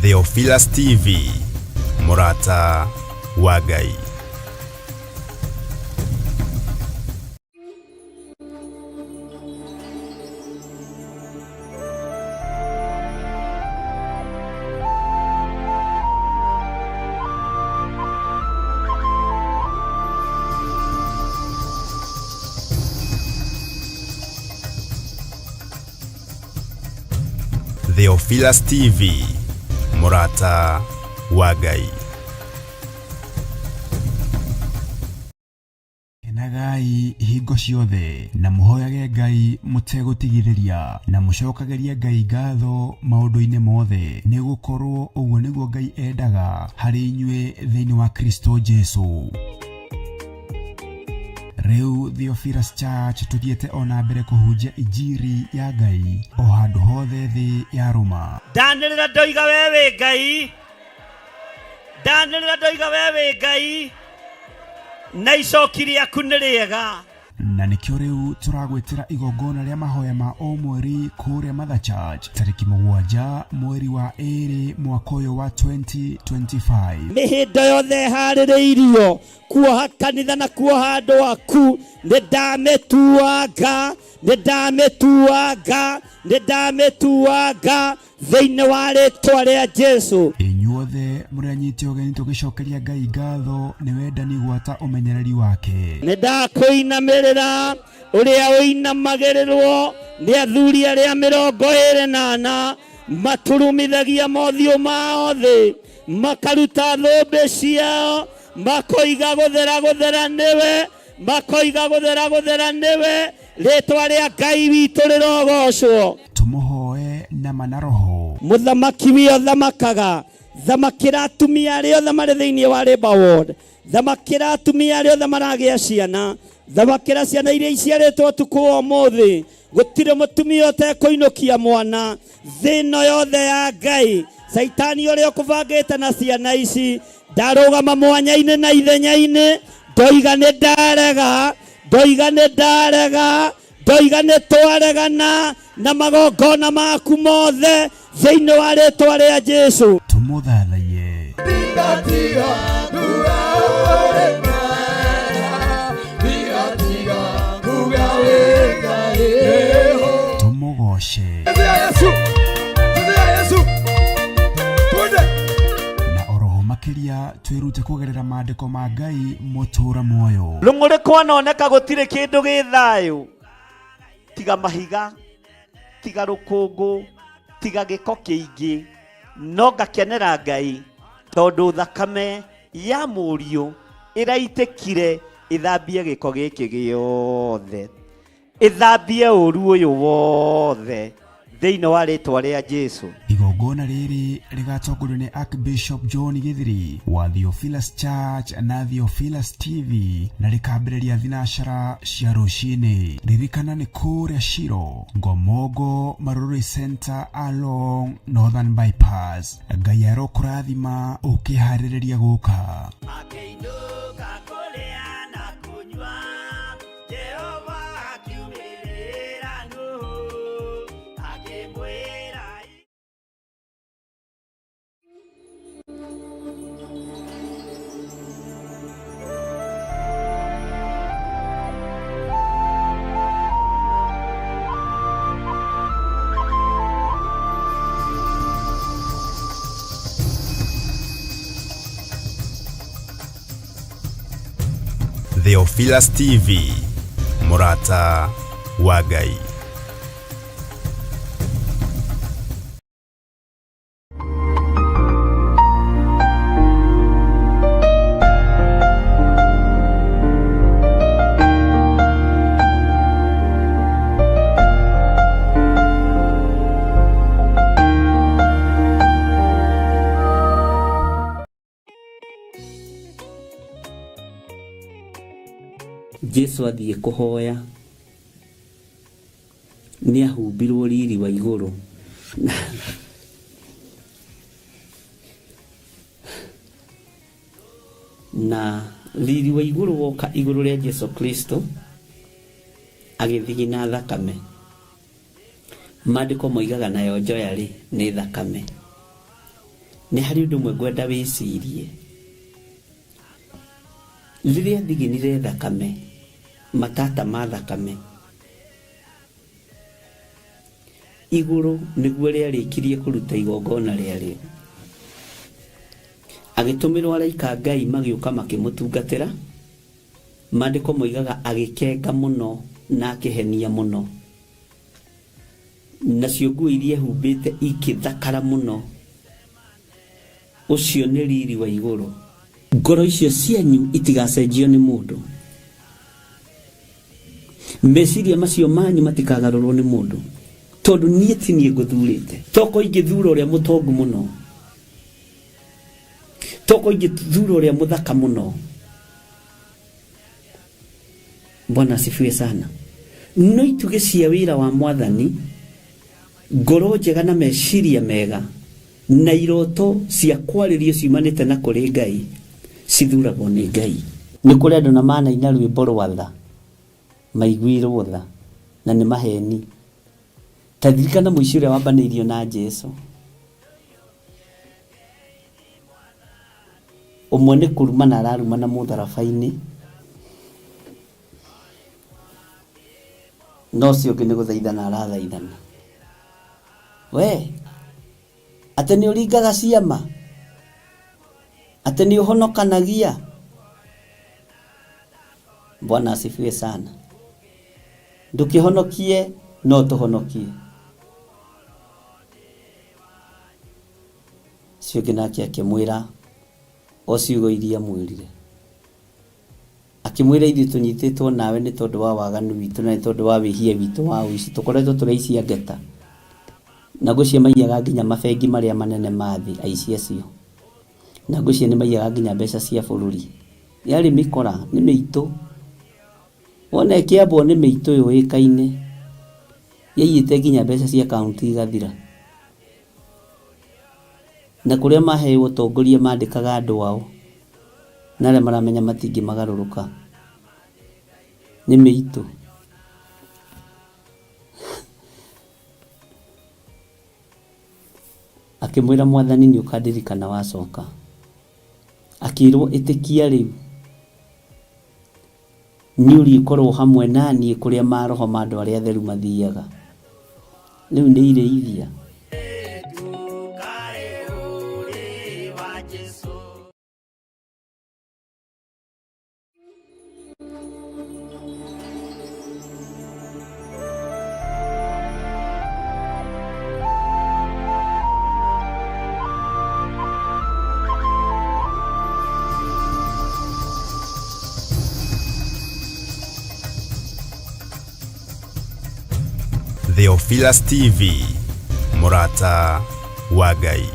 Theophilus TV, Mũrata wa Ngai. Theophilus TV, Mũrata wa Ngai. Kenagai hingo ciothe na mũhoyage Ngai mũtegũtigithĩria na mũcokagĩrie Ngai ngatho maũndũ-inĩ mothe, nĩ gũkorwo ũguo nĩguo Ngai endaga harĩ inyuĩ thĩinĩ wa Kristo Jesu. Rĩu Theophilus Church tũthiĩte o na mbere kũhunjia injiri ya Ngai o handũ hothe thĩ ya rũma. Ndanĩrĩra ndoiga we wĩ Ngai, ndanĩrĩra ndoiga we wĩ Ngai, na icoki rĩaku nĩ rĩega. Na nĩkĩo rĩu tũragwĩtĩra igongona rĩa mahoya ma o mweri kũrĩa Mother Church tarĩki 7 mweri wa 2 mwaka ũyũ wa 2025. Mĩhĩndo yothe ĩharĩrĩirio kuoha kanitha na kuoha andũ aku, nĩ ndamĩtuanga, nĩ ndamĩtuanga, nĩ ndamĩtuanga thĩinĩ wa rĩtwa rĩa Jesu. Inyuothe mũrĩ anyite ũgeni tũgĩcokeria Ngai ngatho nĩ wendani gwata ũmenyereri wake. Nĩ ndakũinamĩrĩra ũrĩa ũinamagĩrĩrwo nĩ athuri arĩa 24 maturumithagia mothiũ mao thĩ, makaruta thũmbĩ ciao, makoiga gũthera gũthera nĩwe, makoiga gũthera gũthera nĩwe, rĩtwa rĩa Ngai witũ rĩrogocwo. Tũmũhoe na ma na roho. Mũthamaki wio thamakaga, thamakĩra atumia arĩa othe marĩ thĩinĩ wa Labour Ward, thamakĩra atumia arĩa othe maragĩa ciana, thamakĩra ciana iria iciarĩtwo ũtukũ wa ũmũthĩ. Gũtirĩ mũtumia ũtekũinũkia mwana thĩ ĩno yothe ya Ngai. Caitani ũrĩa ũkũbangĩte na ciana ici ndarũgama mwanya-inĩ na ithenya-inĩ, ndoiga nĩ ndarega, ndoiga nĩ ndarega, ndoiga nĩ twaregana na magongona maku mothe thĩinĩ wa rĩtwa rĩa Jesu. Tũmũthathaiye. Tũmũgoce. Na oroho makĩria twĩrute kũgerera maandĩko ma Ngai mũtũũra muoyo. Rũng'ũrĩ kwanoneka gũtirĩ kĩndũ gĩ thayũ, tiga mahiga, tiga rũkũngũ, tiga gĩko kĩingĩ, no ngakenera Ngai tondũ thakame ya mũriũ ĩraitĩkire ĩthambie gĩko gĩkĩ gĩothe, ĩthambie ũru ũyũ wothe thĩinĩ wa rĩtwa rĩa Jesu. Igongona rĩrĩ rĩgatongorio nĩ Archbishop John Githiri wa Theophilus Church na Theophilus TV na rĩkambĩrĩria thinacara cia rũcinĩ. Ririkana nĩ kũrĩa Shiro, Ngomongo, Marurui Center along Northern Bypass. Ngai arokũrathima ũkĩharĩrĩria gũka. Akĩinũka kũrĩa na kũnyua, Jehova akiumĩrĩra Nuhu, akĩmwĩra. Theophilus TV, Mũrata wa Ngai. Jesu athiĩ kũhoya nĩ ahumbirwo riri wa igũrũ. Na riri wa igũrũ woka igũrũ rĩa Jesu Kristo agĩthigina thakame. Maandĩko moigaga nayo njoya rĩ nĩ thakame. Nĩ harĩ ũndũ ũmwe ngwenda wĩcirie. Rĩrĩa thiginire thakame, matata ma thakame, igũrũ nĩguo rĩarĩkirie kũruta igongona rĩarĩo. Agĩtũmĩrwo araika Ngai magĩũka makĩmũtungatĩra. Maandĩko moigaga agĩkenga mũno na akĩhenia mũno. Nacio nguo iria ehumbĩte ikĩthakara mũno. Ũcio nĩ riri wa igũrũ. Ngoro icio cianyu itigacenjio nĩ mũndũ. Meciria macio manyu matikagarũrwo nĩ mũndũ. Tondũ niĩ ti niĩ ngũthurĩte. Toko ingĩthura ũrĩa mũtongu mũno. Toko ingĩthura ũrĩa mũthaka mũno. Bwana asifiwe sana. No itugĩ cia wĩra wa Mwathani, ngoro njega na meciria mega na iroto cia kwarĩrio ciumanĩte na kũrĩ Ngai cithuragwo nĩ Ngai. Nĩ kũrĩ andũ na manaina rwĩmbo rwa tha maiguirwo tha na nĩ maheni. Ta ririkana mũici ũrĩa wambanĩirio na Jesu. Ũmwe nĩ kũrumana ararumana mũtharaba-inĩ, na ũcio ũngĩ nĩ gũthaithana arathaithana. We, atĩ nĩ ũringaga ciama? Atĩ nĩ ũhonokanagia? Bwana asifiwe sana. Ndũkĩhonokie no tũhonokie. Ũcio ũngĩ nake akĩmwĩra o ciugo iria amwĩrire. Akĩmwĩra ithuĩ tũnyitĩtwo nawe nĩ tondũ wa waganu witũ na nĩ tondũ wa wĩhia witũ wa ũici. Tũkoretwo tũrĩ aici a ngeta. Na ngwĩciria maiyaga nginya mabengi marĩa manene ma thĩ, aici acio. Na ngwĩciria nĩ maiyaga nginya mbeca cia bũrũri. Yarĩ mĩkora, nĩ mĩitũ. Wona ĩkĩambwo nĩ mĩitũ yũĩkaine. Yaiyĩte nginya mbeca cia kaũntĩ igathira. Na kũrĩa maheo ũtongoria mandĩkaga andũ ao na arĩa maramenya matingĩmagarũrũka. Nĩ mĩitũ. Akĩmwĩra Mwathani nĩ ũkandirikana wacoka. Akĩrwo ĩtĩkia rĩu nĩ ũrĩkorwo hamwe na niĩ kũrĩa maroho ma andũ arĩa atheru mathiaga. Rĩu nĩ irĩithia. Theophilus TV, Mũrata wa Ngai.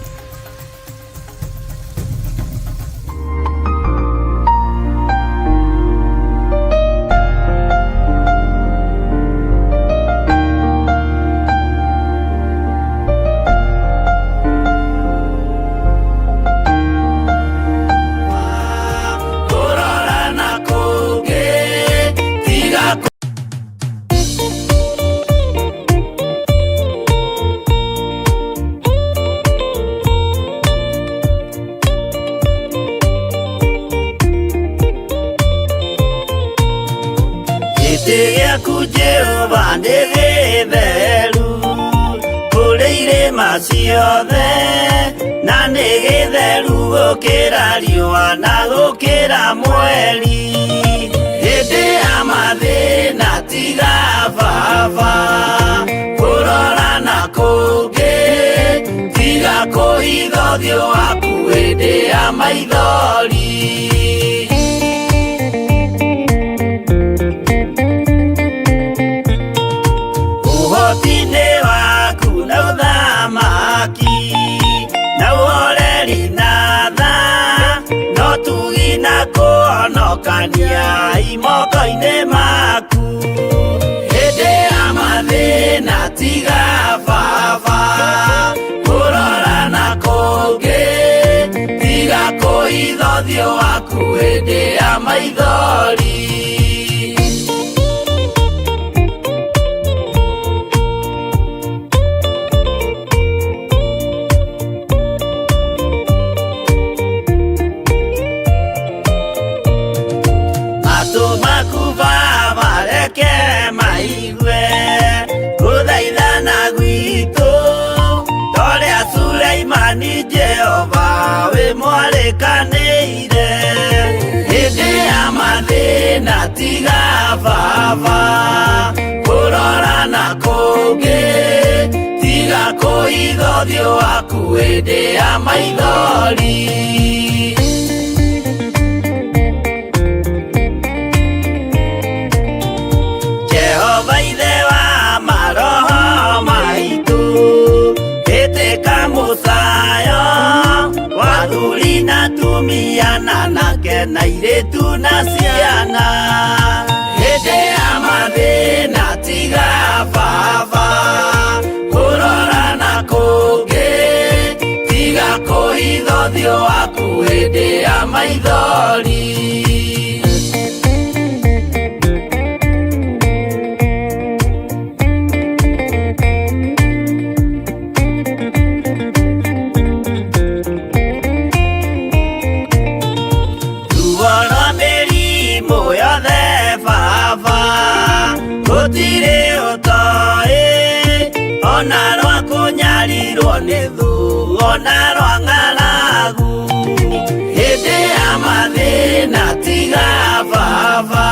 Gĩtĩ gĩaku Jehova nĩ gĩtheru kũrĩ irĩma ciothe na nĩ gĩtheru gũkĩra riũa na gũkĩra mweri hĩndĩ ya mathĩna tiga baba kũrora na kũngĩ tiga kũhitha ũthiũ waku hĩndĩ ya maithori. Ũhoti-inĩ waku na ũthamaki na ũhoreri na tha no tugi na kũhonokania imoko-inĩ maku hĩndĩ ya mathĩna tiga baba kũrora na kũngĩ tiga kũhitha ũthiũ waku hĩndĩ ya maithori. baba kũrora na kũngĩ tiga kũhitha ũthiũ waku hĩndĩ ya maithori. Jehova ithe wa maroho maitũ, ĩtĩka mũcayo wa athuri na atumia na anake na airĩtu na ciana. Hĩndĩ ya mathĩna tiga baba kũrora na kũngĩ, tiga kũhitha ũthiũ waku hĩndĩ ya maithori. Ruo rwa mĩrimũ yothe baba gũtirĩ ũtoĩ, ona rwa kũnyarirwo nĩ thũ, ona rwa ng'aragu. Hĩndĩ ya mathĩna tiga baba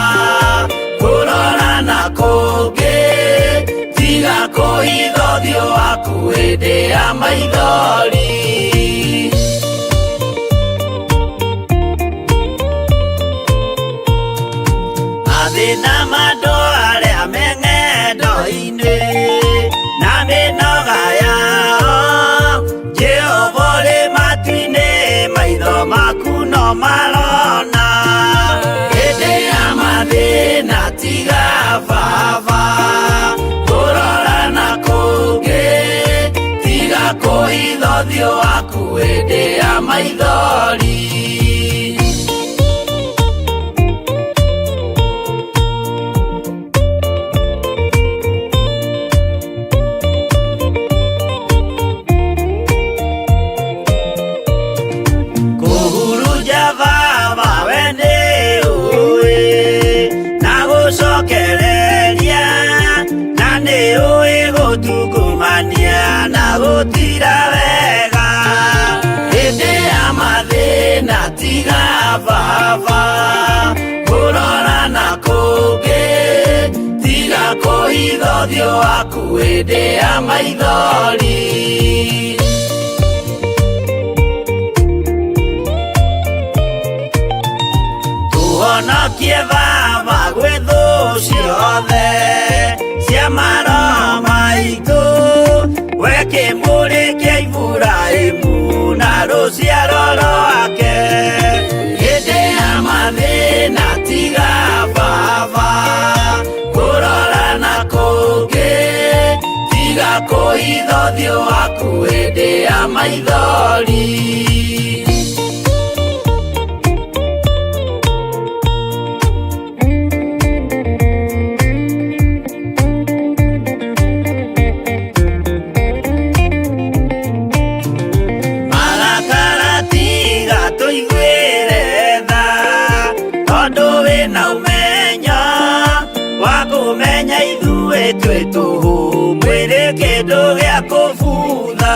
kũrora na kũngĩ, tiga kũhitha ũthiũ waku hĩndĩ ya maithori. Mathĩna ma andũ arĩa me ng'endo-inĩ na mĩnoga yao, Jehova ũrĩ matu-inĩ, maitho maku no marona. Hĩndĩ ya mathĩna tiga baba kũrora na kũngĩ, tiga kũhitha ũthiũ waku hĩndĩ ya maithori. Kũhurunja baba we nĩ ũĩ, na gũcokereria, na nĩ ũĩ gũtungumania na gũtira wega. Hĩndĩ ya mathĩna tiga baba kũrora na kũngĩ, tiga kũhitha ũthiũ waku hĩndĩ ya maithori. Tũhonokie baba gwĩ thũ ciothe cia maroho maitũ, we kĩmũrĩ kĩa Iburahĩmu na rũciaro rwake. Hĩndĩ ya mathĩna tiga baba kũrora na kũngĩ, tiga kũhitha ũthiũ waku hĩndĩ ya maithori. Marakara tiga tũiguĩre tha, tondũ wĩna ũmenyo wa kũmenya ithuĩ twĩ tũhũ, mwĩrĩ kĩndũ gĩa kũbutha.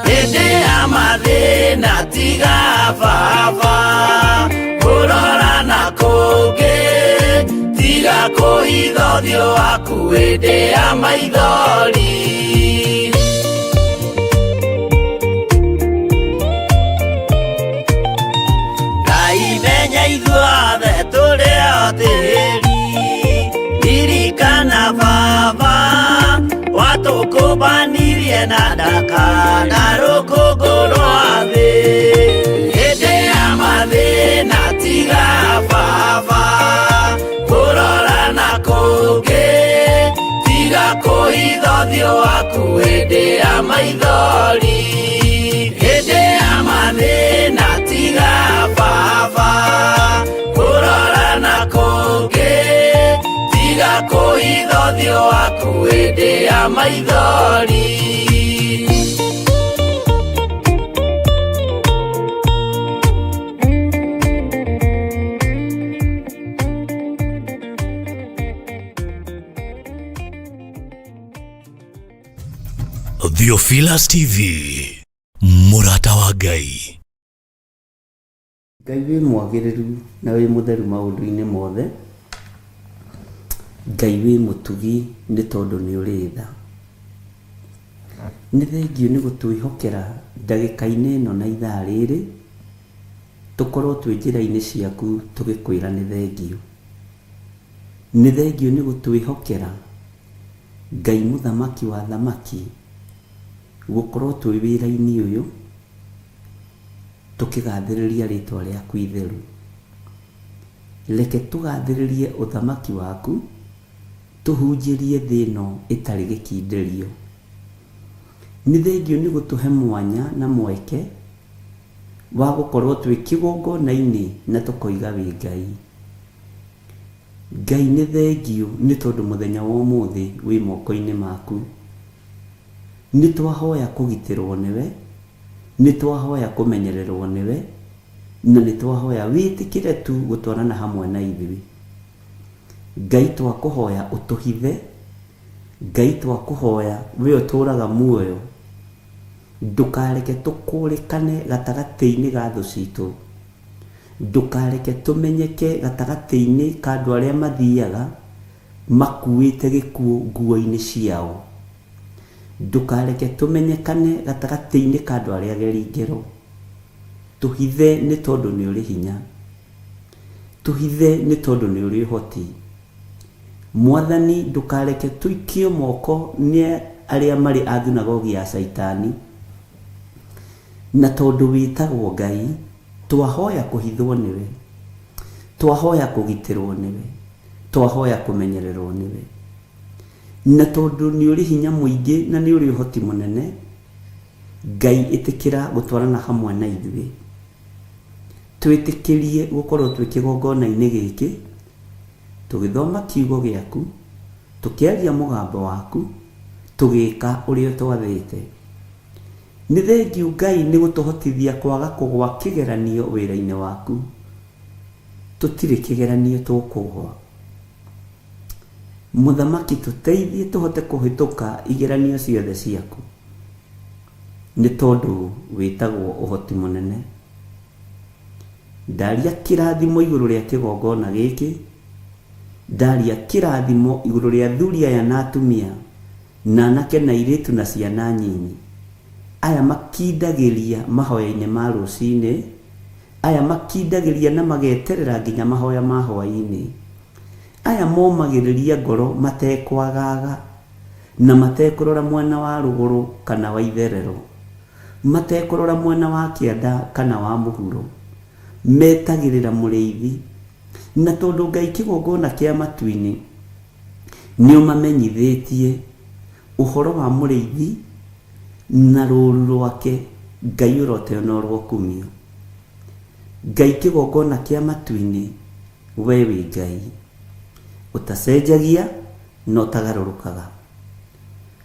Hĩndĩ ya mathĩna tiga baba kũrora na kũngĩ, tiga kũhitha ũthiũ waku hĩndĩ ya maithori. Ngai menya ithuothe tũrĩ o tĩri, ririkana baba watũkũmbanirie na ndaka na rũkũngũ rwa thĩ. Hĩndĩ ya mathĩna tiga baba kũrora na kũngĩ, tiga kũhitha ũthiũ waku hĩndĩ ya maithori. Hĩndĩ ya mathĩna tiga baba kũrora na kũngĩ, tiga kũhitha ũthiũ waku hĩndĩ ya maithori. Theophilus TV, mũrata wa Ngai. Ngai wĩ mwagĩrĩru na wĩ mũtheru maũndũ-inĩ mothe. Ngai wĩ mũtugi nĩ tondũ nĩ ũrĩ tha. Nĩ thengiũ nĩ gũtwĩhokera ndagĩka-inĩ ĩno na ithaa rĩrĩ, tũkorwo twĩ njĩra-inĩ ciaku tũgĩkwĩra nĩ thengiũ. Nĩ thengiũ nĩ gũtwĩhokera Ngai mũthamaki wa athamaki, gũkorwo twĩ wĩra-inĩ ũyũ tũkĩgathĩrĩria rĩtwa rĩaku itheru. Reke tũgathĩrĩrie ũthamaki waku, tũhunjĩrie thĩ ĩno ĩtarĩ gĩkindĩrio. Nĩ thengiũ nĩ gũtũhe mwanya na mweke wa gũkorwo twĩ kĩgongona-inĩ na tũkoiga wĩ Ngai. Ngai nĩ thengiũ nĩ tondũ mũthenya wa ũmũthĩ wĩ moko-inĩ maku. Nĩ twahoya kũgitĩrwo nĩwe, nĩ twahoya kũmenyererwo nĩwe, na nĩ twahoya wĩtĩkĩre tu gũtwarana hamwe na ithuĩ. Ngai twakũhoya ũtũhithe, Ngai twakũhoya we ũtũraga muoyo, ndũkareke tũkũrĩkane gatagatĩ-inĩ ga thũ citũ. Ndũkareke tũmenyeke gatagatĩ-inĩ ka andũ arĩa mathiaga makuĩte gĩkuũ nguo-inĩ ciao. Ndũkareke tũmenyekane gatagatĩ-inĩ ka andũ arĩa ageri ngero. Tũhithe nĩ tondũ nĩ ũrĩ hinya. Tũhithe nĩ tondũ nĩ ũrĩ ũhoti. Mwathani ndũkareke tũikio moko nĩ arĩa marĩ a thunagogi ya Caitani. Na tondũ wĩtagwo Ngai, twahoya kũhithwo nĩwe. Twahoya kũgitĩrwo nĩwe. Twahoya kũmenyererwo nĩwe. Na tondũ nĩ ũrĩ hinya mũingĩ na nĩ ũrĩ ũhoti mũnene, Ngai ĩtĩkĩra gũtwarana hamwe na ithuĩ. Twĩtĩkĩrie gũkorwo twĩ kĩgongona-inĩ gĩkĩ, tũgĩthoma kiugo gĩaku, tũkĩaria mũgambo waku, tũgĩka ũrĩa ũtwathĩte. Nĩ thengiũ Ngai nĩ gũtũhotithia kwaga kũgwa kĩgeranio wĩra-inĩ waku. Tũtirĩ kĩgeranio tũkũgwa. Mũthamaki tũteithie tũhote kũhĩtũka igeranio ciothe ciaku. Nĩ tondũ wĩtagwo ũhoti mũnene. Ndaria kĩrathimo igũrũ rĩa kĩgongona gĩkĩ, ndaria kĩrathimo igũrũ rĩa athuri aya na atumia, na anake na airĩtu na ciana nyinyi, aya makindagĩria mahoya-inĩ ma rũcinĩ, aya makindagĩria na mageterera nginya mahoya ma hwaĩ-inĩ, aya momagĩrĩria ngoro matekwagaga na matekũrora mwena wa rũgũrũ kana wa itherero, matekũrora mwena wa kĩanda kana wa mũhuro, metagĩrĩra mũrĩithi. Na tondũ Ngai kĩgongona kĩa matu-inĩ nĩ ũmamenyithĩtie ũhoro wa mũrĩithi na rũũru rwake, Ngai ũroteo na ũrokumio. Ngai kĩgongona kĩa matu-inĩ, we wĩ Ngai ũtacenjagia na ũtagarũrũkaga.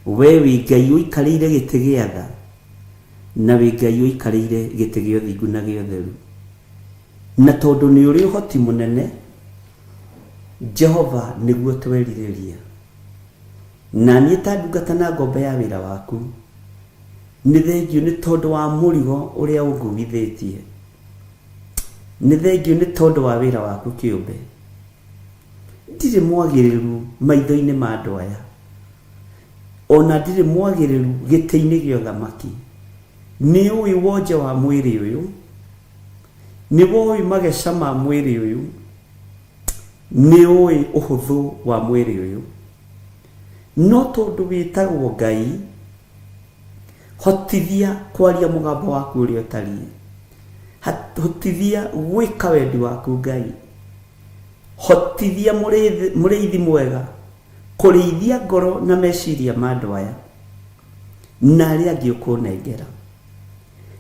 We wĩ Ngai ũikarĩire gĩtĩ gĩa tha, na wĩ Ngai ũikarĩire gĩtĩ gĩa ũthingu na gĩa ũtheru. Na tondũ nĩ ũrĩ ũhoti mũnene, Jehova nĩguo twerirĩria. Na niĩ ta ndungata na ngombo ya wĩra waku, nĩ thengiũ nĩ tondũ wa mũrigo ũrĩa ũnguithĩtie. Nĩ thengiũ nĩ tondũ wa wĩra waku kĩũmbe. Ndirĩ mwagĩrĩru maitho-inĩ ma andũ aya, o na ndirĩ mwagĩrĩru gĩtĩ-inĩ gĩa ũthamaki. Nĩ ũĩ wonje wa mwĩrĩ ũyũ, nĩ woĩ mageca ma mwĩrĩ ũyũ, nĩ ũĩ ũhũthũ wa mwĩrĩ ũyũ. No tondũ wĩtagwo Ngai, hotithia kwaria mũgambo waku ũrĩa ũtariĩ. Hotithia gwĩka wendi waku Ngai. Hotithia mũrĩithi mwega kũrĩithia ngoro na meciria ma andũ aya na arĩa angĩ ũkũnengera.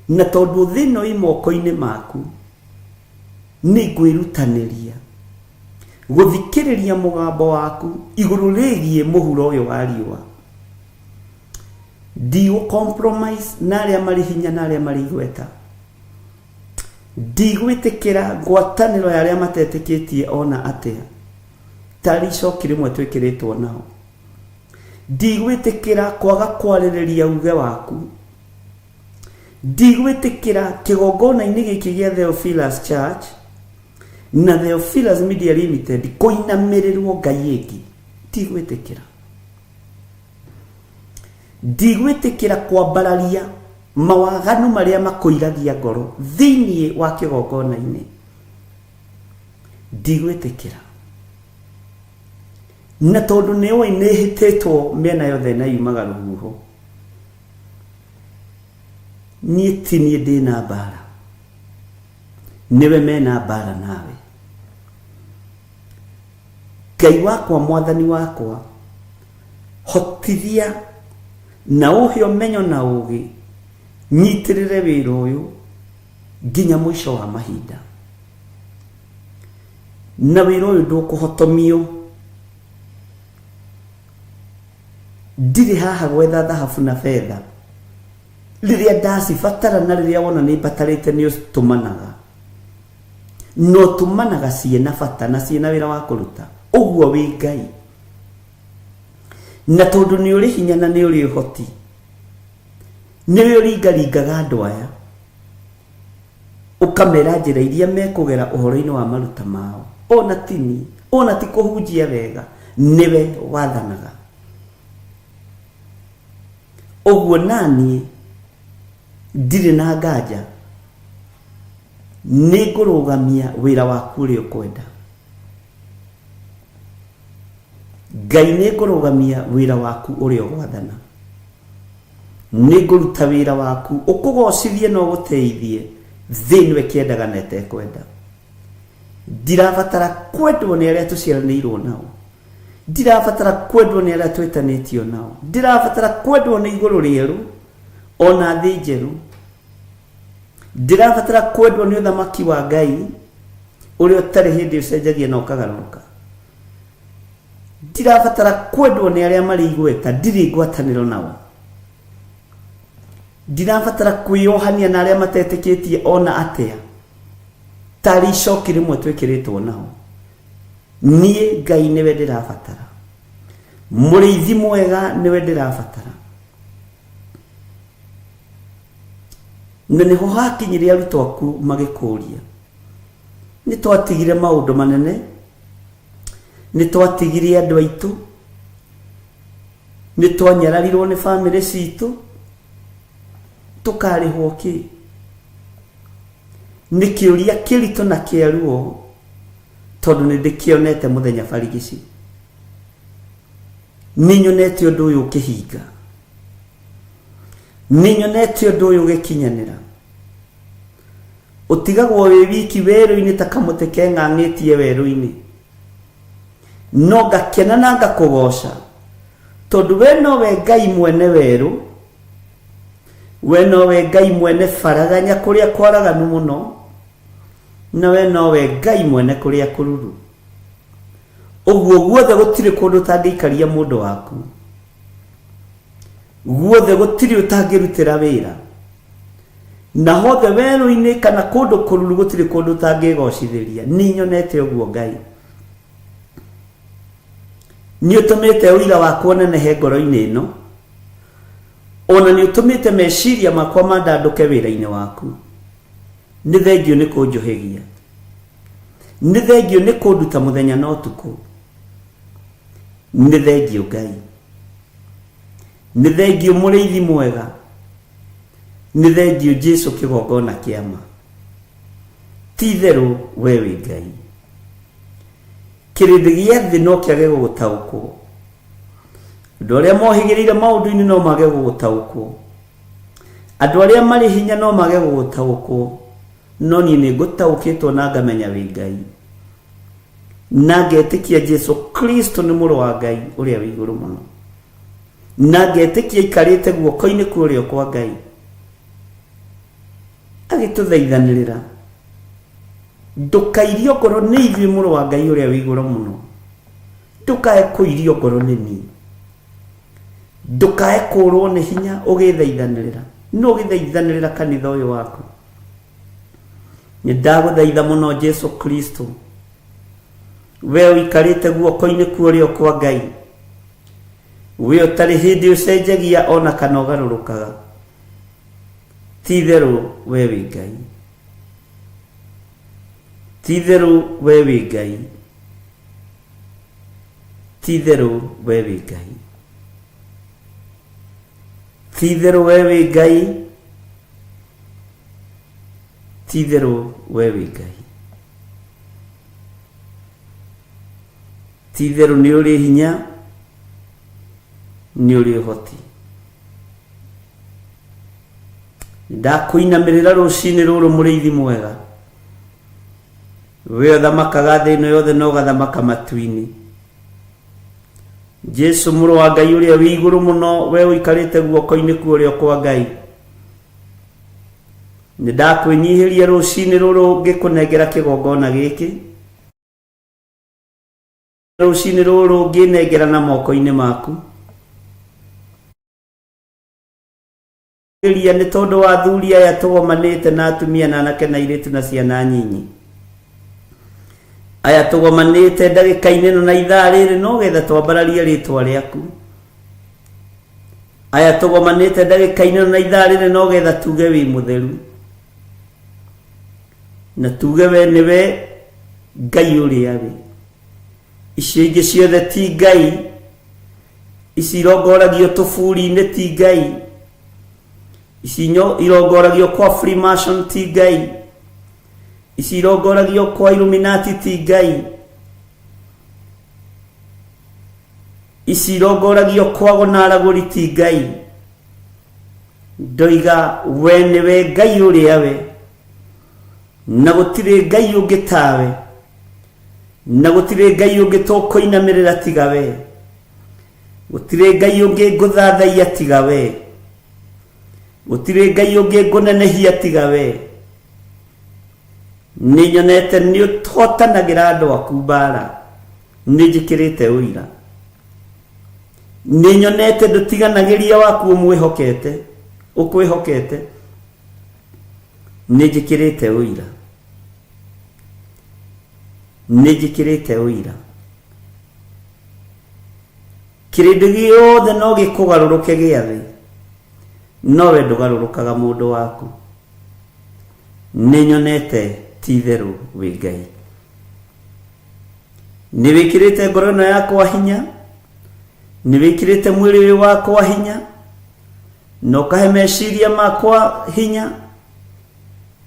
Na tondũ thĩ ĩno ĩ moko-inĩ maku, nĩ ngwĩrutanĩria gũthikĩrĩria mũgambo waku igũrũ rĩgiĩ mũhuro ũyũ wa riũa. Ndigũ compromise na arĩa marĩ hinya na arĩa marĩ igweta. Ndigwĩtĩkĩra ngwatanĩro ya arĩa matetĩkĩtie ona atĩa, tarĩ icoki rĩmwe twĩkĩrĩtwo nao. Ndigwĩtĩkĩra kwaga kwarĩrĩria uge waku. Ndigwĩtĩkĩra kĩgongona-inĩ gĩkĩ gĩa Theophilus Church na Theophilus Media Limited kũinamĩrĩrwo ngai ĩngĩ. Ndigwĩtĩkĩra. Ndigwĩtĩkĩra kwambararia mawaganu marĩa makũiragia ngoro thĩinĩ wa kĩgongona-inĩ. Ndigwĩtĩkĩra. Na tondũ nĩ ũĩ nĩ hĩtĩtwo mĩena yothe na yumaga rũhuho. Niĩ ti niĩ ndĩna mbara. Nĩwe mena mbara nawe. Ngai wakwa mwathani wakwa, hotithia na ũhe ũmenyo na ũgĩ, nyitĩrĩre wĩra ũyũ nginya mũico wa mahinda. Na wĩra ũyũ ndũkũhotomio. Ndirĩ haha gwetha thahabu na betha. Rĩrĩa ndacibatara na rĩrĩa wona nĩ mbatarĩte nĩ ũtũmanaga. Na ũtũmanaga ciĩna bata na ciĩna wĩra wa kũruta. Ũguo wĩ Ngai. Na tondũ nĩ ũrĩ hinya na nĩ ũrĩ ũhoti, nĩwe ũringaringaga andũ aya, ũkamera njĩra iria mekũgera ũhoro-inĩ wa maruta mao. Ona ti niĩ, ona ti kũhunjia wega, nĩwe wathanaga. Ũguo naniĩ ndirĩ na nganja nĩ ngũrũgamia wĩra waku ũrĩa ũkwenda. Ngai nĩ ngũrũgamia wĩra waku ũrĩa ũgwathana. Nĩ ngũruta wĩra waku ũkũgocithie na ũgũteithie thĩ ĩno ĩkĩendaga na ĩtekwenda. Ndirabatara kwendwo nĩ arĩa tũciaranĩirwo nao. Ndirabatara kwendwo nĩ arĩa twĩtanĩtio nao. Ndirabatara kwendwo nĩ igũrũ rĩerũ ona thĩ njerũ. Ndirabatara kwendwo nĩ ũthamaki wa Ngai ũrĩa ũtarĩ hĩndĩ ũcenjagia na ũkagarũrũka. Ndirabatara kwendwo nĩ arĩa marĩ igweta, ndirĩ ngwatanĩro nao. Ndirabatara kwĩyohania na arĩa matetĩkĩtie ona atĩa, tarĩ icoki rĩmwe twĩkĩrĩtwo nao. Niĩ Ngai nĩwe ndĩrabatara, mũrĩithi mwega nĩwe ndĩrabatara. Na nĩho hakinyire arutwo aku magĩkũria, nĩ twatigire maũndũ manene, nĩ twatigire andũ aitũ, nĩ twanyararirwo nĩ bamĩrĩ citũ, tũkarĩhwo kĩ? Nĩ kĩũria kĩritũ na kĩa ruo, tondũ nĩ ndĩkĩonete mũthenya barigici. Nĩ nyonete ũndũ ũyũ ũkĩhinga. Nĩ nyonete ũndũ ũyũ ũgĩkinyanĩra. Ũtigagwo wĩ wiki werũ-inĩ ta kamũtĩ keng'ang'ĩtie werũ-inĩ. No ngakena na ngakũgoca, tondũ we nowe Ngai mwene werũ, we nowe Ngai mwene baraganya kũrĩa kwaraganu mũno, na we nowe Ngai mwene kũrĩa kũruru. Ũguo guothe gũtirĩ kũndũ ũtangĩikaria mũndũ waku. Guothe gũtirĩ ũtangĩrutĩra wĩra. Na hothe werũ-inĩ kana kũndũ kũruru gũtirĩ kũndũ ũtangĩgocithĩria. Nĩ nyonete ũguo Ngai. Nĩ ũtũmĩte ũira wakwa ũnenehe ngoro-inĩ ĩno. Ona nĩ ũtũmĩte meciria makwa mandandũke wĩra-inĩ waku. Nĩ thengiũ nĩ kũnjũhĩgia. Nĩ thengiũ nĩ kũnduta mũthenya na ũtukũ. Nĩ thengiũ Ngai. Nĩ thengiũ mũrĩithi mwega. Nĩ thengiũ Jesu kĩgongona kĩa ma. Ti itherũ we wĩ Ngai. Kĩrĩndĩ gĩa thĩ no kĩage gũgũtaũkwo. Andũ arĩa mohĩgĩrĩire maũndũ-inĩ no mage gũgũtaũkwo. Andũ arĩa marĩ hinya no mage gũgũtaũkwo. No niĩ nĩ ngũtaũkĩtwo na ngamenya wĩ Ngai. Na ngetĩkia Jesu Kristo nĩ mũrũ wa Ngai ũrĩa wĩ igũrũ mũno. Na ngetĩkia aikarĩte guoko-inĩ kwa ũrĩo kwa Ngai. Agĩtũthaithanĩrĩra. Ndũkairio ngoro nĩ ithuĩ mũrũ wa Ngai ũrĩa wĩ igũrũ mũno. Ndũkae kũirio ngoro nĩ niĩ. Ndũkae kũrwo nĩ hinya ũgĩthaithanĩrĩra. Nũ ũgĩthaithanĩrĩra kanitha ũyũ waku? Nĩ ndagũthaitha mũno Jesu Kristo. We ũikarĩte guoko-inĩ kwa ũrĩo kwa Ngai. We ũtarĩ hĩndĩ ũcenjagia ona kana ũgarũrũkaga. Ti itherũ we wĩ Ngai. Ti itherũ we wĩ Ngai. Ti-itherũ we wĩ Ngai. Ti-itherũ we wĩ Ngai. Ti-itherũ we wĩ Ngai. Ti-itherũ nĩ ũrĩ hinya, nĩ ũrĩ ũhoti. Ndakũinamĩrĩra rũcinĩ rũrũ mũrĩithi mwega. We ũthamakaga thĩ ĩno yothe na ũgathamaka matu-inĩ. Jesu mũrũ wa Ngai ũrĩa wĩ igũrũ mũno, we ũikarĩte guoko-inĩ kwa ũrĩo kwa Ngai. Nĩ ndakwĩnyihĩria rũcinĩ rũrũ ngĩkũnengera kĩgongona gĩkĩ. Rũcinĩ rũrũ ngĩnengerana moko-inĩ maku. Ria nĩ tondũ wa athuri aya tũgomanĩte na atumia na anake na airĩtu na ciana nyinyi. Aya tũgomanĩte ndagĩka-inĩ ĩno na ithaa rĩrĩ no getha twambararie rĩtwa rĩaku. Aya tũgomanĩte ndagĩka-inĩ ĩno na ithaa rĩrĩ no getha tuge wĩ mũtheru. Na tuge we nĩwe Ngai ũrĩa wĩ. Icio ingĩ ciothe ti Ngai. Ici irongoragio tũburi-inĩ ti Ngai. Ici irongoragio kwa Freemason ti Ngai. Ici irongoragio kwa Illuminati ti Ngai. Ici irongoragio kwa ago na aragũri ti Ngai. Ndoiga we nĩwe Ngai ũrĩa we, na gũtirĩ Ngai ũngĩ tawe, na gũtirĩ Ngai ũngĩ tũkũinamĩrĩra tiga we, gũtirĩ Ngai ũngĩ ngũthathaiya tiga we, gũtirĩ Ngai ũngĩ ngũnenehia tiga we. Nĩ nyonete nĩ ũhotanagĩra andũ aku mbara, nĩ njĩkĩrĩte ũira. Nĩ nyonete ndũtiganagĩria waku ũmwĩhokete, ũkwĩhokete. Nĩ njĩkĩrĩte ũira. Nĩ njĩkĩrĩte ũira. Kĩrĩndĩ gĩothe no gĩkũgarũrũke gĩa thĩ, no we ndũgarũrũkaga mũndũ waku. Nĩ nyonete ti itherũ wĩ Ngai. Nĩ wĩkĩrĩte ngoro ĩno yakwa hinya, nĩ wĩkĩrĩte mwĩrĩ ũyũ wakwa hinya, na ũkahe meciria makwa hinya,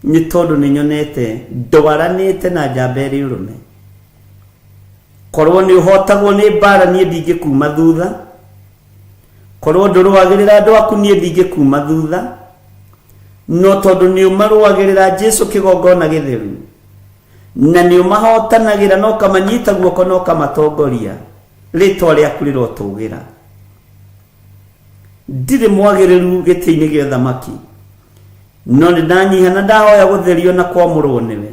nĩ tondũ nĩ nyonete ndwaranĩte na njamba ĩrĩ ũrũme. Korwo nĩ ũhotagwo nĩ mbara niĩ ndingĩkuma thutha, korwo ndũrũagĩrĩra andũ aku niĩ ndingĩkuma thutha, no tondũ nĩ ũmarũagĩrĩra Jesu kĩgongona gĩtheru, na nĩ ũmahotanagĩra na ũkamanyita guoko na ũkamatongoria, rĩtwa rĩaku rĩrotũgĩra. Ndirĩ mwagĩrĩru gĩtĩ-inĩ gĩa ũthamaki, no nĩ ndanyiha na ndahoya gũtherio na kwamũrwo nĩwe,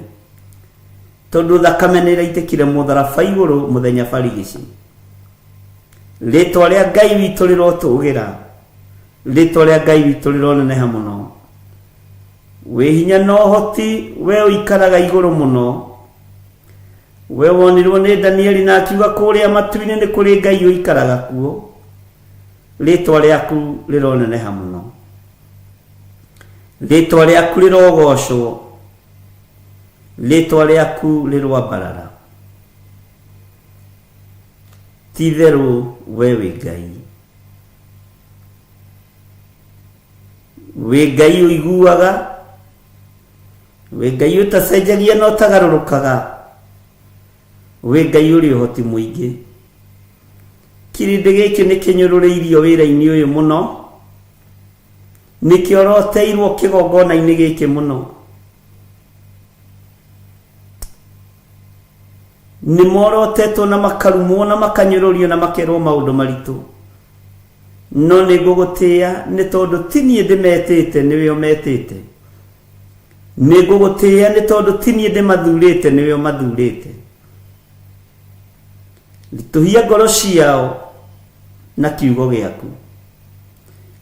tondũ thakame nĩ ĩraitĩkire mũtharaba igũrũ mũthenya barigici. Rĩtwa rĩa Ngai witũ rĩrotũgĩra, rĩtwa rĩa Ngai witũ rĩroneneha mũno. Wĩ hinya na ũhoti, we ũikaraga igũrũ mũno. We wonirwo nĩ Danieli na akiuga kũrĩa matu-inĩ nĩ kũrĩ Ngai ũikaraga kuo. Rĩtwa rĩaku rĩroneneha mũno. Rĩtwa rĩaku rĩrogocwo. Rĩtwa rĩaku rĩroambarara. Ti-itherũ we wĩ Ngai. Wĩ Ngai ũiguaga, wĩ Ngai ũtacenjagia na ũtagarũrũkaga, wĩ Ngai ũrĩ ũhoti mũingĩ. Kĩrĩndĩ gĩkĩ nĩ kĩnyũrũrĩirio wĩra-inĩ ũyũ mũno, nĩ kĩoroteirwo kĩgongona-inĩ gĩkĩ mũno. Nĩ morotetwo na makarumwo na makanyũrũrio na makerwo maũndũ maritũ. No nĩ ngũgũtĩĩa nĩ tondũ ti niĩ ndĩmetĩte, nĩwe ũmetĩte. Nĩ ngũgũtĩĩa nĩ tondũ ti niĩ ndĩmathurĩte, nĩwe ũmathurĩte. Ritũhia ngoro ciao na kiugo gĩaku.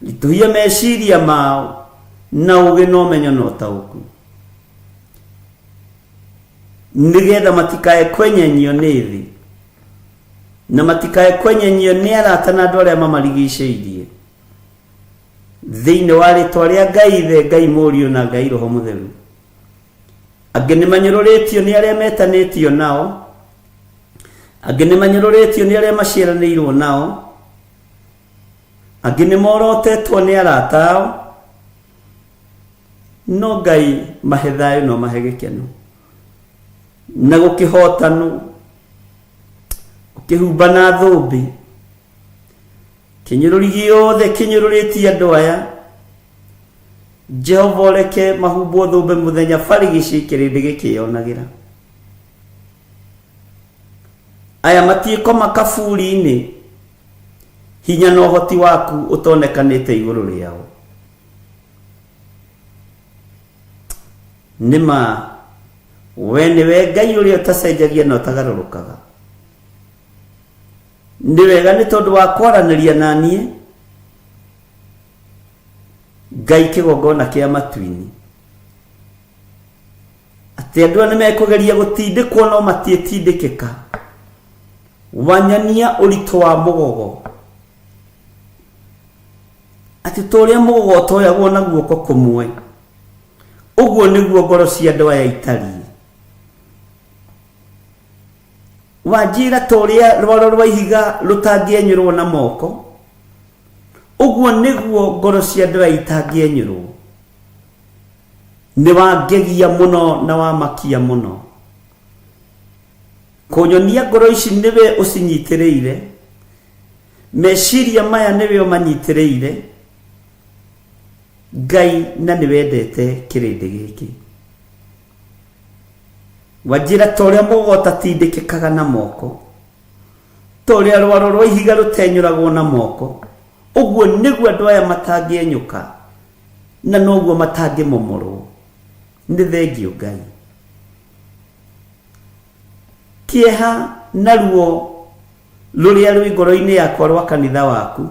Ritũhia meciria mao na ũũgĩ na ũmenyo na ũtaũku. Nĩgetha matikae kwenyenyio nĩ thĩ na matikae kwenyenyio nĩ arata na andũ arĩa mamarigicĩirie. Thĩinĩ wa rĩtwa rĩa Ngai Ithe, Ngai Mũriũ na Ngai Roho Mũtheru. Angĩ nĩ manyũrũrĩtio nĩ arĩa metanĩtio nao. Angĩ nĩ manyũrũrĩtio nĩ arĩa maciaranĩirwo nao, angĩ nĩ morotetwo nĩ arata ao, no Ngai mahe thayũ no mahe gĩkeno na gũkĩhotanwo, ũkĩhumba na thũmbĩ. Kĩnyũrũri gĩothe kĩnyũrũrĩtie andũ aya, Jehova ũreke mahumbwo thũmbĩ mũthenya barigici kĩrĩndĩ gĩkĩyonagĩra. Aya matiĩkoma kaburi-inĩ, hinya na ũhoti waku ũtonekanĩte igũrũ rĩao. Nĩ ma we nĩwe Ngai ũrĩa ũtacenjagia na ũtagarũrũkaga. Nĩ wega nĩ tondũ wa kwaranĩria na niĩ, Ngai kĩgongona kĩa matu-inĩ. Atĩ andũ aya nĩ mekũgeria gũtindĩkwo no matiĩtindĩkĩka. Wanyonia ũritũ wa mũgogo. Atĩ ta ũrĩa mũgogo ũtoyagwo na guoko kũmwe, ũguo nĩguo ngoro cia andũ aya itariĩ. Wanjĩra ta ũrĩa rwaro rwa ihiga rũtangĩenyũrwo na moko, ũguo nĩguo ngoro cia andũ aya itangĩenyũrwo. Nĩ wangegia mũno na wamakia mũno. Kũnyonia ngoro ici nĩwe ũcinyitĩrĩire, meciria maya nĩwe ũmanyitĩrĩire, Ngai, na nĩwendete kĩrĩndĩ gĩkĩ. Wanjĩra ta ũrĩa mũgogo ũtatindĩkĩkaga na moko, ta ũrĩa rwaro rwa ihiga rũtenyũragwo na moko, ũguo nĩguo andũ aya matangĩenyũka, na noguo matangĩmomorwo. Nĩ thengiũ Ngai. Kĩeha na ruo rũrĩa rwĩ ngoro-inĩ yakwa rwa kanitha waku,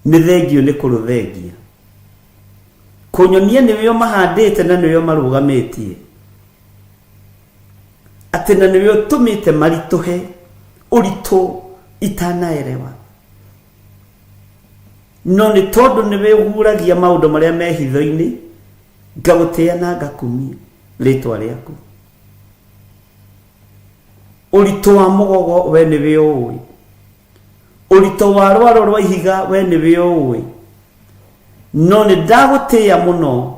nĩ thengiũ nĩ kũrũthengia. Kũnyonia nĩwe ũmahandĩte na nĩwe ũmarũgamĩtie, atĩ na nĩwe ũtũmĩte maritũhe ũritũ itanaerewa. No nĩ tondũ nĩwe ũguũragia maũndũ marĩa me hitho-inĩ, ngagũtĩĩa na ngakumia rĩtwa rĩaku. Ũritũ wa mũgogo we nĩwe ũũĩ, ũritũ wa rwaro rwa ihiga we nĩwe ũũĩ. No nĩ ndagũtĩĩa mũno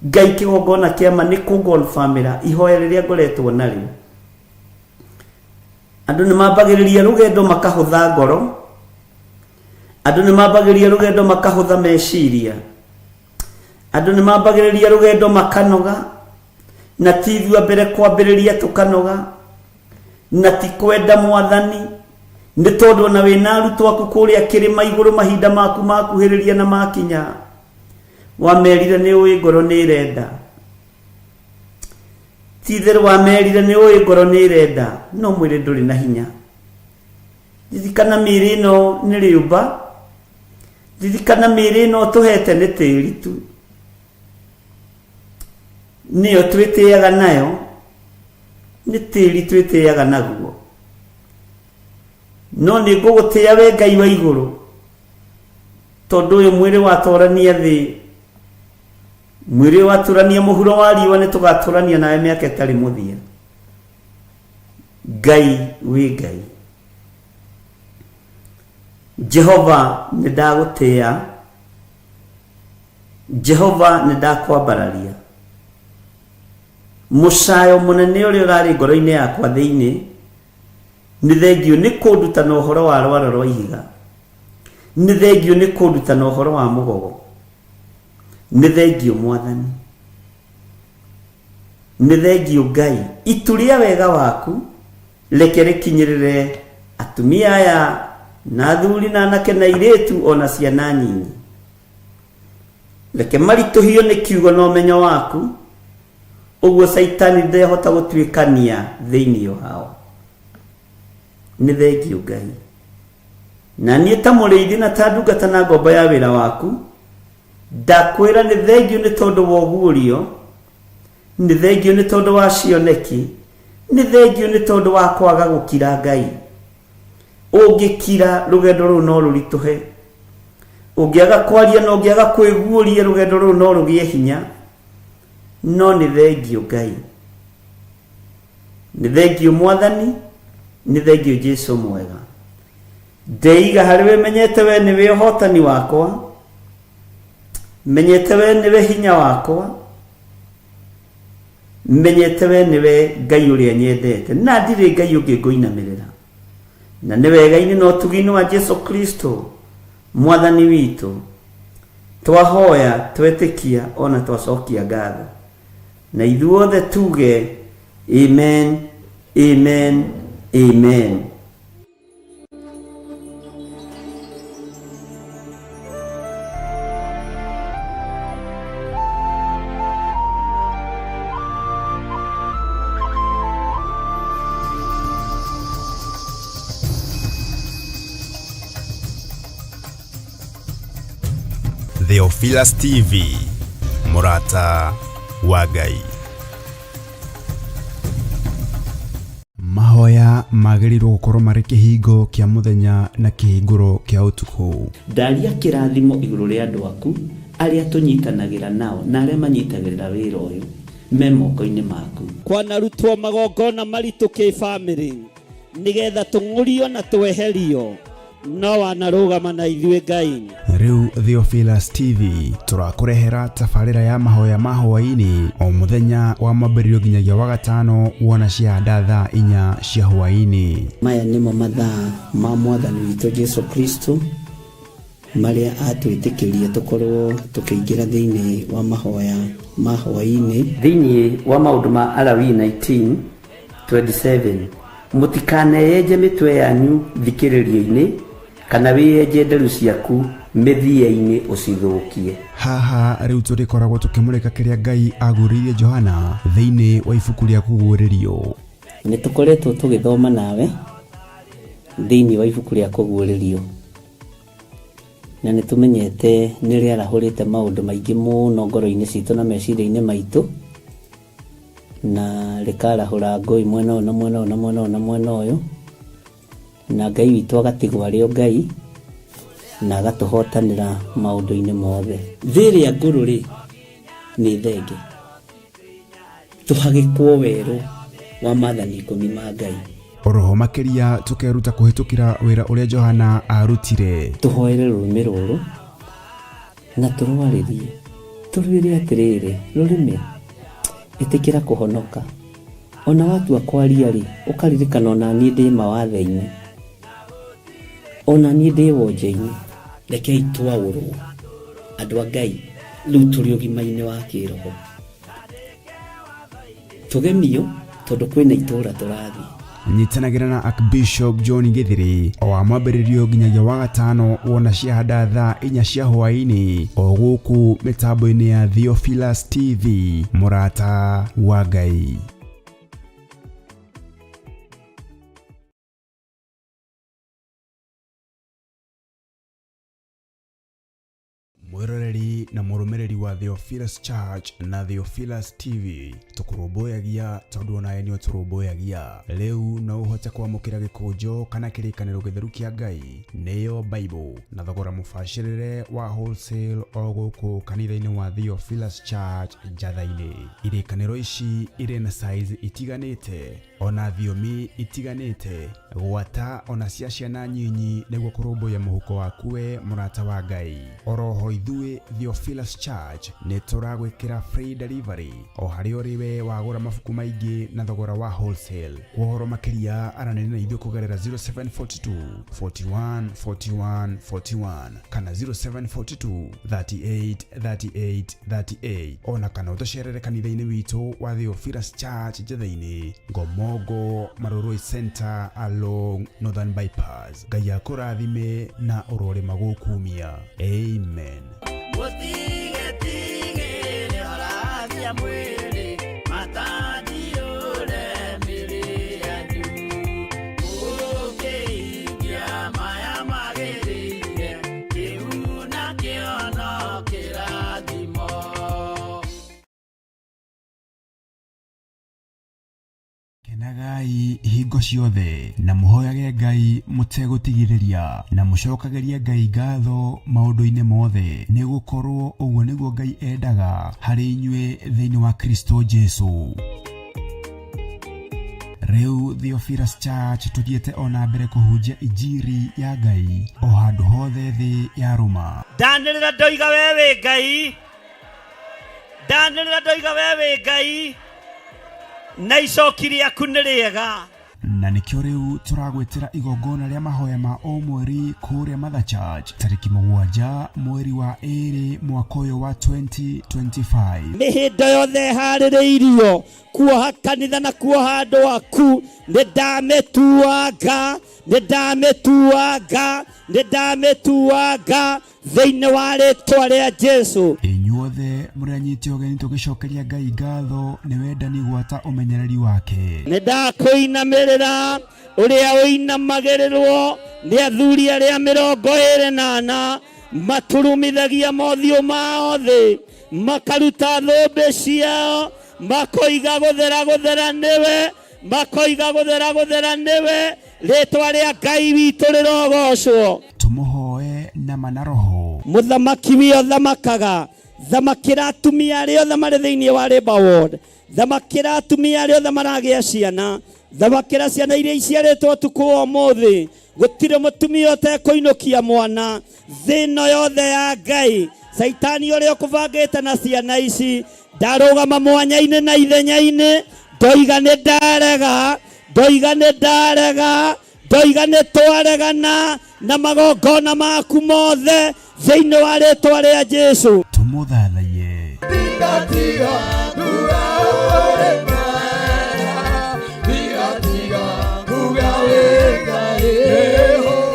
Ngai, kĩgongona kĩa ma nĩ kũngonbamĩra ihoya rĩrĩa ngoretwo narĩo. Andũ nĩ mambagĩrĩria rũgendo makahũtha ngoro, andũ nĩ mambagĩrĩria rũgendo makahũtha meciria, andũ nĩ mambagĩrĩria rũgendo makanoga, na ti ithuĩ a mbere kwambĩrĩria tũkanoga, na ti kwenda Mwathani, nĩ tondũ ona wĩna arutwo aku kũrĩa kĩrĩma igũrũ mahinda maku makuhĩrĩria na makinya, wamerire nĩ ũĩ ngoro nĩ ĩrenda. Ti itherũ wamerire nĩ ũĩ ngoro nĩ ĩrenda, no mwĩrĩ ndũrĩ na hinya. Ririkana mĩĩrĩ ĩno nĩ rĩũmba, ririkana mĩĩrĩ ĩno ũtũhete nĩ tĩri tu, nĩyo twĩtĩaga nayo, nĩ tĩri twĩtĩaga naguo. No nĩ ngũgũtĩa we Ngai wa igũrũ, tondũ ũyũ mwĩrĩ watũrania thĩ, mwĩrĩ watũrania mũhuro wa riũa, nĩ tũgatũrania nawe mĩaka ĩtarĩ mũthia. Ngai wĩ Ngai. Jehova nĩ ndagũtĩa, Jehova nĩ ndakwambararia. Mũcayo mũnene ũrĩa ũrarĩ ngoro-inĩ yakwa thĩinĩ, nĩ thengiũ nĩ kũnduta na ũhoro wa rwaro rwa ihiga, nĩ thengiũ nĩ kũnduta na ũhoro wa mũgogo, nĩ thengiũ Mwathani, nĩ thengiũ Ngai. Itu rĩa wega waku reke rĩkinyĩrĩre atumia aya na athuri na anake na airĩtu o na ciana nyinyi. Reke maritũhio nĩ kiugo na ũmenyo waku, ũguo Caitani ndehota gũtuĩkania thĩinĩ wao. Nĩ thengiũ Ngai. Na niĩ ta mũrĩithi na ta ndungata na ngombo ya wĩra waku, ndakwĩra nĩ thengiũ nĩ tondũ wa ũguũrio, nĩ thengiũ nĩ tondũ wa cioneki, nĩ thengiũ nĩ tondũ wa kwaga gũkira Ngai. Ũngĩkira rũgendo rũu no rũritũhe, ũngĩaga kwaria na ũngĩaga kwĩguũria rũgendo rũu no rũgĩe hinya. No nĩ thengiũ Ngai, nĩ thengiũ Mwathani. Nĩ thengio Jesu mwega. Ndeiga harĩ we menyete we nĩwe ũhotani wakwa, menyete we nĩwe hinya wakwa, menyete we nĩwe Ngai ũrĩa nyendete, na ndirĩ Ngai ũngĩ ngũinamĩrĩra. Na nĩ wega-inĩ na ũtugi-inĩ wa Jesu Kristo mwathani witũ, twahoya twetĩkia ona twacokia ngatho, na ithuothe tuge amen, amen, amen. Theophilus TV, mũrata wa Ngai. Mahoya magĩrĩirwo gũkorwo marĩ kĩhingo kĩa mũthenya na kĩhingũro kĩa ũtukũ. Ndaria kĩrathimo igũrũ rĩa andũ aku arĩa tũnyitanagĩra nao na arĩa manyitagĩrĩra wĩra ũyũ me moko-inĩ maku. Kwanarutwo magongona maritũ kĩbamĩrĩ nĩgetha tũng'ũrio na tweherio, no wanarũgama na ithuĩ Ngai. Rĩu Theophilus TV tũrakũrehera tabarĩra ya mahoya ma hwaĩ-inĩ o mũthenya wa mwambĩrĩrio nginyagia wa gatano wona ciahanda thaa 4 cia hwaĩ-inĩ. Maya nĩmo mathaa ma mwathani witũ Jesu Kristo marĩa atwĩtĩkĩria tũkorwo tũkĩingĩra thĩinĩ wa mahoya ma hwaĩ-inĩ. Thĩinĩ wa maũndũ ma Alawii 19:27, mũtikaneyenje mĩtwe yanyu thikĩrĩrio-inĩ kana wĩyenje nderu ciaku mĩthia-inĩ ũcithũkie. Haha rĩu tũrĩkoragwo tũkĩmũrĩka kĩrĩa Ngai aguũrĩirie Johana thĩinĩ wa ibuku rĩa Kũguũrĩrio. Nĩ tũkoretwo tũgĩthoma nawe thĩinĩ wa ibuku rĩa Kũguũrĩrio, na nĩ tũmenyete nĩ rĩarahũrĩte maũndũ maingĩ mũno ngoro-inĩ citũ na meciria-inĩ maitũ, na rĩkarahũra ngũĩ mwena ũyũ na mwena ũyũ na mwena ũyũ na mwena ũyũ, na Ngai witũ agatigwo arĩ o Ngai na agatũhotanĩra maũndũ-inĩ mothe. Thĩ ĩrĩa ngũrũ rĩ nĩ thenge, tũhagĩkwo werũ wa maathani 10 ma Ngai. Oroho makĩria tũkeruta kũhĩtũkĩra wĩra ũrĩa Johana arutire. Tũhoere rũrĩmĩ rũrũ na tũrwarĩrie, tũrwĩre atĩrĩrĩ, rũrĩmĩ ĩtĩkĩra kũhonoka. Ona watua kwaria rĩ, ũkaririkana ona niĩ ndĩ mawathe-inĩ, ona niĩ ndĩ wonje-inĩ. Rekei twaũrwo andũ a Ngai, rĩu tũrĩ ũgima-inĩ wa kĩroho, tũgemio tondũ kwĩna itũũra tũrathiĩ. Nyitanagĩra na Archbishop John Githiri o wa mwambĩrĩrio nginyagia wa gatano wona ciahanda thaa 4 cia hwaĩ-inĩ o gũkũ mĩtambo-inĩ ya Theophilus TV, mũrata wa Ngai. Mwĩroreri na mũrũmĩrĩri wa Theophilus Church na Theophilus TV, tũkũrũmbũyagia tondũ onawe nĩ ũtũrũmbũyagia. Rĩu no ũhote kwamũkĩra gĩkũnjo kana kĩrĩkanĩro gĩtheru kĩa Ngai, nĩyo Bible, na thogora mũbacĩrĩre wa wholesale o gũkũ kanitha-inĩ wa Theophilus Church Njatha-inĩ. Irĩkanĩro ici irĩ na size itiganĩte ona thiomi itiganĩte, gwata ona cia ciana nyinyi nĩguo kũrũmbũiya mũhuko waku we mũrata wa Ngai. Oroho ithuĩ Theophilus Church nĩ tũragwĩkĩra free delivery o harĩa ũrĩ we wagũra mabuku maingĩ na thogora wa wholesale. Kwa ũhoro makĩria aranĩria na ithuĩ kũgerera 0742 41 41 41 kana 0742 38 38 38, ona kana ũtũcerere kanitha-inĩ witũ wa Theophilus Church Njatha-inĩ, Ngomongo Marurui Center along Northern Bypass. Ngai akũrathime na ũrorĩma gũkumia. Amen. Kenagai hingo ciothe na mũhoyage Ngai mũtegũtigithĩria, na mũcokagĩrie Ngai ngatho maũndũ-inĩ mothe, nĩ gũkorwo ũguo nĩguo Ngai endaga harĩ inyuĩ thĩinĩ wa Kristo Jesu. Rĩu Theophilus Church tuthiĩte ona mbere kũhunjia injiri ya Ngai o handũ hothe thĩ ya rũma. Ndanĩrĩra ndoiga we wĩ Ngai, ndanĩrĩra ndoiga we wĩ Ngai, na icoki rĩaku nĩ rĩega. Na nĩkĩo rĩu tũragwĩtĩra igongona rĩa mahoya ma o mweri kũrĩa Mother Church tarĩki 7 mweri wa 2 mwaka ũyũ wa 2025. Mĩhĩndo yothe ĩharĩrĩirio kuoha kanitha na kuoha andũ aku, nĩ ndamĩtuanga, nĩ ndamĩtuanga, nĩ ndamĩtuanga thĩinĩ wa rĩtwa rĩa Jesu. Inyuothe mũrĩ anyite ũgeni tũgĩcokeria Ngai ngatho nĩ wendani gwata ũmenyereri wake. Nĩ ndakũinamĩrĩra ũrĩa ũinamagĩrĩrwo nĩ athuri arĩa 24 maturumithagia mothiũ mao thĩ, makaruta thũmbĩ ciao, makoiga gũthera gũthera nĩwe, makoiga gũthera gũthera nĩwe, rĩtwa rĩa Ngai witũ rĩrogocwo. Tũmũhoe na ma na roho. Mũthamaki wĩ ũthamakaga, thamakĩra atumia arĩa othe marĩ thĩinĩ wa Labour Ward, thamakĩra atumia arĩa othe maragĩa ciana, thamakĩra ciana iria iciarĩtwo ũtukũ wa ũmũthĩ. Gũtirĩ mũtumia ũtekũinũkia mwana thĩ ĩno yothe ya Ngai. Caitani ũrĩa ũkũbangĩte na ciana ici ndarũgama mwanya-inĩ na ithenya-inĩ, ndoiga nĩ ndarega, ndoiga nĩ ndarega, ndoiga nĩ twaregana na magongona maku mothe thĩinĩ wa rĩtwa rĩa Jesu. Tũmũthathaiye.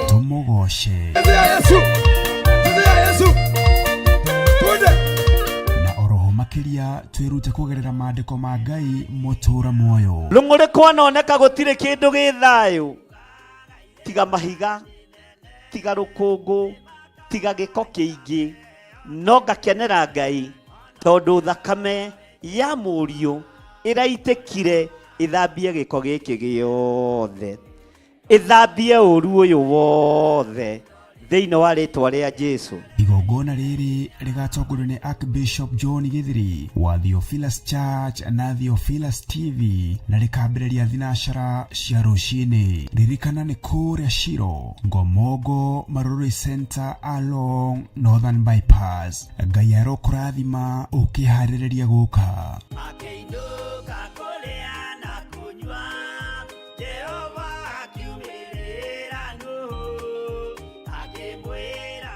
Tũmũgoce. Na oroho makĩria twĩrute kũgerera maandĩko ma Ngai mũtũra muoyo. Rũng'ũrĩ kwanoneka gũtirĩ kĩndũ gĩ thayũ tiga mahiga, tiga rũkũngũ, tiga gĩko kĩingĩ, no ngakenera Ngai tondũ thakame ya mũriũ ĩraitĩkire ĩthambie gĩko gĩkĩ gĩothe, ĩthambie ũru ũyũ wothe thĩinĩ wa rĩtwa rĩa Jesu. Igongona rĩrĩ rĩgatongorio nĩ Archbishop John Githiri wa Theophilus Church na Theophilus TV na rĩkambĩrĩria thinacara cia rũcinĩ. Ririkana nĩ kũrĩa Shiro, Ngomongo, Marurui Center along Northern Bypass. Ngai arokũrathima ũkĩharĩrĩria gũka. Akĩinũka kũrĩa na kũnyua, Jehova akiumĩrĩra Nuhu, akĩmwĩra.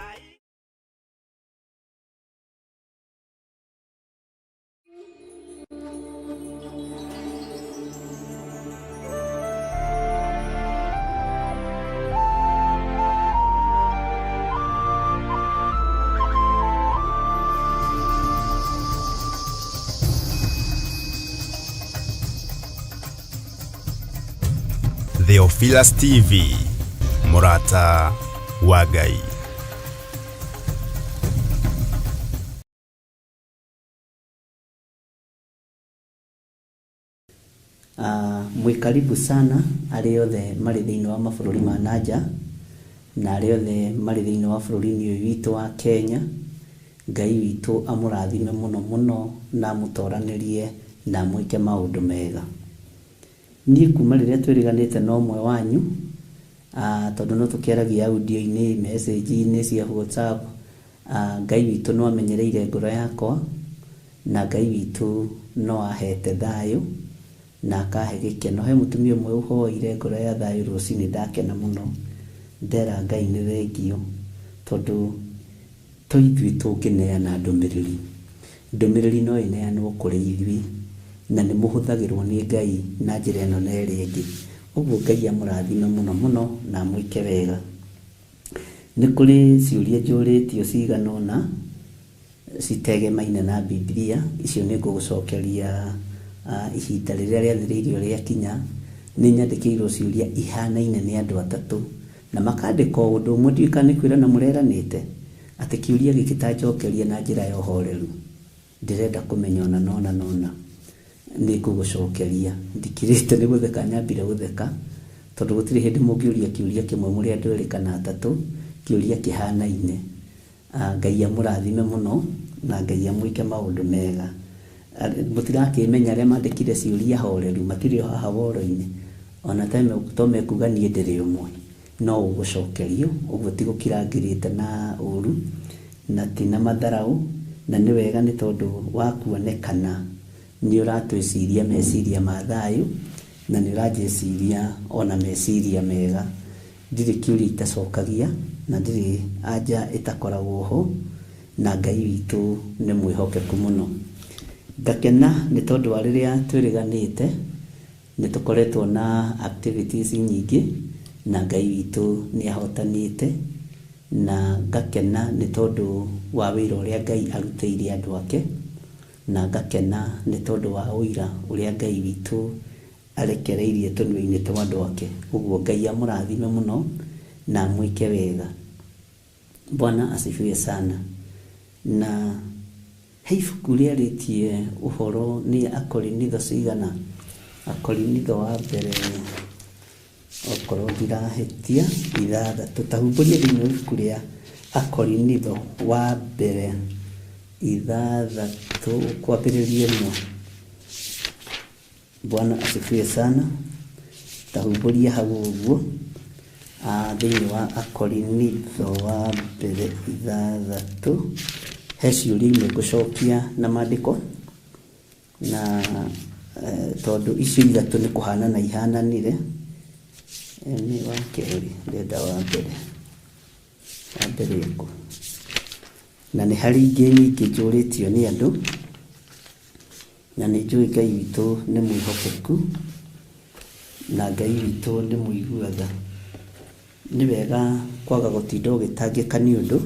Theophilus TV, mũrata wa Ngai. Mwĩ karibu sana arĩa othe marĩ thĩinĩ wa mabũrũri ma nanja na arĩa othe marĩ thĩinĩ wa bũrũri-inĩ ũyũ witũ wa Kenya. Ngai witũ amũrathime mũno mũno na amũtoranĩrie na amwĩke maũndũ mega. Niĩ kuma rĩrĩa twĩrĩganĩte na ũmwe wanyu, tondũ no tũkĩaragia audio-inĩ, message-inĩ cia WhatsApp, Ngai witũ no amenyereire ngoro yakwa na Ngai witũ no ahete thayũ na akahe gĩkeno. He mũtumia ũmwe ũhoire ngoro ya thayũ rũcinĩ, ndakena mũno, ndera Ngai nĩ thengio, tondũ to ithuĩ tũngĩneana ndũmĩrĩri. Ndũmĩrĩri no ĩneanwo kũrĩ ithuĩ na nĩ mũhũthagĩrwo nĩ Ngai na njĩra ĩno na ĩrĩa ĩngĩ. Ũguo Ngai amũrathime mũno mũno na amwĩke wega. Nĩ kũrĩ ciũria njũrĩtio cigana ũna citegemaine na Bibilia, icio nĩ ngũgũcokeria ihinda rĩrĩa rĩathĩrĩirio rĩakinya. Nĩ nyandĩkĩirwo ciũria ihanaine nĩ andũ atatũ na makandĩka o ũndũ ũmwe, ndiũĩ kana nĩ kwĩrana mũreranĩte atĩ kĩũria gĩkĩ ta njokeria na njĩra ya ũhoreru, ndĩrenda kũmenya ona nona nona, nĩ ngũgũcokeria. Ndikirĩte nĩ gũtheka, nyambire gũtheka tondũ gũtirĩ hĩndĩ mũngĩũria kĩũria kĩmwe mũrĩ andũ erĩ kana atatũ, kĩũria kĩhanaine. Ngai amũrathime mũno na Ngai amwĩke maũndũ mega. Mũtirakĩmenya arĩa mandĩkire ciũria horeru, matirĩ o haha woro-inĩ. Ona to mekuga niĩ ndĩrĩ ũmwe, no ũgũcokerio ũguo, ti gũkira ngirĩte na ũru na ti na matharau, na nĩ wega nĩ tondũ wa kuonekana nĩ ũratwĩciria meciria ma thayũ, na nĩ ũranjĩciria ona meciria mega. Ndirĩ kĩũria itacokagia na ndirĩ anja ĩtakoragwo ho, na Ngai witũ nĩ mwĩhokeku mũno. Ngakena nĩ tondũ wa rĩrĩa twĩrĩganĩte nĩ tũkoretwo na activities nyingĩ, na Ngai witũ nĩ ahotanĩte, na ngakena nĩ tondũ wa wĩra ũrĩa Ngai arutĩire andũ ake, na ngakena nĩ tondũ wa ũira ũrĩa Ngai witũ arekereirie tũnua-inĩ twa andũ ake. Ũguo Ngai amũrathime mũno na amwĩke wega. Bwana asifiwe sana. Na he ibuku rĩarĩtie ũhoro nĩ Akorinitho cigana, Akorinitho wa mbere okorwo ndirahĩtia 6, ta humbũria thĩinĩ wa ibuku rĩa Akorinitho wa mbere 6 kwambĩrĩria 1. Bwana asifiwe sana. Ta humbũria hau ũguo thĩinĩ wa Akorinitho wa mbere 6, he ciũria imwe ngũcokia na maandĩko, na tondũ icio ithatũ nĩ kũhanana ihananire. Nĩ wa kerĩ, ndĩrenda wa mbere, wa mbere ĩkũ, na nĩ harĩ ingĩ nyingĩ njũrĩtio nĩ andũ, na nĩ njũĩ Ngai witũ nĩ mwĩhokeku na Ngai witũ nĩ mũigua tha. Nĩ wega kwaga gũtinda ũgĩtangĩka nĩ ũndũ,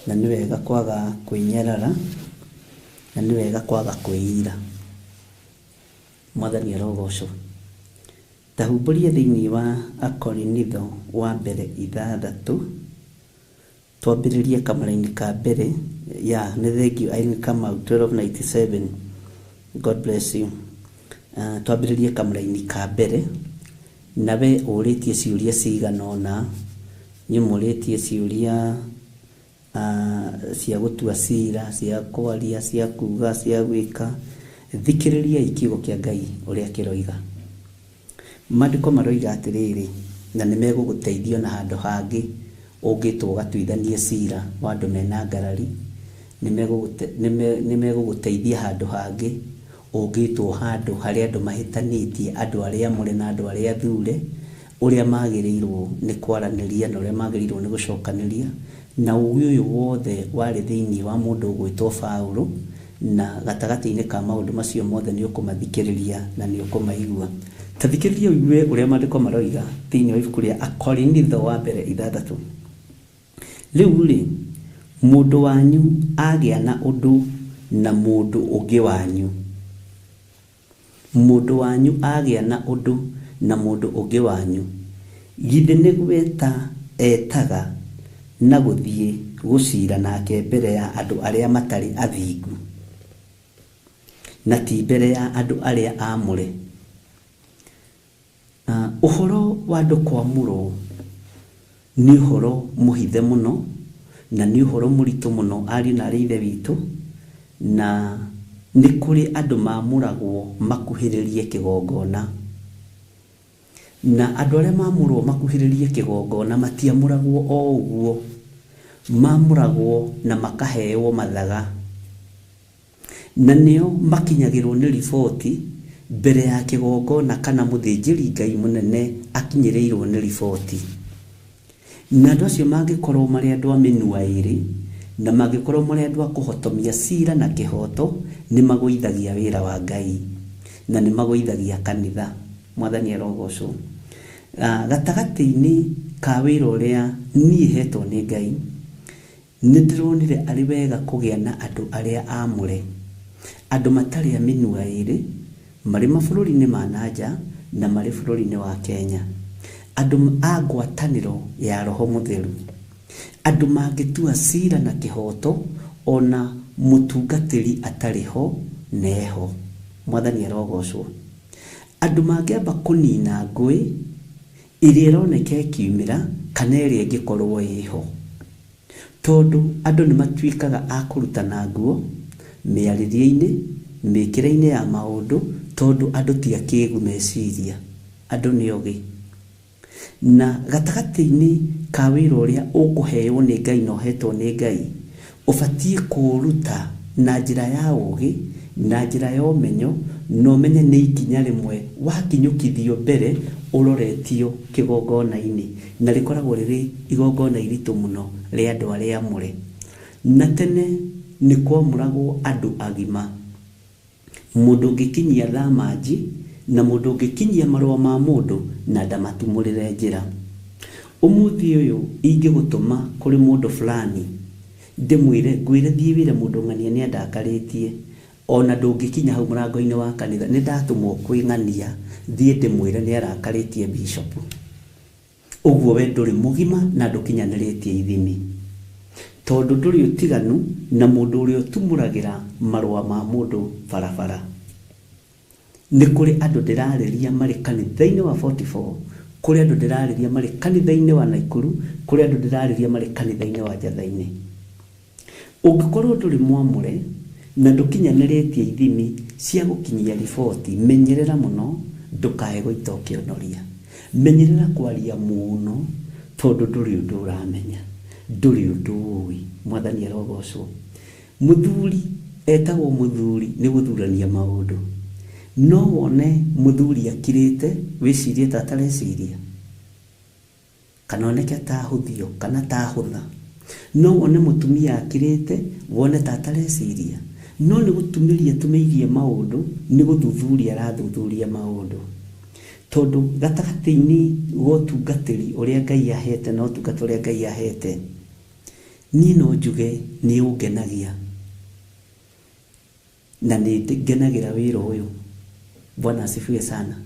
na nĩ wega kwaga kwĩnyarara, na nĩ wega kwaga kwĩira. Mwathani arogocwo. Ta humbũria thĩinĩ wa Akorinitho wa mbere 6, twambĩrĩrie kamũraini ka mbere ya nĩ thank you Irene Kamau 1297, God bless you. Twambĩrĩrie kamũraini ka mbere, na we ũrĩtie ciũria cigana ũna, nyũmũrĩtie ciũria cia gũtua cira, cia kwaria, cia kuga, cia gwĩka. Thikĩrĩriai kiugo kĩa Ngai ũrĩa kĩroiga. Maandĩko maroiga atĩrĩrĩ, na nĩ megũgũteithia na handũ hangĩ ũngĩtwo ũgatuithanie cira wa andũ mena ngarari, nĩ megũgũteithia handũ hangĩ ũngĩtwo handũ harĩa andũ mahĩtanĩtie, andũ arĩa amũre na andũ arĩa athure, ũrĩa magĩrĩirwo nĩ kwaranĩria na ũrĩa magĩrĩirwo nĩ gũcokanĩria. Na ũgĩ ũyũ wothe warĩ thĩinĩ wa mũndũ ũgwĩtwo Paũlũ, na gatagatĩ-inĩ ka maũndũ macio mothe nĩ ũkũmathikĩrĩria na nĩ ũkũmaigua. Ta thikĩrĩria ũigue ũrĩa maandĩko maroiga thĩinĩ wa ibuku rĩa Akorinitho wa mbere 6. Rĩu rĩ, mũndũ wanyu agĩa na ũndũ na mũndũ ũngĩ wanyu, mũndũ wanyu agĩa na ũndũ na mũndũ ũngĩ wanyu, githĩ nĩ gweta etaga na gũthiĩ gũcira nake mbere ya andũ arĩa matarĩ athingu, na ti mbere ya andũ arĩa aamũre? Ũhoro wa andũ kwamũrwo nĩ ũhoro mũhithe mũno, na nĩ ũhoro mũritũ mũno, ariũ na aarĩ a Ithe witũ, na nĩ kũrĩ andũ mamũragwo makuhĩrĩrie kĩgongona. Na andũ arĩa mamũrwo makuhĩrĩrie kĩgongona matiamũragwo o ũguo, mamũragwo na makaheo mathaga, na nĩo makinyagĩrwo nĩ riboti mbere ya kĩgongona kana mũthĩnjĩri Ngai mũnene akinyĩrĩirwo nĩ riboti. Na andũ acio mangĩkorwo marĩ andũ a mĩnua ĩrĩ, na mangĩkorwo marĩ andũ a kũhotomia cira na kĩhoto, nĩ magũithagia wĩra wa Ngai na nĩ magũithagia kanitha. Mwathani arogocwo. Gatagatĩ-inĩ ka wĩra ũrĩa niĩ hetwo nĩ Ngai, nĩ ndĩronire arĩ wega kũgĩa na andũ arĩa aamũre, andũ matarĩ a mĩnua ĩrĩ, marĩ mabũrũri-inĩ ma nanja na marĩ bũrũri-inĩ wa Kenya, andũ a ngwatanĩro ya Roho Mũtheru, andũ mangĩtua cira na kĩhoto ona mũtungatĩri atarĩ ho neho. Mwathani arogocwo. Andũ mangĩamba kũnina ngũĩ ĩrĩa ĩroneka ĩkiumĩra kana ĩrĩa ĩngĩkorwo ĩho, tondũ andũ nĩ matuĩkaga a kũrutana nguo mĩarĩrie-inĩ, mĩkĩre-inĩ ya maũndũ, tondũ andũ ti akĩgu meciria. Andũ nĩ ogĩ. Na gatagatĩ-inĩ ka wĩra ũrĩa ũkũheo nĩ Ngai na ũhetwo nĩ Ngai, ũbatiĩ kũũruta na njĩra ya ũgĩ, na njĩra ya ũmenyo, na ũmenye nĩ ikinya rĩmwe wakinyũkithio mbere ũroretio kĩgongona-inĩ, na rĩkoragwo rĩrĩ igongona iritũ mũno rĩa andũ arĩa amũre. Na tene nĩ kwamũragwo andũ agima, mũndũ ũngĩkinyia thamanji na mũndũ ũngĩkinyia marũa ma mũndũ na ndamatumũrĩre njĩra. Ũmũthĩ ũyũ ingĩgũtũma kũrĩ mũndũ fulani ndĩmwĩre, ngwĩre thiĩ wĩre mũndũ ng'ania nĩ andakarĩtie, ona ndũngĩkinya hau mũrango-inĩ wa kanitha, nĩ ndatũmwo kwĩ ng'ania thiĩ ndĩmwĩre nĩ arakarĩtie bishop. Ũguo we ndũrĩ mũgima na ndũkinyanĩrĩtie ithimi, tondũ ndũrĩ ũtiganu na mũndũ ũrĩa ũtumũragĩra marũa ma mũndũ barabara. Nĩ kũrĩ andũ ndĩrarĩria marĩ kanitha-inĩ wa 44, kũrĩ andũ ndĩrarĩria marĩ kanitha-inĩ wa Naikuru, kũrĩ andũ ndĩrarĩria marĩ kanitha-inĩ wa Njatha-inĩ. Ũngĩkorwo ndũrĩ mwamũre na ndũkinyanĩrĩtie ithimi cia gũkinyia riboti, menyerera mũno ndũkae gũita ũkĩonoria. Menyerera kwaria mũno tondũ ndũrĩ ũndũ ũramenya, ndũrĩ ũndũ ũĩ. Mwathani arogocwo. Mũthuri etagwo mũthuri nĩ gũthurania maũndũ. No wone mũthuri akirĩte wĩcirie ta atareciria, kana oneke ta ahũthio kana ta ahũtha. No wone mũtumia akirĩte wone ta atareciria, no nĩ gũtumĩria atumĩirie maũndũ, nĩ gũthuthuria arathuthuria maũndũ. Tondũ gatagatĩ-inĩ ga ũtungatĩri ũrĩa Ngai ahete na ũtungata ũrĩa Ngai ahete, niĩ no njuge nĩ ũngenagia na nĩ ngenagĩra wĩra ũyũ. Bwana asifiwe sana.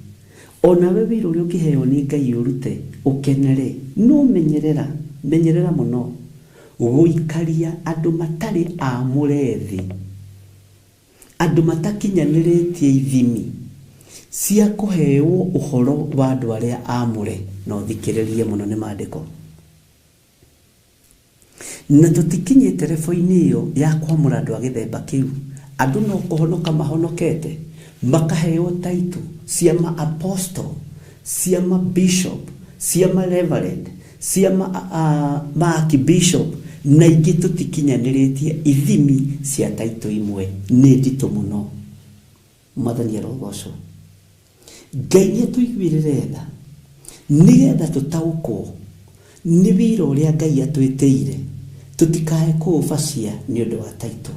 Onawe wĩra ũrĩa ũngĩheo nĩ Ngai ũrute ũkenere, no menyerera, menyerera mũno gũikaria andũ matarĩ amũre thĩ, andũ matakinyanĩrĩtie ithimi cia kũheo ũhoro wa andũ arĩa amũre. Na ũthikĩrĩrie mũno nĩ maandĩko. Na tũtikinyĩte rebo-inĩ ĩyo ya kwamũra andũ a gĩthemba kĩu. Andũ no kũhonoka mahonokete, makaheo title cia ma apostle, cia ma bishop, cia ma reverend, cia ma archbishop, na ingĩ tũtikinyanĩrĩtie ithimi cia title imwe nĩ nditũ mũno. Mwathani arogocwo. Ngai nĩ atũiguĩrĩre tha nĩgetha tũtaũkwo nĩ wĩra ũrĩa Ngai atwĩtĩire, tũtikae kũũbacia nĩ ũndũ wa title,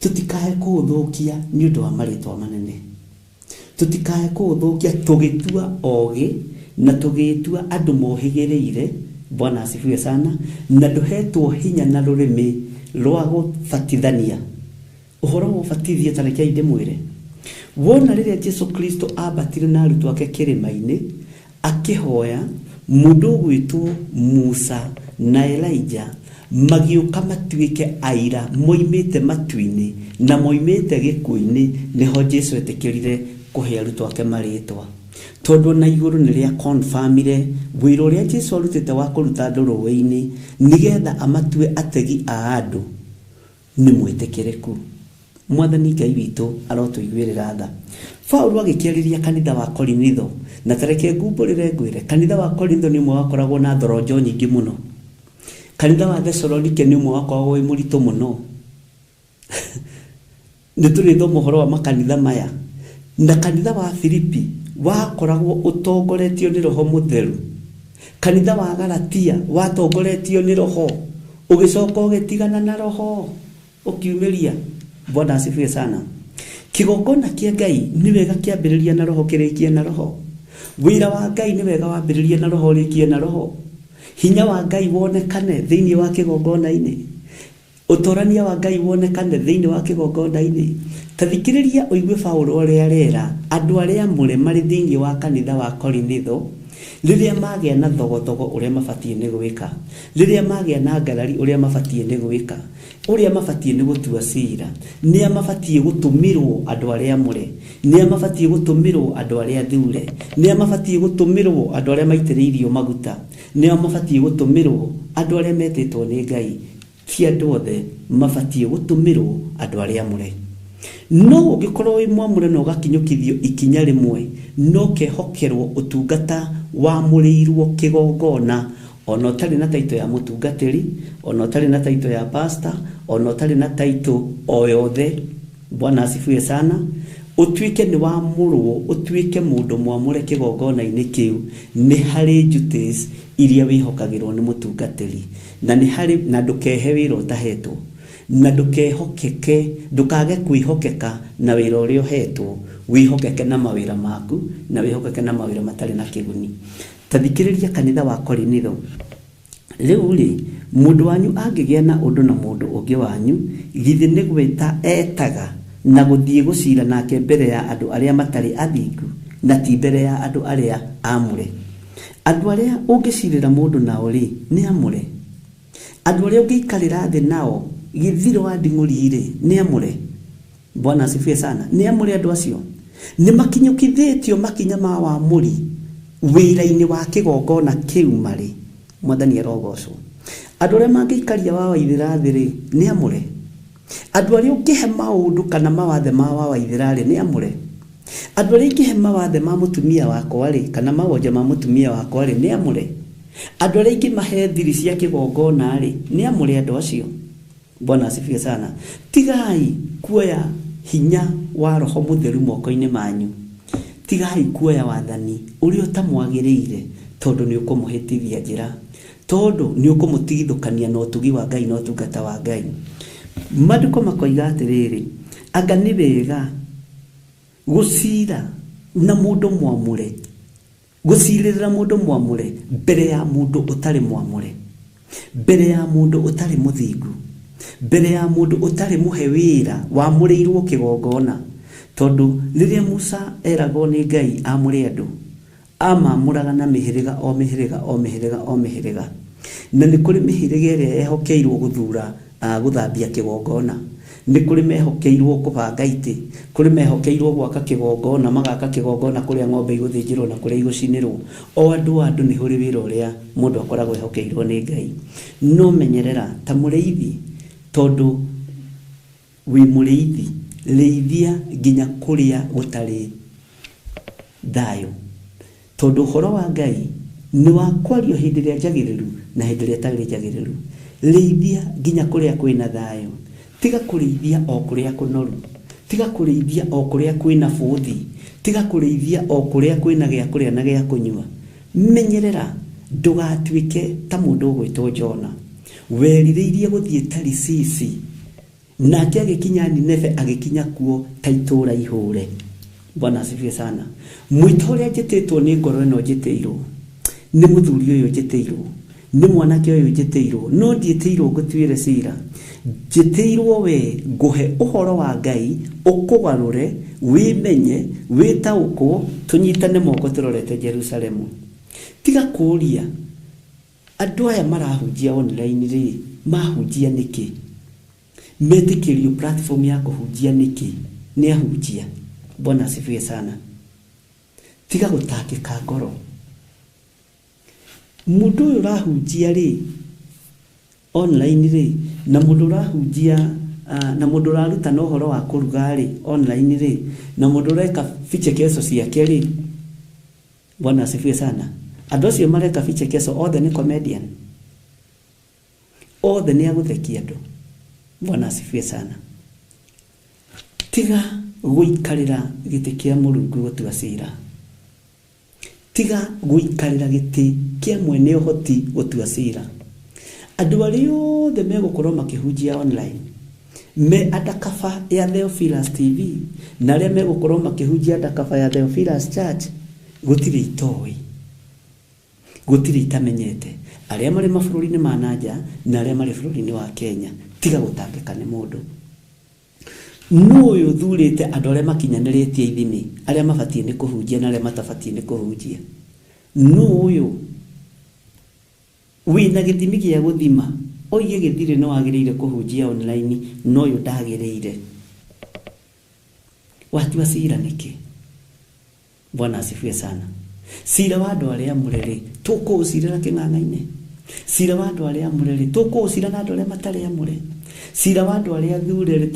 tũtikae kũũthũkia nĩ ũndũ wa marĩtwa manene, tũtikae kũũthũkia tũgĩtua ogĩ na tũgĩtua andũ mohĩgĩrĩire. Bwana asifiwe sana. Na ndũhetwo hinya na rũrĩmĩ rwa gũbatithania. Ũhoro wa ũbatithio, ta rekei ndĩmwĩre, wona rĩrĩa Jesu Kristo ambatire na arutwo ake kĩrĩma-inĩ akĩhoya, mũndũ ũgwĩtwo Musa na Elijah magĩũka matuĩke aira moimĩte matu-inĩ na moimĩte gĩkuũ-inĩ, nĩho Jesu etĩkĩrire kũhe arutwo ake marĩtwa. Tondũ na igũrũ nĩ rĩa confirmire wĩra ũrĩa Jesu arutĩte wa kũruta andũ rũĩ-inĩ nĩgetha amatue ategi a andũ nĩ mwĩtĩkĩrĩku. Mwathani Ngai witũ arotũiguĩrĩra tha. Paulo agĩkĩarĩria kanitha wa Korinitho, na tareke ngumbũrĩre ngwĩre, kanitha wa Korinitho nĩ ũmwe wakoragwo na thoronjo nyingĩ mũno. Kanitha wa Thesalonike nĩ ũmwe wakoragwo wĩ mũritũ mũno. Nĩ tũrĩthoma ũhoro wa makanitha maya. Na kanitha wa Filipi wakoragwo ũtongoretio nĩ Roho Mũtheru. Kanitha wa Galatia watongoretio nĩ Roho, ũgĩcoka ũgĩtigana na Roho ũkiumĩria. Bwana asifiwe sana. Kĩgongona kĩa Ngai nĩ wega kĩambĩrĩria na Roho kĩrĩkie na Roho. Wĩra wa Ngai nĩ wega wambĩrĩrie na Roho ũrĩkie na Roho. Hinya wa Ngai wonekane thĩinĩ wa kĩgongona-inĩ. Ũtorania wa Ngai wonekane thĩinĩ wa kĩgongona-inĩ. Ta thikĩrĩria ũigue Paulo ũrĩa arera andũ arĩa amũre marĩ thĩinĩ wa kanitha wa Korinitho, rĩrĩa magĩa na thogothogo ũrĩa mabatiĩ nĩ gwĩka, rĩrĩa magĩa na ngarari ũrĩa mabatiĩ nĩ gwĩka, ũrĩa mabatiĩ nĩ gũtua cira, nĩa mabatiĩ gũtũmĩrwo andũ arĩa amũre, nĩa mabatiĩ gũtũmĩrwo andũ arĩa athure, nĩa mabatiĩ gũtũmĩrwo andũ arĩa maitĩrĩirio maguta, nĩa mabatiĩ gũtũmĩrwo andũ arĩa metĩtwo nĩ Ngai. Ti andũ othe mabatiĩ gũtũmĩrwo andũ arĩa amũre. No ũngĩkorwo wĩ mwamũre na ũgakinyũkithio ikinya rĩmwe, no kehokerwo ũtungata wamũrĩirwo kĩgongona, ona ũtarĩ na taito ya mũtungatĩri, ona ũtarĩ na taito ya pastor, ona ũtarĩ na taito o yothe. Bwana asifiwe sana. Ũtuĩke nĩ wamũrwo, ũtuĩke mũndũ mwamũre kĩgongona-inĩ kĩu, nĩ harĩ duties iria wĩhokagĩrwo nĩ mũtungatĩri, na nĩ harĩ na ndũkehe wĩra ũtahetwo, na ndũkehokeke, ndũkage kwĩhokeka na wĩra ũrĩa ũhetwo, wĩhokeke na mawĩra maku, na wĩhokeke na mawĩra matarĩ na kĩguni. Ta thikĩrĩria kanitha wa Korinitho. Rĩu rĩ, mũndũ wanyu angĩgĩa na ũndũ na mũndũ ũngĩ wanyu, githĩ nĩ gwĩta etaga na gũthiĩ gũcira nake mbere ya andũ arĩa matarĩ athingu, na ti mbere ya andũ arĩa amũre? Andũ arĩa ũngĩcirĩra mũndũ nao rĩ, nĩ amũre. Andũ arĩa ũngĩikarĩra thĩ nao, gĩthiro wa nding'ũri rĩ, nĩ amũre. Bwana asifiwe sana. Nĩ amũre andũ acio. Nĩ makinyũkithĩtio makinya ma wamũri wĩra-inĩ wa kĩgongona kĩu marĩ. Mwathani arogocwo. Andũ arĩa mangĩikaria wa Waithĩra thĩ rĩ, nĩ amũre. Andũ arĩa ũngĩhe maũndũ kana mawathe ma wa Waithĩra rĩ, nĩ amũre. Andũ arĩa ingĩhe mawathe ma mũtumia wakwa rĩ, kana mawonje ma mũtumia wakwa rĩ, nĩ amũre. Andũ arĩa ingĩmahe thiri cia kĩgongona rĩ, nĩ amũre andũ acio. Bwana asifiwe sana. Tigai kuoya hinya wa Roho Mũtheru moko-inĩ manyu. Tigai kuoya wathani ũrĩa ũtamwagĩrĩire, tondũ nĩ ũkũmũhĩtithia njĩra, tondũ nĩ ũkũmũtigithũkania na ũtugi wa Ngai na ũtungata wa Ngai. Maandĩko makoiga atĩrĩrĩ, anga nĩ wega gũcira na mũndũ mwamũre, gũcirĩrĩra mũndũ mwamũre mbere ya mũndũ ũtarĩ mwamũre, mbere ya mũndũ ũtarĩ mũthingu, mbere ya mũndũ ũtarĩ mũhe wĩra wamũrĩirwo kĩgongona. Tondũ rĩrĩa Musa eragwo nĩ Ngai amũre andũ, amamũraga na mĩhĩrĩga o mĩhĩrĩga o mĩhĩrĩga o mĩhĩrĩga. Na nĩ kũrĩ mĩhĩrĩga ĩrĩa yehokeirwo gũthura gũthambia kĩgongona, nĩ kũrĩ mehokeirwo kũbanga itĩ, kũrĩ mehokeirwo gwaka kĩgongona, magaka kĩgongona kũrĩa ng'ombe igũthĩnjĩrwo na kũrĩa igũcinĩrwo. O andũ andũ nĩ hũrĩ wĩra ũrĩa mũndũ akoragwo ehokeirwo nĩ Ngai. No menyerera ta mũrĩithi, tondũ wĩ mũrĩithi, rĩithia nginya kũrĩa gũtarĩ thayũ, tondũ ũhoro wa Ngai nĩ wa kwario hĩndĩ ĩrĩa njagĩrĩru na hĩndĩ ĩrĩa ĩtarĩ njagĩrĩru. Rĩithia nginya kũrĩa kwĩna thayũ. Tiga kũrĩithia o kũrĩa kũnoru, tiga kũrĩithia o kũrĩa kwĩna bũthi, tiga kũrĩithia o kũrĩa kwĩna gĩa kũrĩa na gĩa kũnyua. Menyerera ndũgatuĩke ta mũndũ ũgwĩtwo Jona, werirĩirie gũthiĩ Tarisisi, nake agĩkinya Nineve, agĩkinya kuo ta itũũra ihũre. Bwana asifiwe sana. Mwĩto ũrĩa njĩtĩtwo nĩ ngoro ĩno njĩtĩirwo, nĩ mũthuri ũyũ njĩtĩirwo, nĩ mwanake ũyũ njĩtĩirwo, no ndiĩtĩirwo ngũtuĩre cira. Njĩtĩirwo we ngũhe ũhoro wa Ngai ũkũgarũre, wĩmenye, wĩtaũkwo, tũnyitane moko tũrorete Jerusalemu. Tiga kũũria andũ aya marahunjia online rĩ, mahunjia nĩkĩ? Metĩkĩrio platform ya kũhunjia nĩkĩ? Nĩ ahunjia. Bwana asifiwe sana. Tiga gũtangĩka ngoro. Mũndũ ũyũ ũrahunjia rĩ online rĩ, na mũndũ ũrahunjia na mũndũ ũrarutana ũhoro wa kũruga rĩ online rĩ, na mũndũ ũreka vichekesho ciake rĩ, Bwana asifiwe sana. Andũ acio mareka vichekesho othe nĩ comedian, othe nĩ agũthekia andũ. Bwana asifiwe sana. Tiga gũikarĩra gĩtĩ kĩa Mũrungu gũtua cira. Tiga gũikarĩra gĩtĩ kĩa mwene ũhoti gũtua cira. Andũ arĩa othe megũkorwo makĩhunjia online me undercover ya Theophilus TV, na arĩa megũkorwo makĩhunjia undercover ya Theophilus Church, gũtirĩ itoĩ, gũtirĩ itamenyete. Arĩa marĩ mabũrũri-inĩ ma nanja na arĩa marĩ bũrũri-inĩ wa Kenya, tiga gũtangĩka nĩ mũndũ. Nũ ũyũ ũthurĩte andũ arĩa makinyanĩrĩtie ithimi, arĩa mabatiĩ nĩ kũhunjia na arĩa matabatiĩ nĩ kũhunjia? Nũ ũyũ wĩna gĩthimi gĩa gũthima oige gĩthirĩ no agĩrĩire kũhunjia online, no ũyũ ndagĩrĩire? Watua cira nĩkĩ? Bwana asifiwe sana. Cira wa andũ arĩa amũre rĩ, tũkũũcirĩra kĩng'ang'a-inĩ? Cira wa andũ arĩa amũre rĩ, tũkũũcira na andũ arĩa matarĩ amũre? Cira wa andũ arĩa athure rĩ,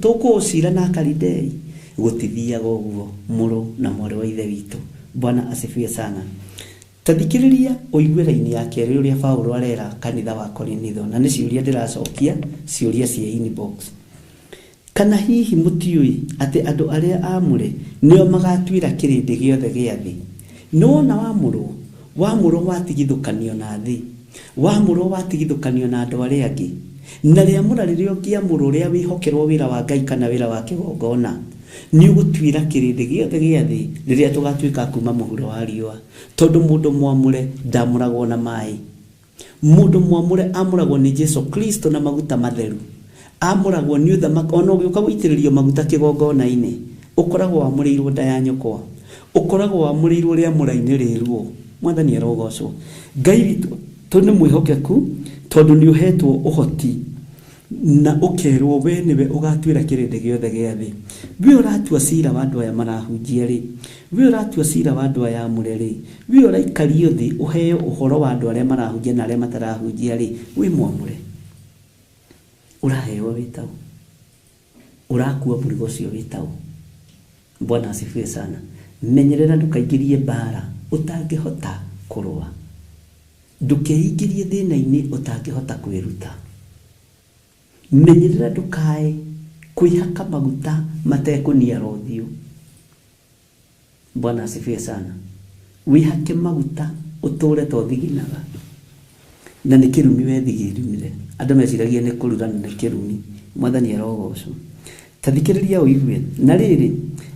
tũkũũcira na Akalidei? Gũtithiaga ũguo, mũrũ na mwarĩ wa Ithe witũ. Bwana asifiwe sana. Ta thikĩrĩria ũigue raini ya kerĩ ũrĩa Paulo arera kanitha wa Korinitho, na nĩ ciũria ndĩracokia, ciũria cia inbox. Kana hihi mũtiũĩ atĩ andũ arĩa aamũre nĩo magatuĩra kĩrĩndĩ gĩothe gĩa thĩ? Nĩwona wamũrwo, wamũrwo watigithũkanio na thĩ, wamũrwo watigithũkanio na andũ arĩa angĩ. Na rĩamũra rĩrĩa ũngĩamũrwo rĩa wĩhokerwo wĩra wa Ngai kana wĩra wa kĩgongona, nĩ ũgũtuĩra kĩrĩndĩ gĩothe gĩa thĩ rĩrĩa tũgatuĩka kuma mũhuro wa riũa. Tondũ mũndũ mwamũre ndamũragwo na maĩ. Mũndũ mwamũre amũragwo nĩ Jesu Kristo na maguta matheru. Amũragwo nĩ ũthamaki, ona ũgĩũka gũitĩrĩrio maguta kĩgongona-inĩ, ũkoragwo wamũrĩirwo nda ya nyũkwa, ũkoragwo wamũrĩirwo rĩamũra-inĩ rĩruo. Mwathani arogocwo. Ngai witũ nĩ mwĩhokeku, tondũ nĩ ũhetwo ũhoti na ũkerwo we nĩwe ũgatuĩra kĩrĩndĩ gĩothe gĩa thĩ. We ũratua cira wa andũ aya marahunjia rĩ, we ũratua cira wa andũ aya amũre rĩ, we ũraikario thĩ ũheo ũhoro wa andũ arĩa marahunjia na arĩa matarahunjia rĩ, wĩ mwamũre. Ũraheo wĩtau, ũrakua mũrigo ũcio wĩtau. Bwana asifiwe sana. Menyerera ndũkaingĩrie mbara ũtangĩhota kũrũa. Ndũkeingĩrie thĩna-inĩ ũtangĩhota kwĩruta. Menyerera ndũkae kwĩhaka maguta matekũniara ũthiũ. Bwana asifiwe sana. Wĩhake maguta ũtũre ta ũthiginaga. Na nĩ kĩrumi wethigĩrire. Andũ meciragia nĩ kũrura na nĩ kĩrumi. Mwathani arogocwo. Ta thikĩrĩria ũigue. Na rĩrĩ,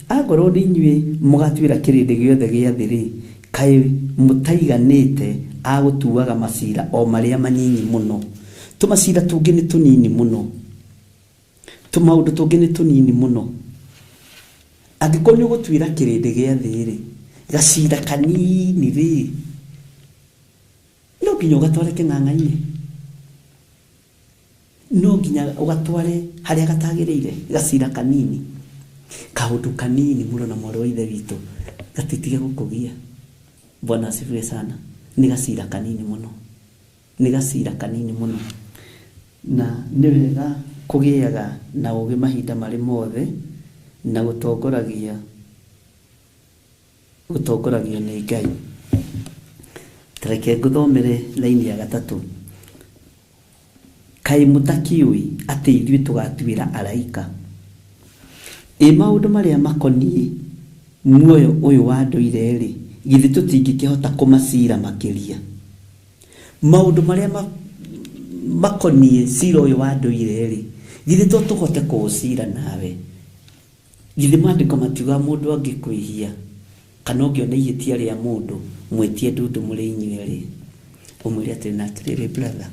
angorwo nĩ inyuĩ mũgatuĩra kĩrĩndĩ gĩothe gĩa thĩ rĩ, kaĩ mũtaiganĩte a gũtuaga macira o marĩa manyinyi mũno. Tũmacira tũngĩ nĩ tũnini mũno, tũmaũndũ tũngĩ nĩ tũnini mũno. Angĩkorwo nĩ ũgũtuĩra kĩrĩndĩ gĩa thĩ rĩ, gacira kanini rĩ, no nginya ũgatware kĩng'ang'a-inĩ, no nginya ũgatware harĩa gatagĩrĩire. Gacira kanini, kaũndũ kanini mũno na mwarĩ wa Ithe witũ gatitige gũkũgia. Bwana asifiwe sana. Nĩ gacira kanini mũno, nĩ gacira kanini mũno. Na nĩ wega kũgĩaga na ũgĩ mahinda marĩ mothe, na gũtongoragio nĩ Ngai. Ta reke ngũthomere laini ya gatatũ. Kaĩ mũtakĩũĩ atĩ ithuĩ tũgatuĩra araika? Ĩ maũndũ marĩa makoniĩ muoyo ũyũ wa ndũire rĩ, githĩ tũtingĩkĩhota kũmacira makĩria? Maũndũ marĩa makoniĩ cira ũyũ wa ndũire rĩ, githĩ to tũhote kũũcira nawe? Githĩ maandĩko matiugaga mũndũ angĩkwĩhia kana ũngĩona ihĩtia rĩa mũndũ, mwĩtie ndundu mũrĩ inyuĩ rĩ, ũmwĩre atĩrĩ na atĩrĩrĩ, brother,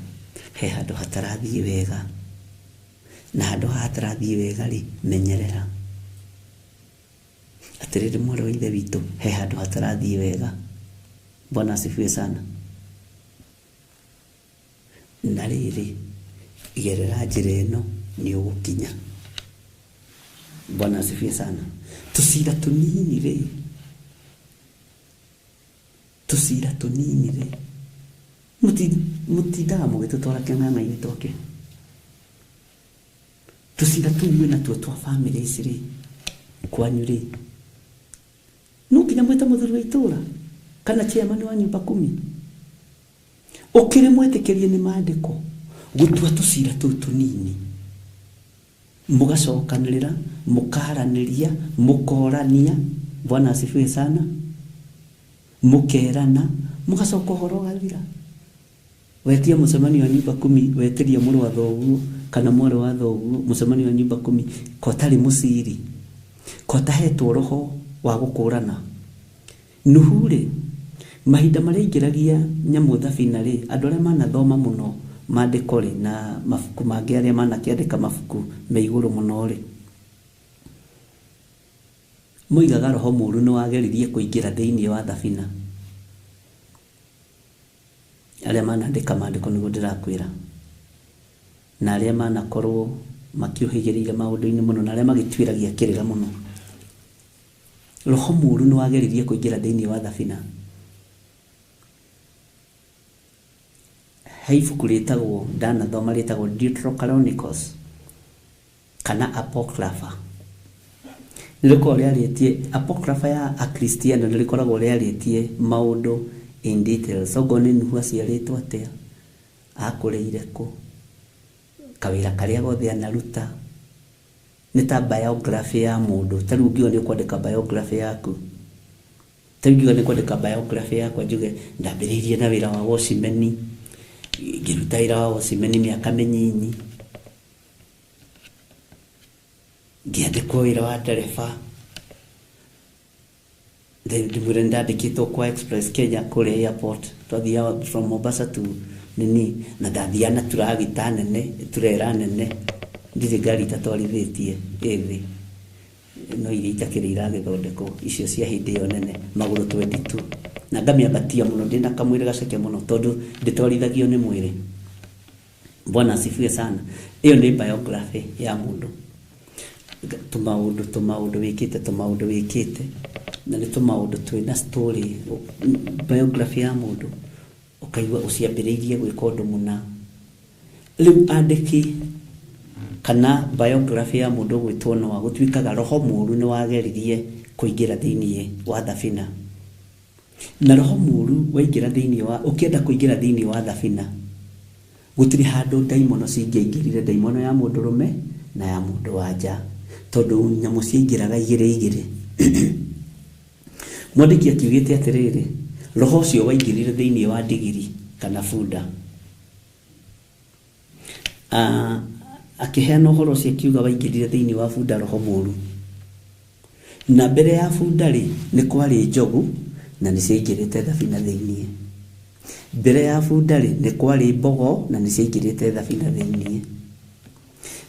he handũ hatarathiĩ wega, na handũ haha hatarathiĩ wega rĩ, menyerera. Atĩrĩrĩ mwarĩ wa Ithe witũ, he handũ hatarathiĩ wega. Bwana asifiwe sana. Na rĩrĩ, gerera njĩra ĩno nĩ ũgũkinya. Bwana asifiwe sana. Tũcira tũnini rĩ, tũcira tũnini rĩ, mũtindaga mũgĩtũtwara kĩng'ang'a-inĩ twake. Tũcira tũu mwĩna tuo twa bamĩrĩ ici rĩ, kwanyu rĩ, no nginya mwĩte mũthuri wa itũra kana chairman wa nyumba kumi. Ũkĩrĩ mwĩtĩkĩrie nĩ maandĩko gũtua tũcira tũu tũnini, mũgacokanĩrĩra, mũkaranĩria, mũkorania. Bwana asifiwe sana. Mũkerana, mũgacoka ũhoro ũgathira. Wetia mũcemanio wa nyumba kumi, wetĩria mũrũ wa thoguo kana mwarĩ wa thoguo mũcemanio wa nyumba kumi, ko ũtarĩ mũciri, ko ũtahetwo roho wa gũkũrana. Nuhu rĩ, mahinda marĩa aingĩragia nyamũ thabina rĩ, andũ arĩa manathoma mũno maandĩko rĩ, na mabuku mangĩ arĩa manakĩandĩka mabuku me igũrũ mũno rĩ, moigaga roho mũũru nĩ wageririe kũingĩra thĩinĩ wa thabina. Arĩa manandĩka maandĩko nĩguo ndĩrakwĩra, na arĩa manakorwo makĩũhĩgĩrĩire maũndũ-inĩ mũno, na arĩa magĩtuĩragia kĩrĩra mũno, roho mũũru nĩ wageririe kũingĩra thĩinĩ wa thabina. He ibuku rĩtagwo ndanathoma rĩtagwo Deuterochronicles kana Apocrypha. Nĩ rĩkoragwo rĩarĩtie Apocrypha ya Akristiano nĩ rĩkoragwo rĩarĩtie maũndũ in details. Okorwo nĩ Nuhu aciarĩtwo atĩa, akũrĩire kũ, kawĩra karĩa gothe anaruta, nĩ ta biography ya mũndũ. Ta rĩu ũngiuga nĩ ũkwandĩka biography yaku, ta rĩu ingiuga nĩ kwandĩka biography yakwa njuge ndambĩrĩirie na wĩra wa watchman, ngĩruta wĩra wa watchman mĩaka mĩnyinyi, ngĩandĩkwo wĩra wa ndereba, ndĩmwĩre nĩ ndandĩkĩtwo kwa Express Kenya kũrĩa airport, twathiaga from Mombasa to nini, na ndathiaga na turagita nene, turera nene, ndirĩ ngari itatwarithĩtie ĩ thĩ, no iria itakĩrĩ iragĩthondekwo, icio cia hĩndĩ ĩyo nene, magũrũ 22, na ngamĩambatia mũno ndĩna kamwĩrĩ gaceke mũno tondũ ndĩtwarithagio nĩ mwĩrĩ. Bwana asifiwe sana. Ĩyo nĩ biography ya mũndũ, tũmaũndũ tũmaũndũ wĩkĩte, tũmaũndũ wĩkĩte, na nĩ tũmaũndũ twĩna story, biography ya mũndũ, ũkaigua ũciambĩrĩirie gwĩka ũndũ mũna. Rĩu andĩki kana biography ya mũndũ ũgwĩtwo Noa, gũtuĩkaga roho mũru nĩ wageririe kũingĩra thĩiniĩ wa thabina. Na roho mũru waingĩra thĩiniĩ wa, ũkĩenda kũingĩra thĩiniĩ wa thabina, gũtirĩ handũ ndaimono cingĩaingĩrire, ndaimono ya mũndũrũme na ya mũndũ wa nja, tondũ nyamũ ciaingĩraga igĩrĩ igĩrĩ. Mwandĩki akiugĩte atĩrĩrĩ, roho ũcio waingĩrire thĩiniĩ wa ndigiri kana bunda. Akĩheana ũhoro ũcio akiuga waingĩrire thĩiniĩ wa bunda roho mũru. Na mbere ya bunda rĩ, nĩ kwarĩ njogu na nĩ ciaingĩrĩte thabina thĩiniĩ. Mbere ya bunda rĩ, nĩ kwarĩ mbogo na nĩ ciaingĩrĩte thabina thĩiniĩ.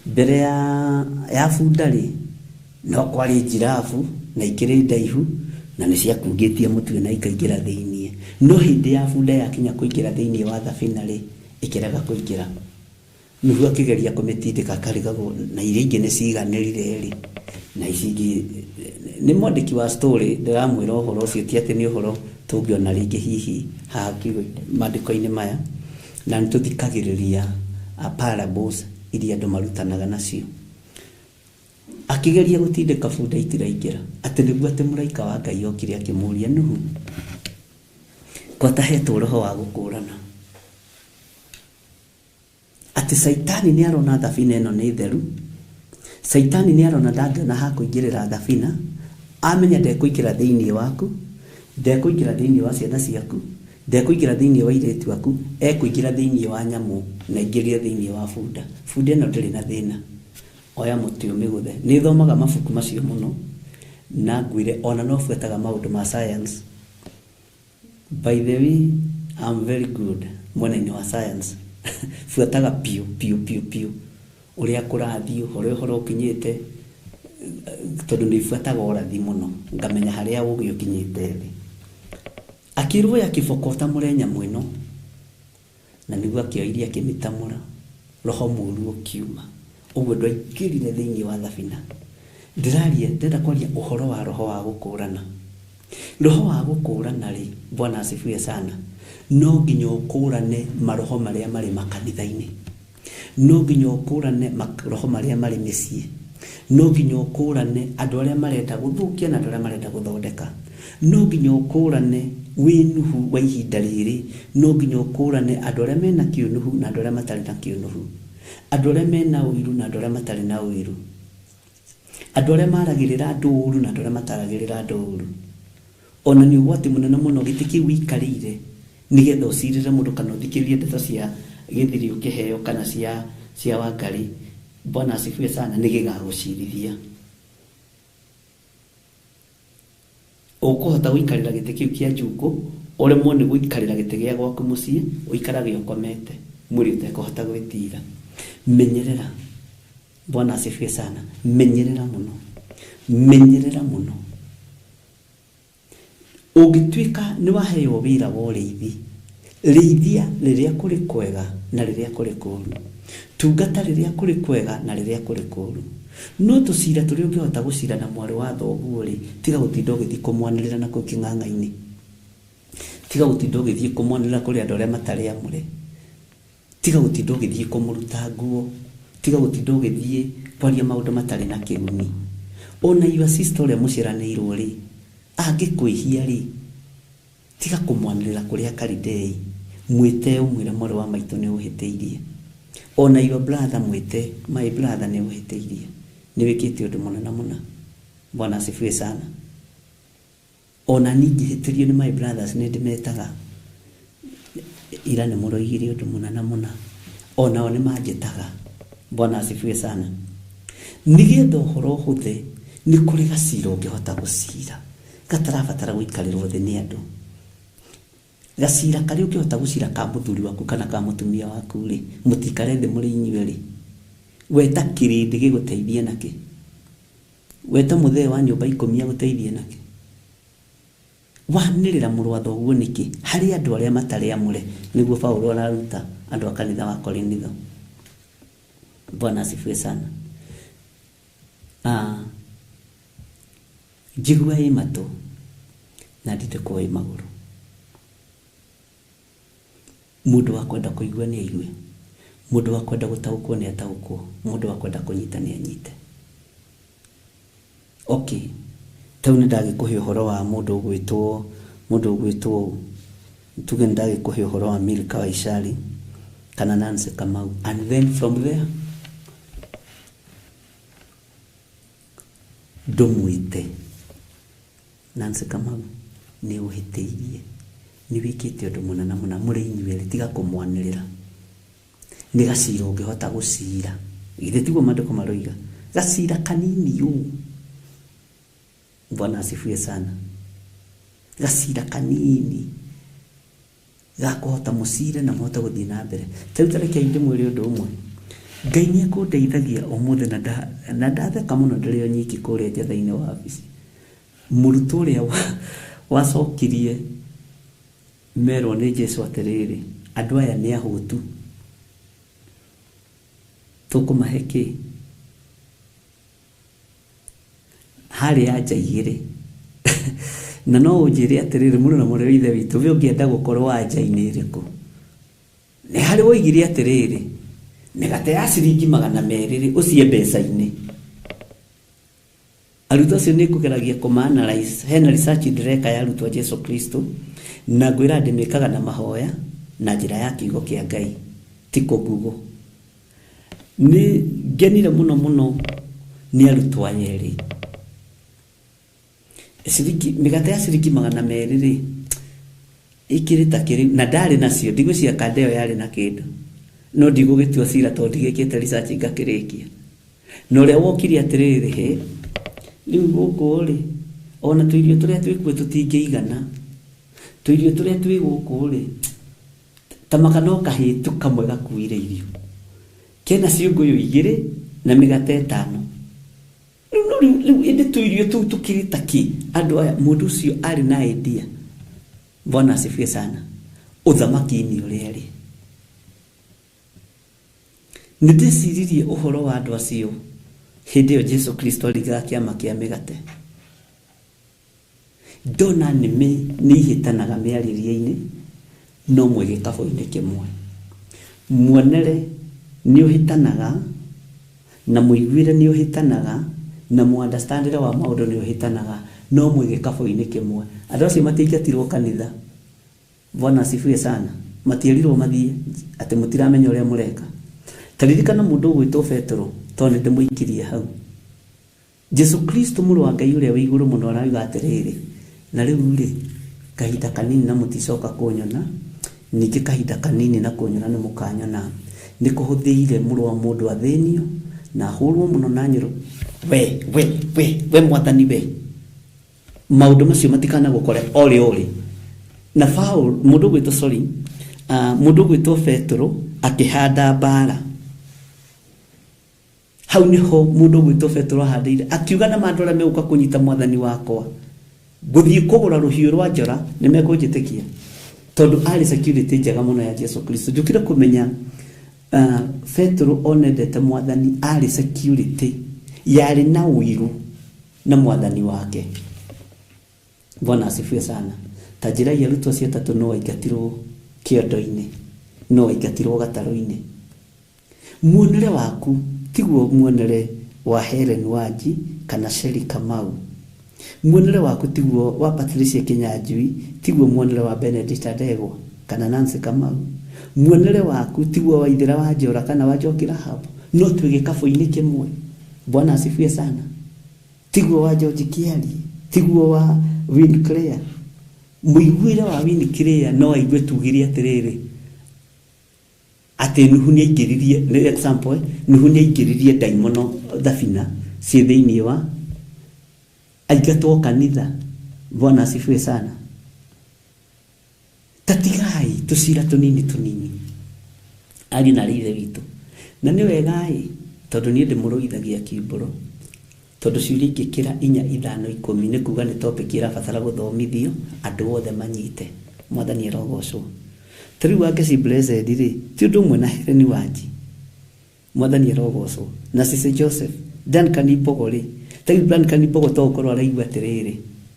Mbere ya bunda rĩ, no kwarĩ njirabu na ikĩrĩ ndaihu na nĩ ciakungĩtie mũtwe na ikaingĩra thĩiniĩ. No hĩndĩ ya bunda yakinya kũingĩra thĩiniĩ wa thabina rĩ, ĩkĩrega kũingĩra. Nuhu akĩgeria kũmĩtindĩka akarigagwo na iria ingĩ nĩ ciganĩrire rĩ, na ici ingĩ nĩ mwandĩki wa story ndĩramwĩra ũhoro ũcio, ti atĩ nĩ ũhoro tũngĩona rĩngĩ hihi haha maandĩko-inĩ maya, na nĩ tũthikagĩrĩria parables iria andũ marutanaga nacio. Akĩgeria gũtindĩka bunda itiraingĩra, atĩ nĩguo atĩ mũraika wa Ngai okire akĩmũũria, Nuhu, kwatahetwo roho wa gũkũrana, atĩ Caitani nĩ arona thabina ĩno nĩ theru, Caitani nĩ arona ndangĩona ha kũingĩrĩra thabina, amenya ndekũingĩra thĩiniĩ waku, ndekũingĩra thĩiniĩ wa ciana ciaku, ndekũingĩra thĩiniĩ wa airĩtu aku, ekũingĩra thĩiniĩ wa nyamũ na aingĩrire thĩiniĩ wa bunda. Bunda ĩno ndĩrĩ na thĩna, oya mũtĩ ũmĩgũthe. Nĩ thomaga mabuku macio mũno na ngwĩre ona no buataga maũndũ ma science. By the way, I'm very good mwena-inĩ wa science. Buataga piũ piũ piũ piũ ũrĩa kũrathiĩ, ũrĩa ũhoro ũkinyĩte, tondũ nĩ buataga ũrathi mũno, ngamenya harĩa ũgĩ ũkinyĩte thĩ. Akĩrwo ya kĩboko ũtamũre nyamũ ĩno, na nĩguo akĩoirie akĩmĩtamũra, roho mũru ũkiuma. Ũguo ndwaingĩrire thĩiniĩ wa thabina. Ndĩraria, ndĩrenda kwaria ũhoro wa roho wa gũkũrana. Roho wa gũkũrana rĩ, Bwana asifiwe sana, no nginya ũkũrane maroho marĩa marĩ makanitha-inĩ, no nginya ũkũrane maroho marĩa marĩ mĩciĩ, no nginya ũkũrane andũ arĩa marenda gũthũkia na andũ arĩa marenda gũthondeka, no nginya ũkũrane wĩ Nuhu wa ihinda rĩrĩ, no nginya ũkũrane andũ arĩa mena kĩũnuhu na andũ arĩa matarĩ na kĩũnuhu, andũ arĩa mena ũiru na andũ arĩa matarĩ na ũiru, andũ arĩa maragĩrĩra andũ ũru na andũ arĩa mataragĩrĩra andũ ũru. Ona nĩ ũgwati mũnene mũno gĩtĩ kĩu ũikarĩire nĩgetha ũcirĩre mũndũ kana ũthikĩrĩrie ndeto cia gĩthiri ũkĩheo kana cia Wangari. Bwana asifiwe sana, nĩ gĩgagũcirithia. Ũkũhota gũikarĩra gĩtĩ kĩu kĩa njukũ, ũremwo nĩ gũikarĩra gĩtĩ gĩa gwaku mũciĩ, ũikarage ũkomete, mwĩrĩ ũtekũhota gwĩtira. Menyerera. Bwana asifiwe sana. Menyerera mũno, menyerera mũno. Ũngĩtuĩka nĩ waheo wĩra wa ũrĩithi, rĩithia rĩrĩa kũrĩ kwega na rĩrĩa kũrĩ kũũru, tungata rĩrĩa kũrĩ kwega na rĩrĩa kũrĩ kũũru. No tũcira tũrĩa ũngĩhota gũcira na mwarĩ wa thoguo rĩ, tiga gũtinda ũgĩthiĩ kũmwanĩrĩra na kũu kĩng'ang'a-inĩ, tiga gũtinda ũgĩthiĩ kũmwanĩrĩra kũrĩ andũ arĩa matarĩ amũre. Tiga gũtinda ũgĩthiĩ kũmũruta nguo, tiga gũtinda ũgĩthiĩ kwaria maũndũ matarĩ na kĩguni. Ona your sister ũrĩa mũciaranĩirwo rĩ, angĩkwĩhia rĩ, tiga kũmwanĩrĩra kũrĩa Kalidei, mwĩte ũmwĩre mwarĩ wa maitũ nĩ ũhĩtĩirie. Ona your brother mwĩte, my brother nĩ ũhĩtĩirie, nĩ wĩkĩte ũndũ mũna na mũna. Bwana asifiwe sana. Ona niĩ ingĩhĩtĩrio nĩ my brothers nĩ ndĩmetaga, ira nĩ mũroigire ũndũ mũna na mũna, onao nĩ manjĩtaga. Bwana asifiwe sana. Nĩgetha ũhoro ũhũthe, nĩ kũrĩ gacira ũngĩhota gũcira gatarabatara gũikarĩrwo thĩ nĩ andũ. Gacira karĩa ũngĩhota gũcira ka mũthuri waku kana ka mũtumia waku rĩ, mũtikare thĩ mũrĩ inyuĩ rĩ, weta kĩrĩndĩ gĩgũteithie nakĩ, weta mũthee wa nyũmba 10 agũteithie nakĩ, wanĩrĩra mũrũ wa thoguo nĩkĩ harĩ andũ arĩa matarĩ amũre. Nĩguo Paulo araruta andũ a kanitha wa Korinitho. Bwana asifiwe sana. Njigua ĩ matũ na ndindĩkwo ĩ magũrũ. Mũndũ wa kwenda kũigua nĩ aigue, mũndũ wa kwenda gũtaũkwo nĩ ataũkwo, mũndũ wa kwenda kũnyita nĩ anyite. Okay, tau nĩ ndagĩkũhe ũhoro wa mũndũ ũgwĩtwo tuge nĩ ndagĩkũhe ũhoro wa Milka Waicari kana Nancy Kamau, and then from there ndũmwĩte Nancy Kamau nĩ ũhĩtĩirie, nĩ wĩkĩte ũndũ mũna na mũna, mũrĩ inyuĩ tiga kũmwanĩrĩra. Nĩ gacira ũngĩhota gũcira, githĩ tiguo maandĩko maroiga, gacira kanini ũũ. Bwana asifiwe sana. Gacira kanini gakũhota mũcire na mũhote gũthiĩ na mbere. Ta rĩu ta reke ndĩmwĩre ũndũ ũmwe, Ngai nĩ ekũndeithagia ũmũthĩ na ndatheka mũno ndĩrĩ o nyiki kũrĩa nja thĩinĩ wa wabici. Mũrutwo ũrĩa wacokirie merwo nĩ Jesũ atĩrĩrĩ, andũ aya nĩ ahũtu, tũkũmahe kĩ? Harĩ anja igĩrĩ. Na no ũnjĩre atĩrĩrĩ, mũrũ na mwarĩ wa Ithe witũ, we ũngĩenda gũkorwo anja-inĩ ĩrĩkũ? Nĩ harĩ woigire atĩrĩrĩ, mĩgate ya ciringi 200 rĩ, ũcie mbeca-inĩ. Arutwo acio nĩ ngũgeragia kũma-analyze, hena research ndĩreka ya arutwo a Jesu Kristo, na ngwĩra ndĩmĩkaga na mahoya na njĩra ya kiugo kĩa Ngai, ti kũ Google. Nĩ ngenire mũno mũno nĩ arutwo aya erĩ. Ciringi, mĩgate ya ciringi 200 rĩ, ĩkĩrĩ ta kĩrĩ, na ndarĩ nacio, ndigwĩciria kanda ĩyo yarĩ na kĩndũ, no ndigũgĩtua cira tondũ ndigĩkĩte research ngakĩrĩkia. Na ũrĩa wokire atĩrĩrĩ, hĩ, rĩu gũkũ rĩ, ona tũirio tũrĩa twĩkuo tũtingĩigana, tũirio tũrĩa twĩ gũkũ rĩ, ta maka no kahĩtu kamwe gakuire irio, kena ciũngũyũ 2 na mĩgate 5. Rĩu ĩndĩ tũirio tũu tũkĩrĩ ta kĩ? Andũ aya, mũndũ ũcio arĩ na idea. Bwana asifiwe sana. Ũthamaki-inĩ ũrĩa rĩ, nĩ ndĩciririe ũhoro wa andũ acio hĩndĩ ĩyo Jesu Kristo aringaga kĩama kĩa mĩgate. Ndona nĩmĩ nĩ ihĩtanaga mĩarĩrie-inĩ, no mwĩ gĩkabũ-inĩ kĩmwe. Muonere nĩ ũhĩtanaga, na mũiguĩre nĩ ũhĩtanaga, na mu-understandĩre wa maũndũ nĩ ũhĩtanaga, no mwĩ gĩkabũ-inĩ kĩmwe. Andũ acio matiaingatirwo kanitha. Bwana asifiwe sana. Matierirwo mathiĩ atĩ mũtiramenya ũrĩa mũreka. Ta ririkana mũndũ ũgwĩtwo Petero, tondũ nĩ ndĩmũikirie hau. Jesu Kristo mũrũ wa Ngai ũrĩa wĩ igũrũ mũno arauga atĩrĩrĩ, na rĩu rĩ, kahinda kanini na mũticoka kũnyona, ningĩ kahinda kanini na kũnyona nĩ mũkanyona. Nĩ kũhũthĩire mũrũ wa mũndũ athĩnio na ahũrwo mũno na nyũrũ. We, we, we, we mwathani we, maũndũ macio matikanagũkore orĩ orĩ. Na Paul, mũndũ ũgwĩtwo, sorry, mũndũ ũgwĩtwo Petero akĩhanda mbara. Hau nĩho mũndũ ũgwĩtwo Petero ahandĩire, akiuga na mandũ arĩa megũka kũnyita mwathani wakwa, gũthiĩ kũgũra rũhiũ rwa njora nĩ mekũnjĩtĩkia, tondũ arĩ security njega mũno ya Jesu Kristo. Njũkire kũmenya Petero onendete mwathani, arĩ security yarĩ na ũiru na mwathani wake. Bwana asifiwe sana. Ta njĩra ya arutwo acio atatũ no aingatirwo kĩondo-inĩ. No aingatirwo gatarũ-inĩ. Muonere waku tiguo muonere wa Helen Wanji kana Sherry Kamau. Muonere waku tiguo wa Patricia Kinyanjui, tiguo muonere wa Benedicta Ndegwa kana Nancy Kamau. Muonere waku tiguo wa Ithira wa Njora kana wa Njoki Rahab, no twĩ gĩkabũ-inĩ kĩmwe. Bwana asifiwe sana. Tiguo wa George Kiarie, tiguo wa Win Clare. Mũiguĩre wa Win Clare no aigue tugire atĩrĩrĩ, atĩ Nuhu nĩaingĩririe, nĩ example, Nuhu nĩaingĩririe ndaimono thabina ciĩ thĩinĩ wa aingatwo kanitha. Bwana asifiwe sana. Tatigai tũcira tũnini tũnini ariũ na arĩ ithe witũ. Na nĩ wega-ĩ, tondũ niĩ ndĩmũrũithagia kiumbũro, tondũ ciũria ingĩkĩra 4 5 10 nĩ kuga nĩ topic ĩrabatara gũthomithio andũ othe manyite. Mwathani arogocwo. Ta rĩu Wangeci Blessed rĩ, ti ũndũ ũmwe na Helen Wanji. Mwathani arogocwo. Na Cece Joseph, Duncan Mbogo rĩ, ta rĩu Duncan Mbogo to ũkorwo araigua atĩrĩrĩ,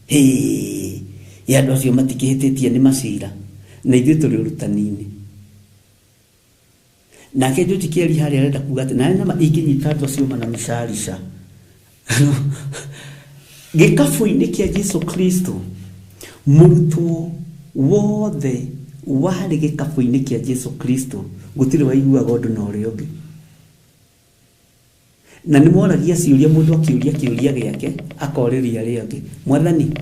hĩ, ĩ andũ acio matikĩhĩtĩtie nĩ macira, na ithuĩ tũrĩ ũrutani-inĩ. Nake George Kiarie harĩa arenda kuga atĩ nawe nama ingĩnyita andũ acio mana mĩcarica. Gĩkabũ-inĩ kĩa Jesu Kristo, mũrutwo wothe warĩ gĩkabũ-inĩ kĩa Jesu Kristo gũtirĩ waiguaga ũndũ na ũrĩa ũngĩ. Na nĩ moragia ciũria, mũndũ akĩũria kĩũria gĩake akorĩria arĩa angĩ, Mwathani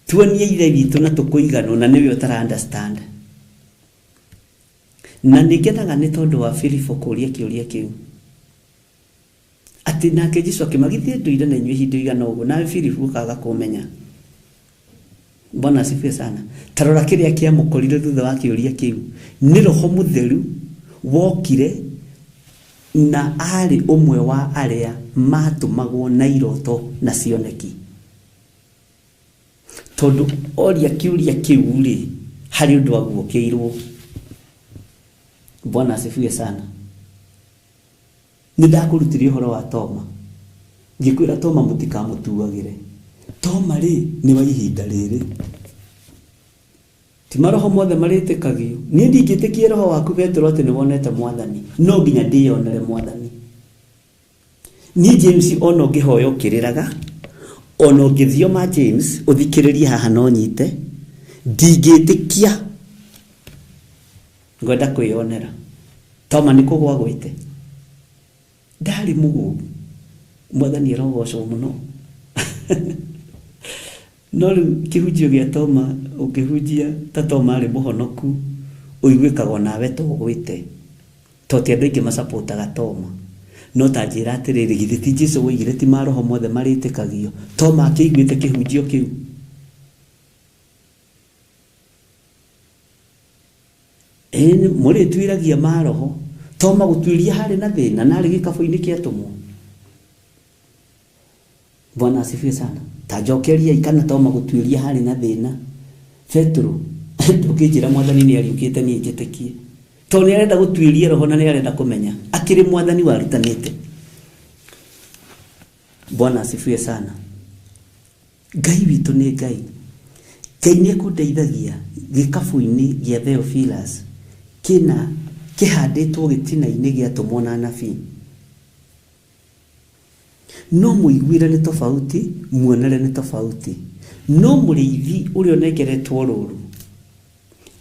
tuonie ithe witũ na tũkũiganwo, na nĩwe ũtara understand. Na nĩ ngenaga nĩ tondũ wa Filipo kũũria kĩũria kĩu, atĩ nake Jesu akĩmagithia ndũire na inyuĩ ihinda igana ũguo, nawe Filipo ũkaga kũmenya. Bwana asifiwe sana. Ta rora kĩrĩa kĩamũkorire thutha wa kĩũria kĩu, nĩ Roho Mũtheru wokire na arĩ ũmwe wa arĩa matũmagwo na iroto na cioneki. Tondũ oria kĩũria kĩu rĩ, harĩ ũndũ aguũkĩirwo. Bwana asifiwe sana. Nĩ ndakũrutire ũhoro wa Toma, ngĩkwĩra Toma mũtikamũtuagĩre. Toma rĩ nĩ wa ihinda rĩrĩ, ti maroho mothe marĩtĩkagio. Niĩ ndingĩtĩkia roho waku Petero atĩ nĩ wonete Mwathani, no nginya ndĩyonere Mwathani. Niĩ James ona ũngĩhoya ũkĩrĩraga, ona ũngĩthioma James ũthikĩrĩrie haha no nyite, ndingĩtĩkia, ngwenda kwĩyonera. Toma nĩ kũgwa gwĩte, ndarĩ mũgũu. Mwathani arogocwo mũno. No rĩu kĩhunjio gĩa Toma ũngĩhunjia ta Toma arĩ mũhonoku, ũiguĩkaga nawe to ũgwĩte, to ti andũ aingĩ macapotaga Toma. No ta njĩra atĩrĩrĩ, githĩ ti Jesu woigire ti maroho mothe marĩtĩkagio? Toma akĩiguĩte kĩhunjio kĩu. Ĩĩ, mũrĩtuĩragia maroho. Toma gũtuĩria harĩ na thĩna na arĩ gĩkabũ-inĩ kĩa atũmwo. Bwana asifiwe sana. Ta njokeria kana Toma gũtuĩria harĩ na thĩna. Petero ndũngĩnjĩra Mwathani nĩ ariũkĩte niĩ njĩtĩkie, tondũ nĩ arenda gũtuĩria roho na nĩ arenda kũmenya akĩrĩ Mwathani warutanĩte. Bwana asifiwe sana. Ngai witũ nĩ Ngai. Ngai nĩ ekũndeithagia gĩkabũ-inĩ gĩa Theophilus kĩna kĩhandĩtwo gĩtina-inĩ gĩa atũmwo na anabii. No mũiguĩre nĩ tofauti, muonere nĩ tofauti. No mũrĩithi ũrĩa ũnengeretwo rũũru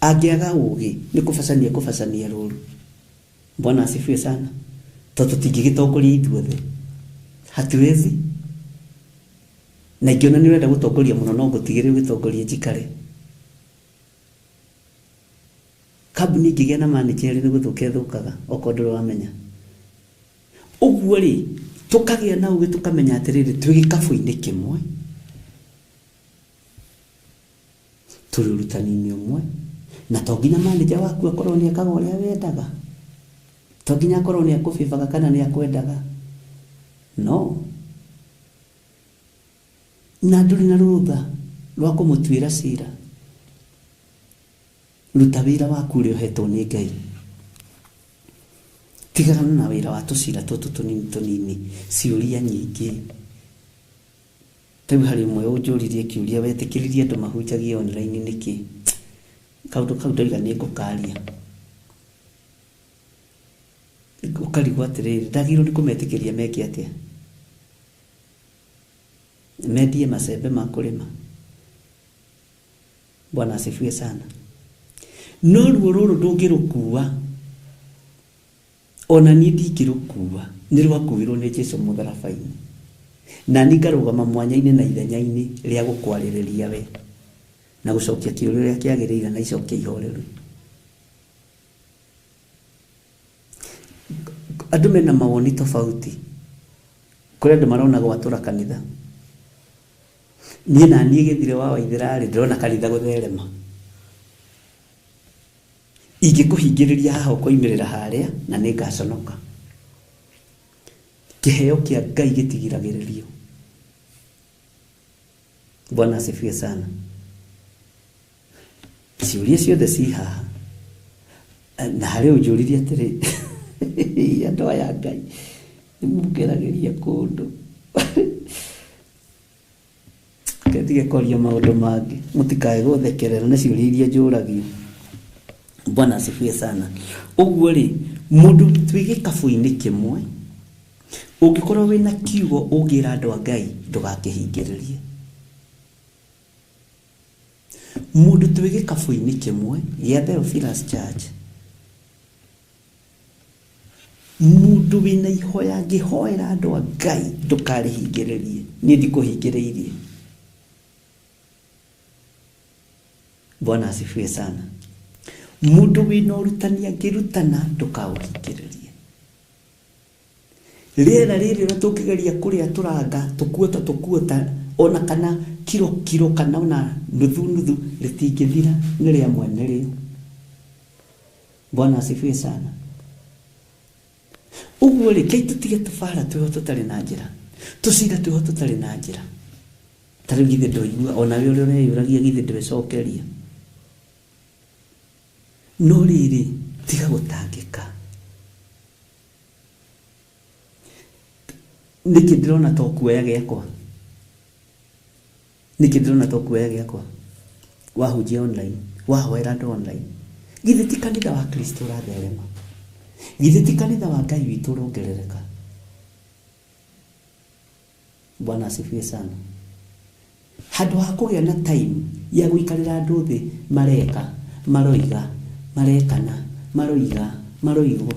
angĩaga ũũgĩ nĩ kũbacania kũbacania rũũru. Bwana asifiwe sana. Tondũ tũtingĩgĩtongoria ithuothe, hatuwezi. Na ingĩona nĩ ũrenda gũtongoria mũno no ngũtigĩre ũgĩtongorie njikare. Kambuni ĩngĩgĩa na manager nĩ gũthũka ĩthũkaga, okorwo ndũrĩ wamenya. Ũguo rĩ, tũkagĩa na ũũgĩ tũkamenya atĩrĩrĩ, twĩ gĩkabũ-inĩ kĩmwe, tũrĩ ũrutani-inĩ ũmwe, na to nginya manager waku akorwo nĩ ekaga ũrĩa wendaga, to nginya akorwo nĩ akũbĩbaga kana nĩ akwendaga. No na ndũrĩ na rũtha rwa kũmũtuĩra cira. Ruta wĩra waku ũrĩa ũhetwo nĩ Ngai. Tigana na wĩra wa tũcira tũtũ tũnini tũnini, ciũria nyingĩ. Ta rĩu harĩ ũmwe ũnjũririe kĩũria, wetĩkĩririe andũ mahunjagie online nĩkĩ? Kaũndũ kau ndoiga nĩ ngũkaria. Ũkarigwo atĩrĩrĩ, ndagĩrĩirwo nĩ kũmetĩkĩria meke atĩa? Mendie macembe ma kũrĩma. Bwana asifiwe sana. No ruo rũrũ ndũngĩrũkua, ona niĩ ndingĩrũkua, nĩ rwakuirwo nĩ Jesu mũtharaba-inĩ. Na niĩ ngarũgama mwanya-inĩ na ithenya-inĩ rĩa gũkwarĩrĩria we na gũcokia kĩũria ũrĩa kĩagĩrĩire na icokia ihoreru. Andũ mena mawoni tofauti. Kũrĩ andũ marona gwatũra kanitha. Niĩ na niĩ Gĩthire wa Waithĩra-rĩ, ndĩrona kanitha gũtherema. Ingĩkũhingĩrĩria haha ũkoimĩrĩra harĩa na nĩ ngaconoka. Kĩheo kĩa Ngai gĩtigiragĩrĩrio. Bwana asifiwe sana. Ciũria ciothe ci haha. Na harĩ ũnjũririe atĩrĩ, andũ aya Ngai nĩ mũngeragĩria kũndũ. Ndige kwaria maũndũ mangĩ, mũtikae gũthekerera nĩ ciũria iria njũragio. Bwana asifiwe sana. Ũguo rĩ, mũndũ twĩ gĩkabũ-inĩ kĩmwe, ũngĩkorwo wĩna kiugo ũngĩra andũ a Ngai, ndũgakĩhingĩrĩrie. Mũndũ twĩ gĩkabũ-inĩ kĩmwe gĩa Theophilus Church, mũndũ wĩna ihoya angĩhoera andũ a Ngai, ndũkarĩhingĩrĩrie. Niĩ ndikũhingĩrĩirie. Bwana asifiwe sana. Mũndũ wĩna ũrutani angĩrutana, ndũkaũhingĩrĩrie. Rĩera rĩrĩ ũrĩa tũngĩgeria kũrĩa tũranga, tũkuota tũkuota, ona kana kiro kiro kana ona nuthu nuthu, rĩtingĩthira, nĩ rĩa mwene rĩo. Bwana asifiwe sana. Ũguo rĩ, kei tũtige tũbara twĩho tũtarĩ na njĩra, tũcira twĩho tũtarĩ na njĩra. Ta rĩu githĩ ndũigua, ona we ũrĩa ũreyũragia githĩ ndwecokeria. No rĩrĩ, tiga gũtangĩka. Nĩkĩ ndĩrona to kuoya gĩakwa? Nĩkĩ ndĩrona to kuoya gĩakwa? Wahunjia online, wahoera andũ online. Githĩ ti kanitha wa Kristo ũratherema? Githĩ ti kanitha wa Ngai witũ ũrongerereka? Bwana asifiwe sana. Handũ ha kũgĩa na time ya gũikarĩra andũ thĩ mareka, maroiga, marekana, maroiga, maroigwo.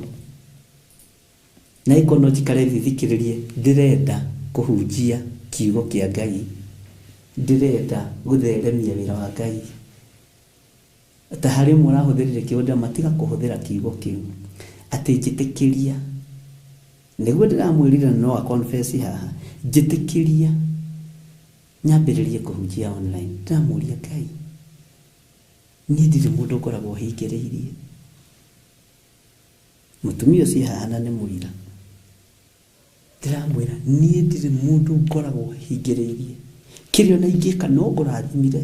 Na ĩkorwo no njikare thĩ thikĩrĩrie, ndĩrenda kũhunjia kiugo kĩa Ngai, ndĩrenda gũtheremia wĩra wa Ngai. Ta harĩ ũmwe ũrahũthĩrire kiugo, ndĩramatiga kũhũthĩra kiugo kĩu, atĩ njĩtĩkĩria. Nĩguo ndĩramwĩrire na no a confess haha, njĩtĩkĩria nyambĩrĩrie kũhunjia online. Ndĩramũria Ngai, niĩ ndirĩ mũndũ ngoragwo hingĩrĩirie. Mũtumia ũcio haha na nĩ mũira. Ndĩramwĩra niĩ ndirĩ mũndũ ngoragwo hingĩrĩirie. Kĩrĩa ona ingĩka no ngũrathimire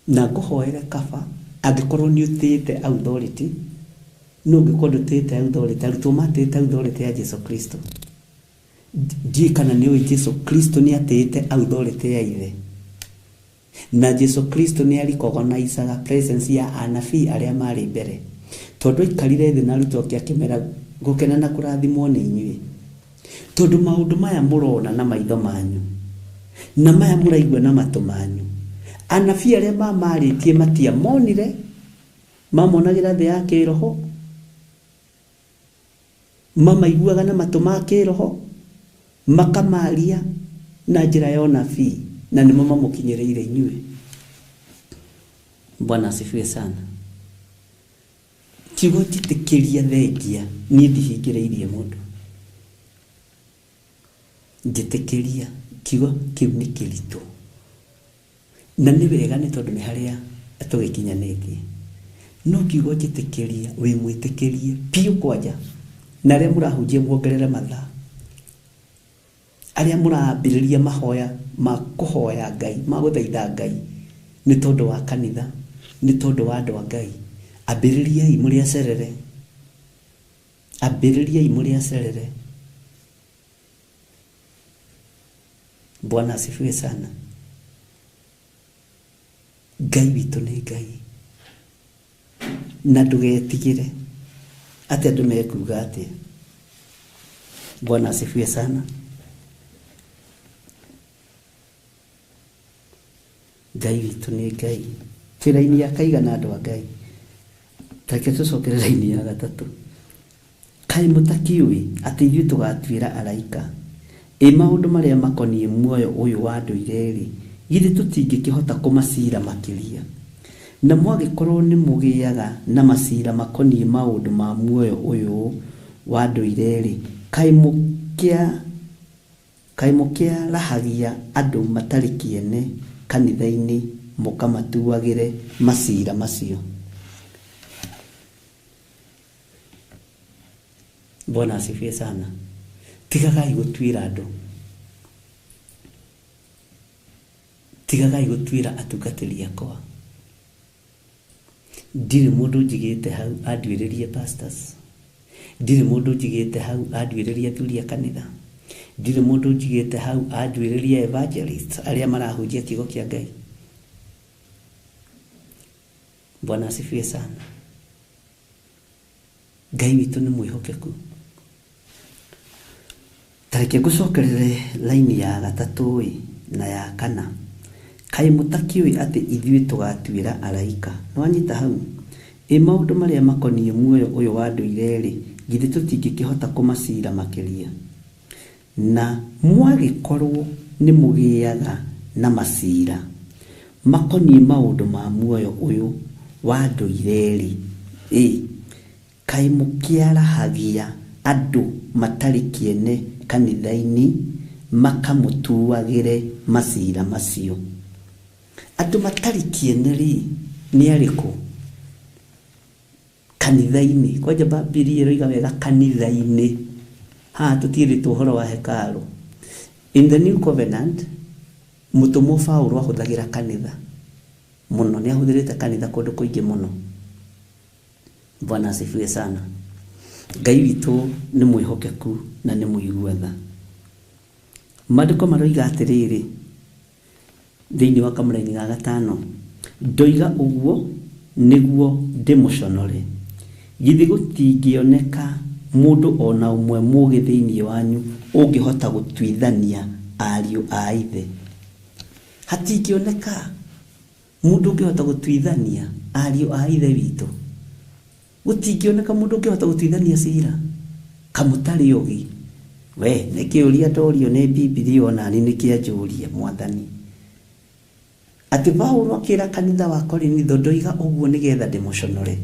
na ngũhoere kaba, angĩkorwo nĩ ũtĩĩte authority. No ũngĩkorwo ndũtĩĩte authority, arutwo matĩĩte authority ya Jesu Kristo. Ndiũĩ kana nĩ ũĩ Jesu Kristo nĩ atĩĩte authority ya ithe. Na Jesu Kristo nĩ aricognicaga presence ya anabii arĩa marĩ mbere. Tondũ aikarire thĩ na arutwo ake akĩmera gũkena na kũrathimwo nĩ inyuĩ. Tondũ maũndũ maya mũrona na maitho manyu, na maya mũraigua na matũ manyu, anabii arĩa mamarĩtie matiamonire, mamonagĩra thĩ ya kĩroho, mamaiguaga na matũ ma kĩroho, makamaria na njĩra ya ũnabii, na nĩmo mamũkinyĩrĩire inyuĩ. Bwana asifiwe sana. Kiugo njĩtĩkĩria thengia, niĩ ndihingĩrĩirie mũndũ. Njĩtĩkĩria, kiugo kĩu nĩ kĩritũ. Na nĩ wega nĩ tondũ nĩ harĩa tũgĩkinyanĩtie. No kiugo njĩtĩkĩria, wĩ mwĩtĩkĩrie biũ kwanja. Na arĩa mũrahunjia muongerere mathaa. Arĩa mũrambĩrĩria mahoya ma kũhoya Ngai, ma gũthaitha Ngai, nĩ tondũ wa kanitha, nĩ tondũ wa andũ a Ngai. Ambĩrĩriai mũrĩ acerere. Ambĩrĩriai mũrĩ acerere. Bwana asifiwe sana. Ngai witũ nĩ Ngai. Na ndũgetigĩre Atĩ andũ mekuga atĩa? Bwana asifiwe sana. Ngai witũ nĩ Ngai. Twĩ raini ya kaigana andũ a Ngai? Tareke tũcokere raini ya gatatũ. Kaĩ mũtakĩũĩ atĩ ithuĩ tũgatuĩra araika? Ĩ maũndũ marĩa makoniĩ muoyo ũyũ wa ndũire-rĩ, githĩ tũtingĩkĩhota kũmacira makĩria? Na mwagĩkorwo nĩ mũgĩaga na macira makoniĩ maũndũ ma muoyo ũyũ wa ndũire-rĩ, kaĩ mũkĩarahagia andũ matarĩ kĩene kanitha-inĩ mũkamatuagĩre macira macio? Bwana asifiwe sana. Tigagai gũtuĩra andũ, tigagai gũtuĩra atungatĩri akwa. Ndirĩ mũndũ njigĩte hau anduĩrĩrie pastors, ndirĩ mũndũ njigĩte hau anduĩrĩrie athuri a kanitha, ndirĩ mũndũ njigĩte hau anduĩrĩrie evangelists arĩa marahunjia kiugo kĩa Ngai. Bwana asifiwe sana. Ngai witũ nĩ mwĩhokeku. Tareke ngũcokerere laini ya gatatũ ĩ na ya kana. Kaĩ mũtakĩũĩ atĩ ithuĩ tũgatuĩra araika? Nĩwanyita hau? Ĩ maũndũ marĩa makoniĩ muoyo ũyũ wa ndũire-rĩ, githĩ tũtingĩkĩhota kũmacira makĩria? Na mwagĩkorwo nĩ mũgĩaga na macira makoniĩ maũndũ ma muoyo ũyũ wa ndũire-rĩ, ĩ kaĩ mũkĩarahagia andũ matarĩ kĩene kanitha-inĩ makamũtuagĩre macira macio? Andũ matarĩ kĩene rĩ nĩ arĩkũ? Kanitha-inĩ. Kwanja Bibilia ĩroiga wega kanitha-inĩ. Haha tũtiĩrĩtwo ũhoro wa hekarũ. In the new covenant, mũtũmwo Paũlũ ahũthagĩra kanitha mũno, nĩ ahũthĩrĩte kanitha kũndũ kũingĩ mũno. Bwana asifiwe sana. Ngai witũ nĩ mwĩhokeku na nĩ mũigua tha. Maandĩko maroiga atĩrĩrĩ thĩinĩ wa kamũraini ga gatano, ndoiga ũguo nĩguo ndĩmũconore. Githĩ gũtingĩoneka mũndũ ona ũmwe mũũgĩ thĩinĩ wanyu ũngĩhota gũtuithania ariũ a ithe? Hatingĩoneka mũndũ ũngĩhota gũtuithania ariũ a ithe witũ. Gũtingĩoneka mũndũ ũngĩhota gũtuithania cira kamũtarĩ ogi. We nĩ kĩũria ndorio nĩ Bibilia onani nĩ kĩanjũria mwathani. Atĩ Paũlũ akĩra kanitha wa Korinitho ndoiga ũguo nĩgetha ndĩmũconore.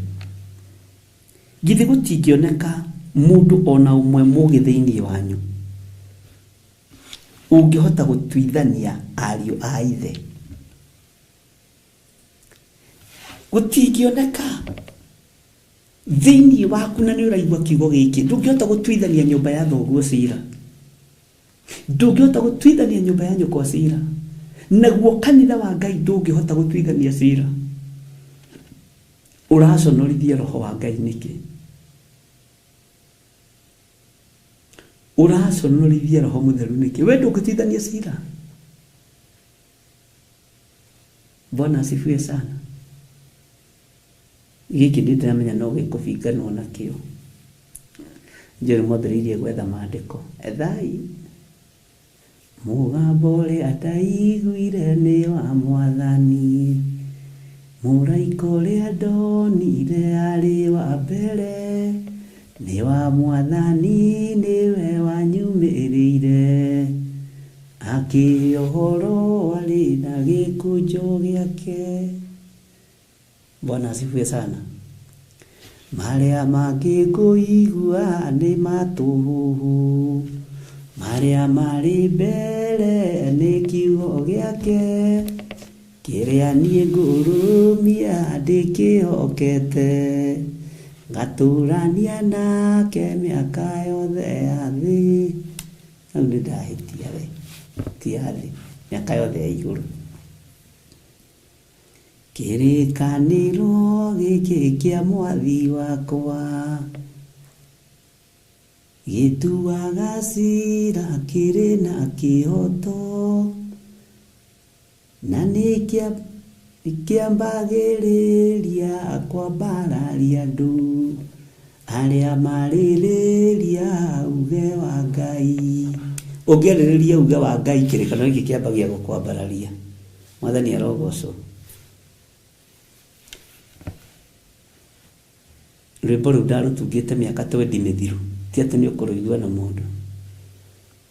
Githĩ gũtingĩoneka mũndũ ona ũmwe mũũgĩ thĩinĩ wanyu ũngĩhota gũtuithania ariũ a ithe? Gũtingĩoneka thĩinĩ waku, na nĩ ũraigua kiugo gĩkĩ, ndũngĩhota gũtuithania nyũmba ya thoguo cira, ndũngĩhota gũtuithania nyũmba ya nyũkwa cira, naguo kanitha wa Ngai ndũngĩhota gũtuithania cira. Ũraconorithia roho wa Ngai nĩkĩ? Ũraconorithia roho mũtheru nĩkĩ? We ndũngĩtuithania cira. Bwana asifiwe sana. Gĩkĩ nĩ ndĩramenya no gĩkũbinganwo nakĩo. Njũĩ mwambĩrĩirie gwetha maandĩko. Ethai mũgambo ũrĩa ndaiguire nĩ wa mwathani, mũraika ũrĩa ndonire arĩ wa mbere nĩ wa mwathani, nĩwe wanyumĩrĩire akĩhe ũhoro arĩ na gĩkũnjo gĩake. Bwana asifiwe sana. Marĩa mangĩkũigua nĩ matũhũhũ, marĩa marĩ mbere nĩ kiugo gĩake, kĩrĩa niĩ ngũrũmia ndĩkĩhokete, ngatũrania nake mĩaka yothe ya thĩ. Hau nĩ ndahĩtia we, ti ya thĩ, mĩaka yothe ya igũrũ. Kĩrĩkanĩro gĩkĩ kĩa mwathi wakwa gĩtuaga cira kĩrĩ na kĩhoto, na nĩ kĩambagĩrĩria kwambararia andũ Arĩa marĩrĩria uge wa Ngai. Ũngĩarĩrĩria uge wa Ngai kĩrĩkanĩro gĩkĩ kĩambagia gũkwambararia. Mwathani arogocwo. Rwĩmbo rũu ndarũtungĩte mĩaka twendi mĩthiru. Ti atĩ nĩ ũkũrũigua na mũndũ.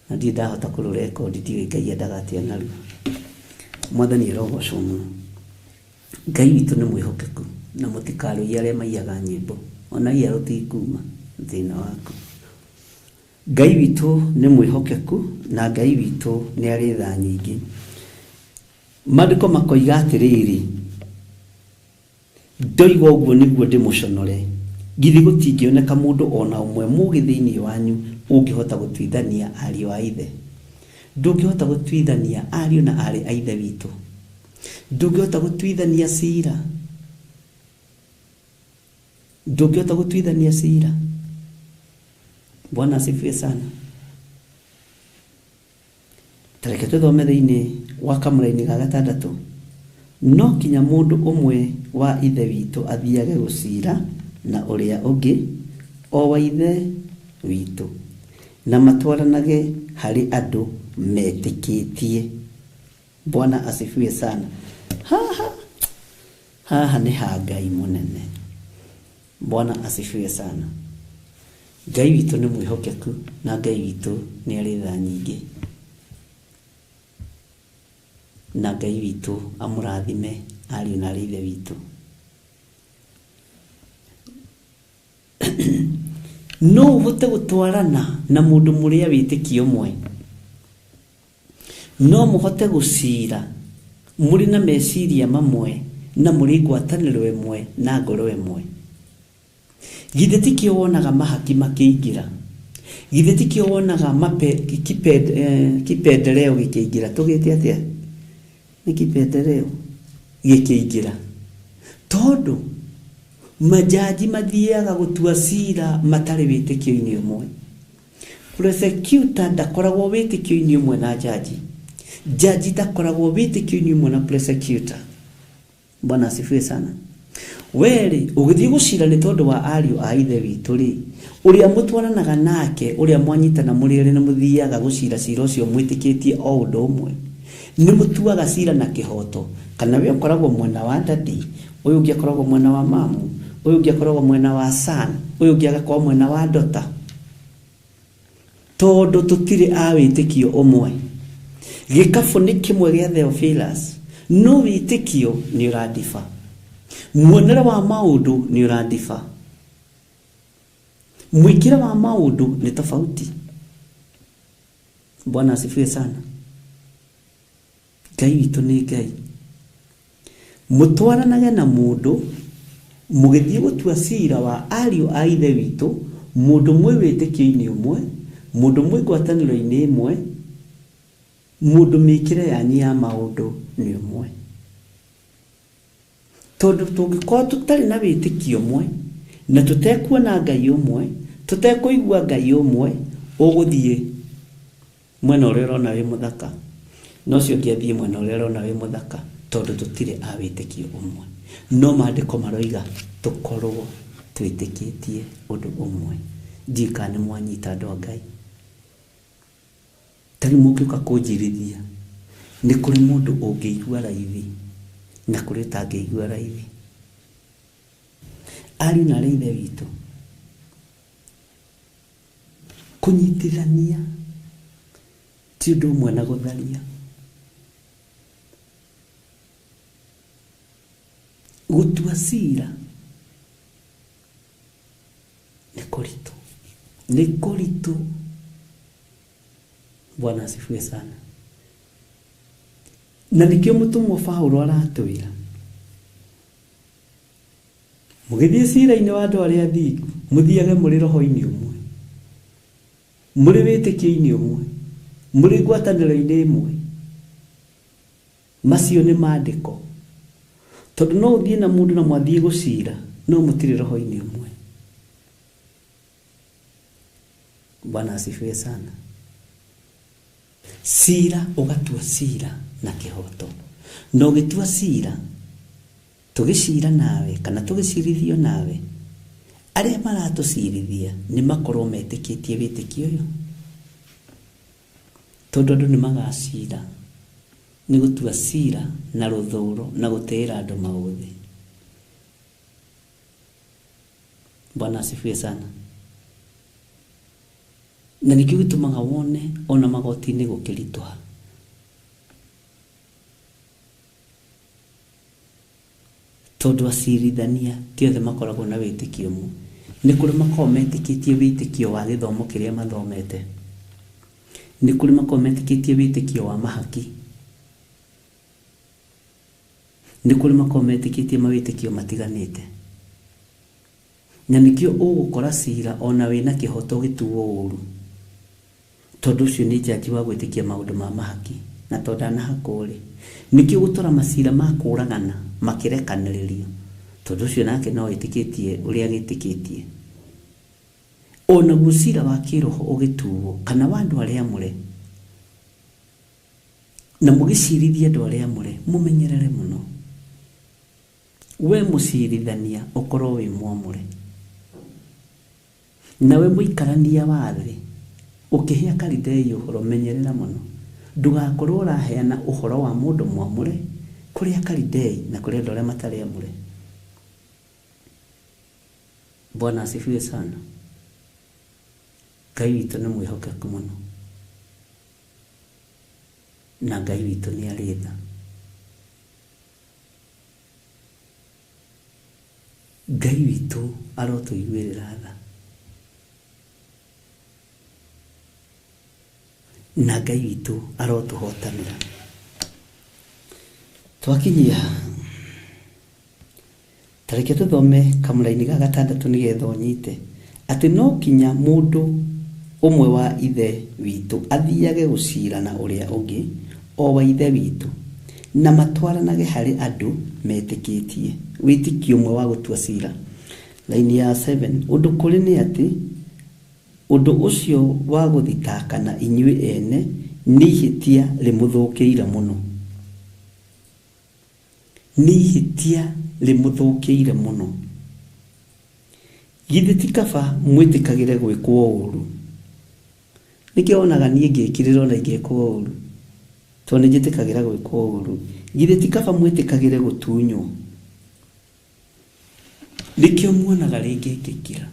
Na ndirĩ ndahota kũrũrekondi ndiũĩ Ngai endaga atĩa naruo. Mwathani arogocwo mũno. Ngai witũ nĩ mwĩhokeku na mũtikarũiye arĩa maiyaga nyĩmbo. Ona iya rũtikuma thĩna waku. Ngai witũ nĩ mwĩhokeku na Ngai witũ nĩ arĩ tha nyingĩ. Maandĩko makoiga atĩrĩrĩ, Ndoiga ũguo nĩguo ndĩmũconore, githĩ gũtingĩoneka mũndũ o na ũmwe mũũgĩ thĩinĩ wanyu ũngĩhota gũtuithania ariũ a ithe? Ndũngĩhota gũtuithania ariũ na aarĩ a Ithe witũ? Ndũngĩhota gũtuithania ciira? Ndũngĩhota gũtuithania ciira? Bwana asifiwe sana. Ta reke tũthome thĩinĩ wa kamũraini ga gatandatũ. No kinya mũndũ ũmwe wa ithe witũ athiage gũcira na ũrĩa ũngĩ, o wa ithe witũ, na matwaranage harĩ andũ metĩkĩtie. Bwana asifiwe sana. Haha, haha nĩ ha Ngai mũnene. Bwana asifiwe sana. Ngai witũ nĩ mwĩhokeku na Ngai witũ nĩ arĩ tha nyingĩ. Na Ngai witũ amũrathime ariũ na arĩ ithe witũ. No ũhote gũtwarana na mũndũ mũrĩ a wĩtĩkio ũmwe? No mũhote gũciira mũrĩ na meciria mamwe na mũrĩ ngwatanĩro ĩmwe na ngoro ĩmwe? Githĩ tikĩo wonaga mahaki makĩingĩra? Githĩ tikĩo wonaga mape, kipend, eh, kipendeleo gĩkĩingĩra? Tũgĩte atĩa? Nĩ kipendeleo gĩkĩingĩra. Tondũ majaji mathiaga gũtua cira matarĩ wĩtĩkio-inĩ ũmwe. Prosecutor ndakoragwo wĩtĩkio-inĩ ũmwe na jaji. Jaji ndakoragwo wĩtĩkio-inĩ ũmwe na prosecutor. Bwana asifiwe sana. We-rĩ, ũgĩthiĩ gũcira nĩ tondũ wa ariũ a ithe witũ-rĩ, ũrĩa mũtwaranaga nake, ũrĩa mwanyitana mũrĩ erĩ nĩ mũthiaga gũcira cira ũcio mwĩtĩkĩtie o ũndũ ũmwe? Nĩ mũtuaga cira na kĩhooto? Kana we ũkoragwo mwena wa daddy, ũyũ ũngĩ akoragwo mwena wa mamu, ũyũ ũngĩ akoragwo mwena wa son, ũyũ ũngĩ agakorwo mwena wa daughter? Tondũ tũtirĩ a wĩtĩkio ũmwe. Gĩkabũ nĩ kĩmwe gĩa Theophilus, no wĩtĩkio nĩ ũrandiba. Muonere wa maũndũ nĩ ũrandiba. Mwĩkĩre wa maũndũ nĩ tofauti. Bwana asifiwe sana. Ngai witũ nĩ Ngai. Mũtwaranage na mũndũ mũgĩthiĩ gũtua ciira wa ariũ a Ithe witũ, mũndũ mwĩ wĩtĩkio-inĩ ũmwe, mũndũ mwĩ ngwatanĩro-inĩ ĩmwe, mũndũ mĩĩkĩre yanyu ya maũndũ nĩ ũmwe. Tondũ tũngĩkorwo tũtarĩ na wĩtĩkio ũmwe, na tũtekuona Ngai ũmwe, tũtekũigua Ngai ũmwe, ũgũthiĩ mwena ũrĩa ũrona wĩ mũthaka, na ũcio ũngĩ athiĩ mwena ũrĩa ũrona wĩ mũthaka, tondũ tũtirĩ a wĩtĩkio ũmwe. No maandĩko maroiga tũkorwo twĩtĩkĩtie ũndũ ũmwe. Ndiũĩ kana nĩ mwanyita andũ a Ngai. Ta rĩu mũngĩũka kũnjirithia, nĩ kũrĩ mũndũ ũngĩigua raithi na kũrĩ ũtangĩigua raithi. Ariũ na aarĩ a Ithe witũ, kũnyitithania ti ũndũ ũmwe na gũtharia. Gũtua cira nĩ kũritũ, nĩ kũritũ. Bwana asifiwe sana. Na nĩkĩo mũtũmwo Paulo aratwĩra mũgĩthiĩ cira-inĩ wa andũ arĩa athingu mũthiage mũrĩ roho-inĩ ũmwe, mũrĩ wĩtĩkio-inĩ ũmwe, mũrĩ ngwatanĩro-inĩ ĩmwe. Macio nĩ maandĩko. Tondũ no ũthiĩ na mũndũ na mwathiĩ gũcira no mũtirĩ roho-inĩ ũmwe. Bwana asifiwe sana. Cira ũgatua cira na kĩhoto. Na ũgĩtua cira, tũgĩcira nawe kana tũgĩcirithio nawe, Arĩa maratũcirithia nĩ makorwo metĩkĩtie wĩtĩkio ũyũ, tondũ andũ nĩ magacira nĩ gũtua cira na rũthũro na gũtĩĩra andũ maũthĩ. Bwana asifiwe sana. Na nĩkĩo gĩtũmaga wone ona magoti-inĩ gũkĩritũha. Tondũ acirithania ti othe makoragwo na wĩtĩkio ũmwe. Nĩ kũrĩ makoragwo metĩkĩtie wĩtĩkio wa gĩthomo kĩrĩa mathomete. Nĩ kũrĩ makoragwo metĩkĩtie wĩtĩkio wa mahaki. Nĩ kũrĩ makoragwo metĩkĩtie mawĩtĩkio matiganĩte. Na nĩkĩo ũgũkora cira ona wĩna kĩhoto ũgĩtuo ũru. Tondũ ũcio nĩ njanji wa gwĩtĩkia maũndũ ma mahaki na tondũ ndanahakwo rĩ. Nĩkĩo gũtora macira ma kũragana makĩrekanĩrĩrio. Tondũ ũcio nake no etĩkĩtie ũrĩa agĩtĩkĩtie. Onaguo cira wa kĩroho ũgĩtuo kana wa andũ arĩa amũre, na mũgĩcirithie andũ arĩa amũre, mũmenyerere mũno. We mũcirithania ũkorwo wĩ mwamũre. Nawe mũikarania wa thĩ ũkĩhe Akalidei ũhoro, menyerera mũno. Ndũgakorwo ũraheana ũhoro wa mũndũ mwamũre kũrĩ Akalidei na kũrĩ andũ arĩa matarĩ amũre. Bwana asifiwe sana. Ngai witũ nĩ mwĩhokeku mũno. Na Ngai witũ nĩ arĩ tha. Ngai witũ arotũiguĩrĩra tha. Na Ngai witũ arotũhotanĩra. Twakinyia ta reke tũthome kamũraini ga gatandatũ nĩgetha ũnyite atĩ no kinya mũndũ ũmwe wa ithe witũ athiage gũcira na ũrĩa ũngĩ o wa ithe witũ, na matwaranage harĩ andũ metĩkĩtie wĩtĩkio ũmwe wa gũtua cira. Laini ya 7, ũndũ kũrĩ nĩ atĩ ũndũ ũcio wa gũthitakana inyuĩ ene nĩ ihĩtia rĩmũthũkĩire mũno. Nĩ ihĩtia rĩmũthũkĩire mũno. Githĩ ti kaba mwĩtĩkagĩre gwĩkwo ũũru? Nĩkĩo wonaga niĩ ngĩkirĩra ona ingĩkwo ũũru, tondũ nĩ njĩtĩkagĩra gwĩkwo ũũru. Githĩ ti kaba mwĩtĩkagĩre gũtunywo? Nĩkĩo muonaga rĩngĩ ngĩkira,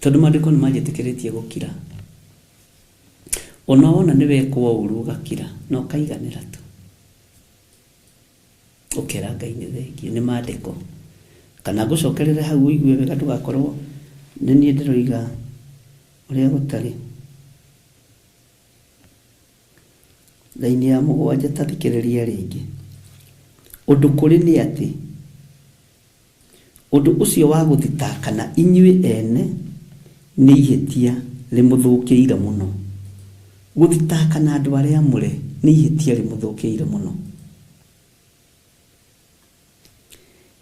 tondũ maandĩko nĩ manjĩtĩkĩrĩtie gũkira. Ona wona nĩ wekwo ũũru ũgakira na ũkaiganĩra tu, ũkera Ngai nĩ thengiũ nĩ maandĩko. Kana ngũcokerere hau ũigue wega, ndũgakorwo nĩ niĩ ndĩroiga ũrĩa gũtarĩ. Laini ya mũgwanja, ta thikĩrĩria rĩngĩ. Ũndũ kũrĩ nĩ atĩ ũndũ ũcio wa gũthitakana inyuĩ ene nĩ ihĩtia rĩmũthũkĩire mũno. Gũthitakana andũ arĩa amũre nĩ ihĩtia rĩmũthũkĩire mũno.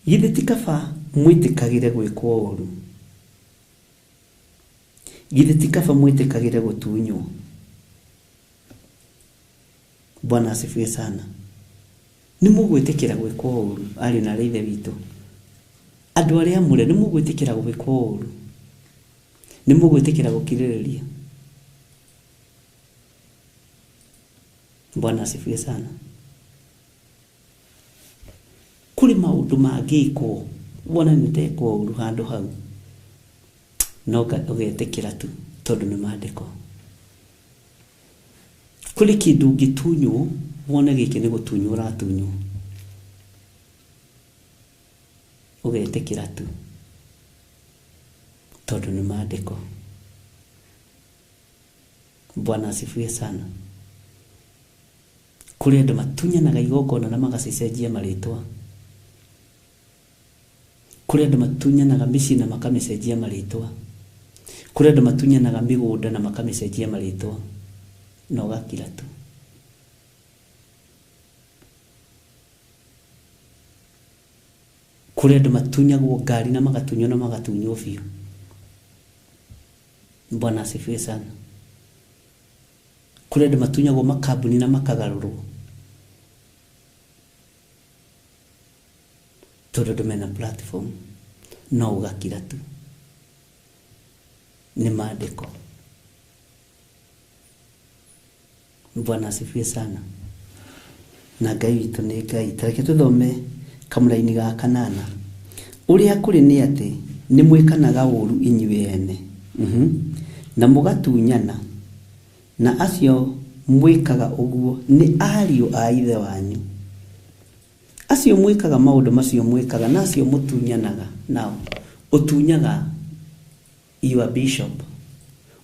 Githĩ ti kaba mwĩtĩkagĩre gwĩkwo ũũru? Githĩ ti kaba mwĩtĩkagĩre gũtunywo? Bwana asifiwe sana. Nĩ mũgwĩtĩkĩra gwĩkwo ũũru, ariũ na aarĩ a Ithe witũ? Andũ arĩa amũre nĩ mũgwĩtĩkĩra gwĩkwo ũũru? Nĩ mũgwĩtĩkĩra gũkirĩrĩria? Bwana asifiwe sana. Kũrĩ maũndũ mangĩkwo wona nĩ ndekwo ũũru handũ hau, no ũgetĩkĩra tu tondũ nĩ maandĩko. Kũrĩ kĩndũ ũngĩtunywo wone gĩkĩ nĩ gũtunywo ũratunywo, ũgetĩkĩra tu tondũ nĩ maandĩko. Bwana asifiwe sana. Kũrĩ andũ matunyanaga igongona na magacicenjia marĩtwa. Kũrĩ andũ matunyanaga mĩciĩ na makamĩcenjia marĩtwa. Kũrĩ andũ matunyanaga mĩgũnda na makamĩcenjia marĩtwa, na ũgakira tu. Kũrĩ andũ matunyagwo ngari na magatunywo na magatunywo biũ. Bwana asifiwe sana. Kũrĩ andũ matunyagwo makambuni na makagarũrwo tondũ andũ mena platform. No ũgakira tu. Nĩ maandĩko. Bwana asifiwe sana. Na Ngai witũ nĩ Ngai. Ta reke tũthome kamũraini ga kanana. Ũrĩa kũrĩ nĩ atĩ nĩ mwĩkanaga ũũru inyuĩ ene. Na mũgatunyana, na acio mwĩkaga ũguo nĩ ariũ a ithe wanyu. Acio mwĩkaga maũndũ macio mwĩkaga, na acio mũtunyanaga nao. Ũtunyaga your bishop,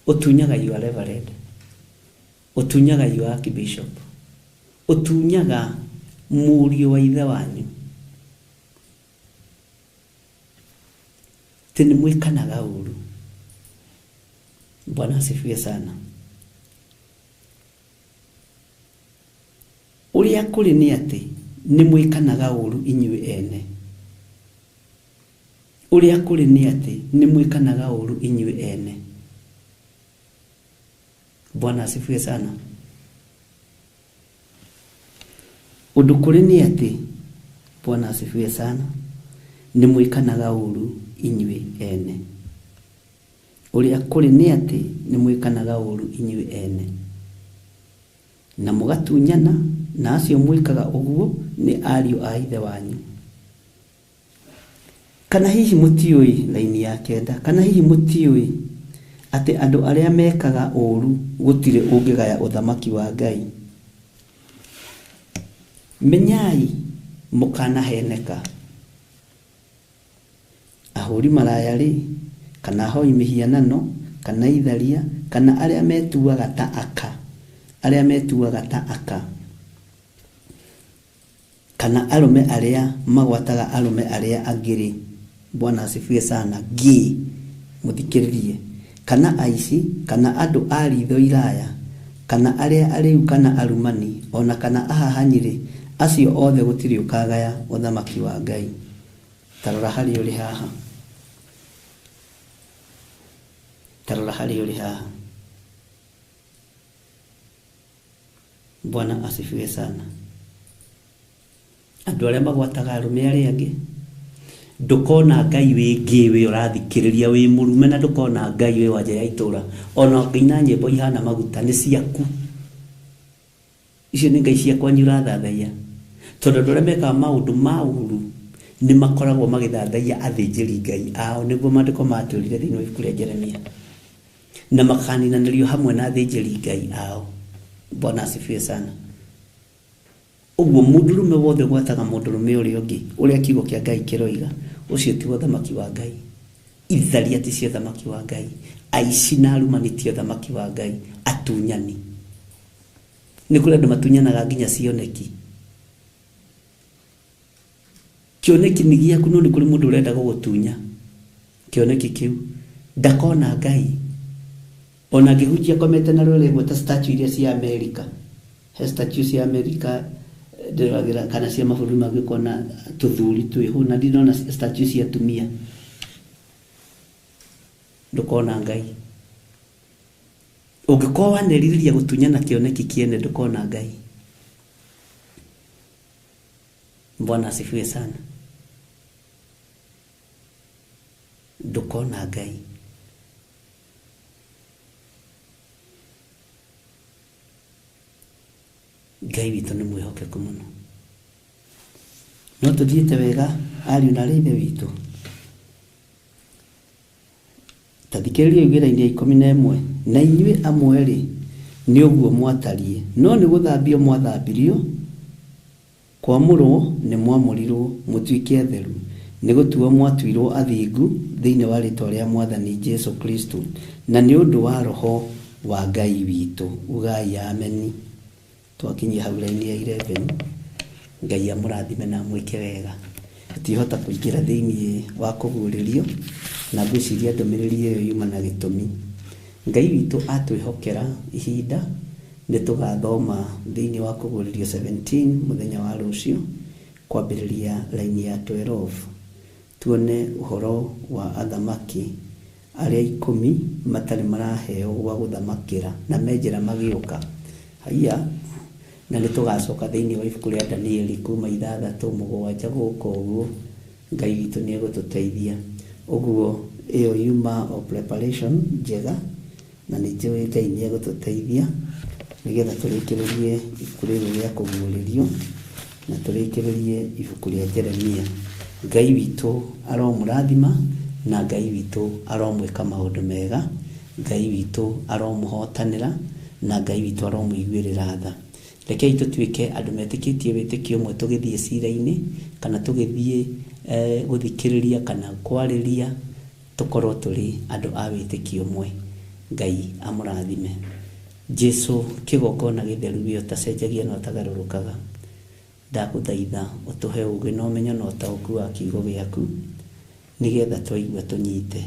ũtunyaga your reverend, ũtunyaga your archbishop, ũtunyaga mũriũ wa ithe wanyu. Atĩ nĩ mwĩkanaga ũũru. Bwana asifiwe sana. Ũrĩa kũrĩ nĩ atĩ nĩ mwĩkanaga ũũru inyuĩ ene. Ũrĩa kũrĩ nĩ atĩ nĩ mwĩkanaga ũũru inyuĩ ene. Bwana asifiwe sana. Ũndũ kũrĩ nĩ atĩ, Bwana asifiwe sana, nĩ mwĩkanaga ũũru inyuĩ ene. Ũrĩa kũrĩ nĩ atĩ nĩ mwĩkanaga ũũru inyuĩ ene. Na mũgatunyana, na acio mwĩkaga ũguo nĩ ariũ a ithe wanyu. Kana hihi mũtiũĩ, laini ya kenda, kana hihi mũtiũĩ atĩ andũ arĩa mekaga ũũru gũtirĩ ũngĩgaya ũthamaki wa Ngai. Menyai mũkanaheneka. Ahũri maraya rĩ, kana ahoi mĩhianano, kana itharia, kana arĩa metuaga ta aka, arĩa metuaga ta aka, kana arũme arĩa magwataga arũme arĩa angĩ rĩ, Bwana asifiwe sana, ngĩ mũthikĩrĩrie, kana aici, kana andũ a ritho iraya, kana arĩa arĩu kana arumani, ona kana ahahanyi rĩ, acio othe gũtirĩ ũkagaya ũthamaki wa Ngai. Ta rora harĩa ũrĩ haha. Ta rora harĩa ũrĩ haha. Bwana asifiwe sana. Andũ arĩa magwataga arũme arĩa angĩ, ndũkona Ngai wĩ ngĩ wĩ ũrathikĩrĩria wĩ mũrume, na ndũkona Ngai wĩ wa nja ya itũũra. Ona ũngĩina nyĩmbo ihana maguta nĩ ciaku. Icio nĩ Ngai cia kwanyu ũrathathaiya. Tondũ andũ arĩa mekaga maũndũ ma ũũru nĩ makoragwo magĩthathaiya athĩnjĩri Ngai ao, nĩguo maandĩko matwĩrire thĩinĩ wa ibuku rĩa Jeremia. Na makaninanĩrio hamwe na athĩnjĩri Ngai ao. Bwana asifiwe sana. Ũguo mũndũrũme wothe ũgwataga mũndũrũme ũrĩa ũngĩ, ũrĩa kiugo kĩa Ngai kĩroiga, ũcio ti ũthamaki wa Ngai. Itharia ti cio ũthamaki wa Ngai. Aici na arumani ti ũthamaki wa Ngai. Atunyani. Nĩ kũrĩ andũ matunyanaga nginya cioneki. Kĩoneki nĩ gĩaku, no nĩ kũrĩ mũndũ ũrenda gũgũtunya kĩoneki kĩu. Ndakona Ngai. Ona angĩhunjia akomete na rwere ĩmwe ta statue iria cia Amerika. He statue cia Amerika ndĩroragĩra kana cia mabũrũri mangĩ ũkona tũthuri twĩho, na ndinona statue cia atumia. Ndũkona Ngai. Ũngĩkorwo wanerirĩria gũtunyana kĩoneki kĩene, ndũkona Ngai. Bwana asifiwe sana. Ndũkona Ngai. Ngai witũ nĩ mwĩhokeku mũno. No tũthiĩte wega ariũ na arĩ ithe witũ. Ta thikĩrĩria wĩra-inĩ ya 11. Na inyuĩ amwe rĩ, nĩ ũguo mwatariĩ, no nĩ gũthambio mwathambirio, kwamũrwo nĩ mwamũrirwo mũtuĩke atheru, nĩ gũtuo mwatuirwo athingu thĩinĩ wa rĩĩtwa rĩa Mwathani Jesũ Kristo, na nĩ ũndũ wa Roho wa Ngai witũ. Ugai ameni. Twakinyia hau raini ya 11. Ngai amũrathime na amwĩke wega. Tũtihota kũingĩra thĩinĩ wa kũguũrĩrio, na ngwĩciria ndũmĩrĩri ĩyo yuma na gĩtũmi. Ngai witũ atwĩhokera ihinda, nĩ tũgathoma thĩinĩ wa kũguũrĩrio 17 mũthenya wa rũciũ, kwambĩrĩria raini ya 12. Tuone ũhoro wa athamaki arĩa 10 matarĩ maraheo gwa gũthamakĩra na me njĩra magĩũka. Haiya, na nĩ tũgacoka thĩinĩ wa ibuku rĩa Danieli kuma 6 7 gũkũ ũguo. Ngai witũ nĩ egũtũteithia. Ũguo ĩyo yuma o preparation njega, na nĩ njũĩ Ngai nĩ egũtũteithia nĩgetha tũrĩkĩrĩrie ibuku rĩrĩ rĩa kũguũrĩrio na tũrĩkĩrĩrie ibuku rĩa Jeremia. Ngai witũ aromũrathima na Ngai witũ aromwĩka maũndũ mega, Ngai witũ aromũhotanĩra na Ngai witũ aromũiguĩrĩra tha. Rekei tũtuĩke andũ metĩkĩtie wĩtĩkio ũmwe tũgĩthiĩ cira-inĩ kana tũgĩthiĩ gũthikĩrĩria kana kwarĩria, tũkorwo tũrĩ andũ a wĩtĩkio ũmwe. Ngai amũrathime. Jesu kĩgongona gĩtheru we ũtacenjagia na ũtagarũrũkaga, ndagũthaitha ũtũhe ũgĩ na ũmenyo na ũtaũku wa kiugo gĩaku nĩgetha twaigua tũnyite.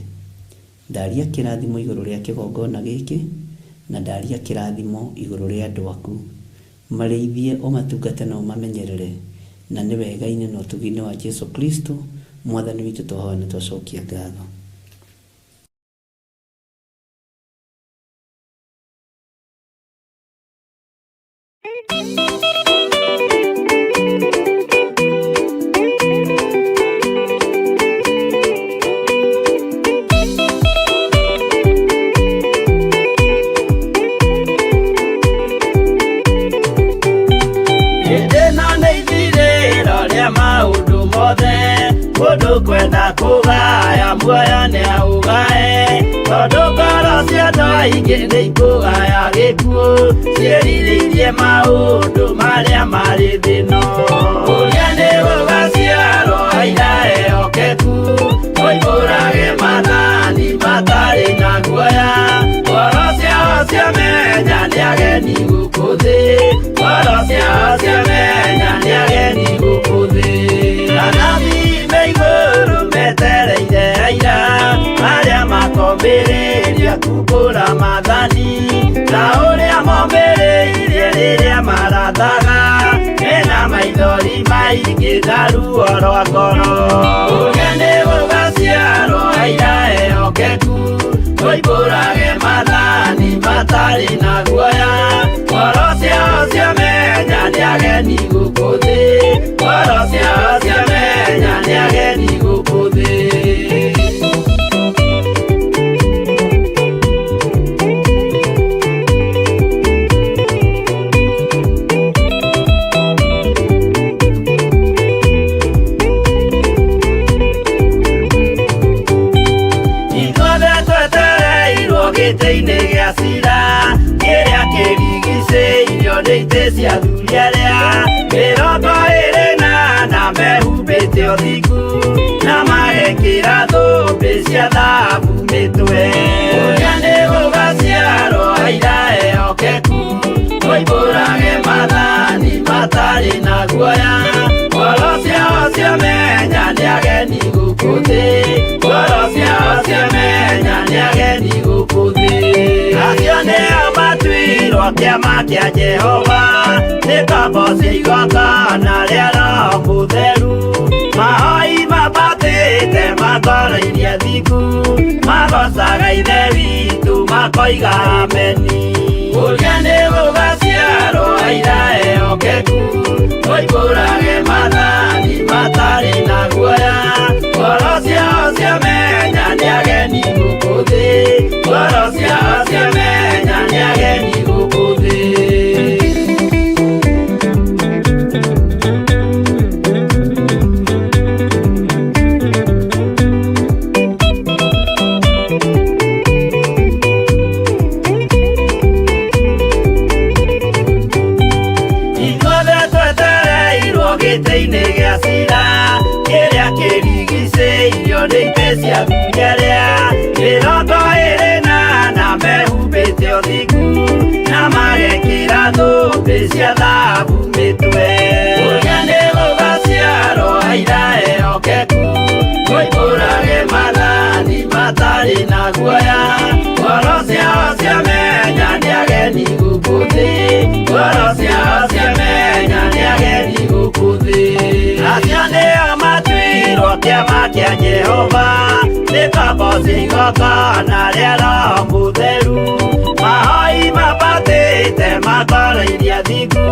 Ndaria kĩrathimo igũrũ rĩa kĩgongona gĩkĩ na ndaria kĩrathimo igũrũ rĩa andũ aku. Marĩithie, ũmatungate na ũmamenyerere, na nĩ wega-inĩ na ũtugi-inĩ wa Jesu Kristo Mwathani witũ twahoya na twacokia ngatho. Hĩndĩ ĩno nĩ ithirĩro rĩa maũndũ mothe, mũndũ kwenda kũgaya muoyo nĩ aũgae, tondũ ngoro cia andũ aingĩ nĩ ikũgaya gĩkuũ, ciĩrirĩirie maũndũ marĩa marĩ thĩ ĩno. Ũrĩa nĩ gũgaciarwo aira ehokeku, moimbũrage maathani matarĩ na guoya, ngoro ciao ciamenya nĩ ageni gũkũ thĩ, ngoro ciao ciamenya nĩ ageni gũkũ thĩ. Anabii me igũrũ metereire aira, arĩa makombĩrĩria kumbũra maathani, ta ũrĩa mombĩrĩirie rĩrĩa marathaga, mena maithori maingĩ na ruo rwa ngoro. Ũrĩa nĩ gũgaciarwo aira ehokeku, moimbũrage maathani matarĩ na guoya, ngoro ciao ciamenya nĩ ageni gũkũ thĩ, ngoro ciao ciamenya nĩ ageni gũkũ thĩ. Ithuothe twetereirwo gĩtĩ-inĩ gĩa cira, kĩrĩa kĩrigicĩirio nĩ itĩ cia athuri arĩa 24 mehumbĩte ũthingu na magekĩra thũmbĩ cia thahabu mĩtwe. Ũrĩa nĩ gũgaciarwo aira ehokeku, moimbũrage maathani matarĩ na guoya, ngoro ciao ciamenya nĩ ageni gũkũ thĩ, ngoro ciao ciamenya nĩ ageni gũkũ thĩ. Acio nĩo matuirwo kĩama kĩa Jehova, nĩ ngombo cia igongona rĩa Roho Mũtheru, mahoi mambatĩte makoroirie thingu, magocaga Ithe witũ makoiga ameni. Ũrĩa nĩ gũgaciarwo aira ehokeku, moimbũrage maathani matarĩ na guoya, ngoro ciao ciamenya nĩ ageni gũkũ thĩ, ngoro ciao ciamenya nĩ ageni gũkũ thĩ. Ithuothe twetereirwo gĩtĩ-inĩ gĩa cira, kĩrĩa kĩrigicĩirio nĩ itĩ cia athuri arĩa 24 mehumbĩte ũthingu na magekĩra thũmbĩ cia thahabu mĩtwe. Ũrĩa nĩ gũgaciarwo aira ehokeku, moimbũrage maathani matarĩ na guoya, ngoro ciao ciamenya nĩ ageni gũkũ thĩ, ngoro ciao ciamenya nĩ ageni gũkũ thĩ. Acio nĩo matuirwo kĩama kĩa Jehova, nĩ ngombo cia igongona rĩa Roho Mũtheru, mahoi mambatĩte makoroirie thingu,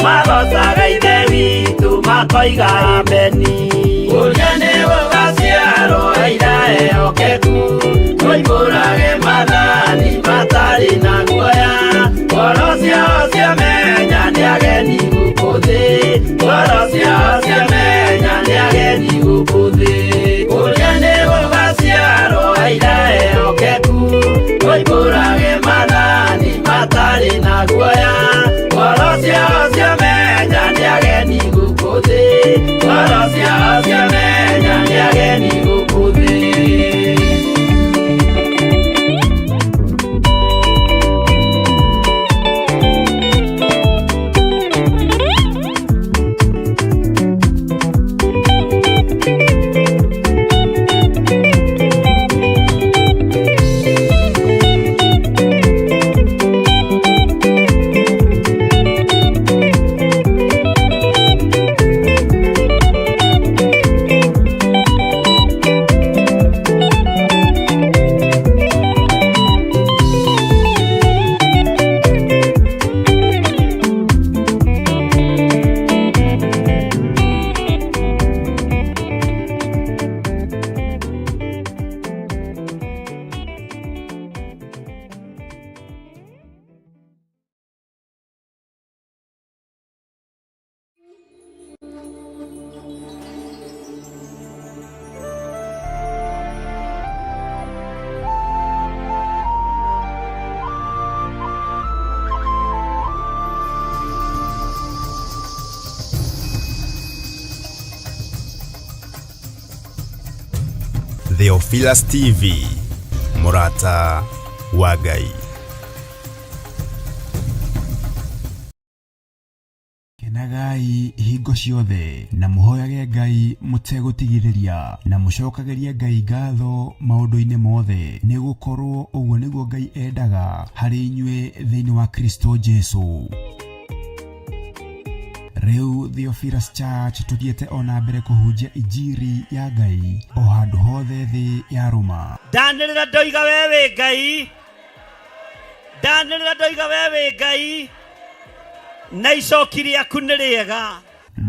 magocaga Ithe witũ makoiga ameni. Ũrĩa nĩ gũgaciarwo aira ageni gũkũ thĩ, ngoro ciao ciamenya nĩ ageni gũkũ thĩ. Kũrĩa nĩ gũgaciarwo aira ehokeku, moimbũrage maathani matarĩ na guoya, ngoro ciao ciamenya nĩ ageni gũkũ thĩ, ngoro ciao ciamenya nĩ ageni gũkũ thĩ. Theophilus TV, Murata wa Ngai. Kenagai hingo ciothe na mũhoyage Ngai mũtegũtigithĩria na mũcokagĩrie Ngai ngatho maũndũ-inĩ mothe, nĩ gũkorwo ũguo nĩguo Ngai endaga harĩ inyuĩ thĩinĩ wa Kristo Jesu. Rĩu Theophilus Church tũthiĩte ona mbere kũhunjia injiri ya Ngai o handũ hothe thĩ ya rũma. Ndanĩrĩra ndoiga we wĩ Ngai, ndanĩrĩra ndoiga we wĩ Ngai, na icoki rĩaku nĩ rĩega.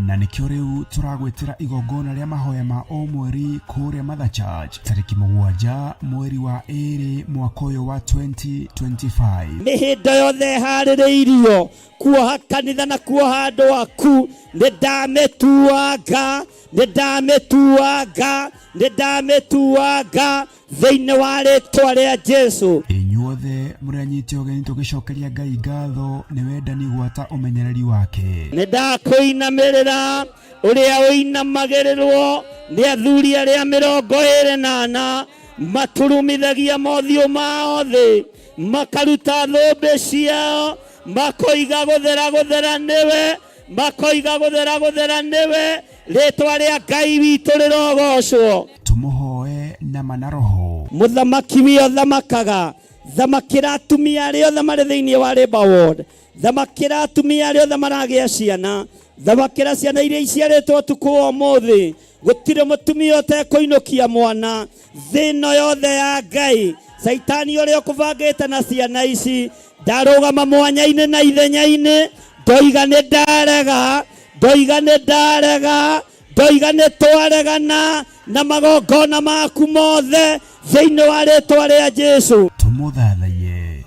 Na nĩkĩo rĩu tũragwĩtĩra igongona rĩa mahoya ma o mweri kũrĩa Mother Church tarĩki 7 mweri wa 2 mwaka ũyũ wa 2025. Mĩhĩndo yothe ĩharĩrĩirio kuoha kanitha na kuoha andũ aku, nĩ ndamĩtuanga, nĩ ndamĩtuanga, nĩ ndamĩtuanga thĩinĩ wa rĩtwa rĩa Jesu. Inyuothe mũrĩ anyite ũgeni tũgĩcokeria Ngai ngatho nĩ wendani gwata ũmenyereri wake. Nĩ ndakũinamĩrĩra ũrĩa ũinamagĩrĩrwo nĩ athuri arĩa 24 maturumithagia mothiũ mao thĩ, makaruta thũmbĩ ciao, makoiga gũthera gũthera nĩwe, makoiga gũthera gũthera nĩwe, rĩtwa rĩa Ngai witũ rĩrogocwo. Tũmũhoe na mana roho. Mũthamaki wio thamakaga, thamakĩra atumia arĩa othe marĩ thĩinĩ wa Labour Ward, thamakĩra atumia arĩa othe maragĩa ciana, thamakĩra ciana iria iciarĩtwo ũtukũ wa ũmũthĩ. Gũtirĩ mũtumia ũtekũinũkia mwana thĩ ĩno yothe ya Ngai. Caitani ũrĩa ũkũbangĩte na ciana ici ndarũgama mwanya-inĩ na ithenya-inĩ, ndoiga nĩ ndarega, ndoiga nĩ ndarega, ndoiga nĩ twaregana na magongona maku mothe thĩinĩ wa rĩtwa rĩa Jesu. Tũmũthathaiye.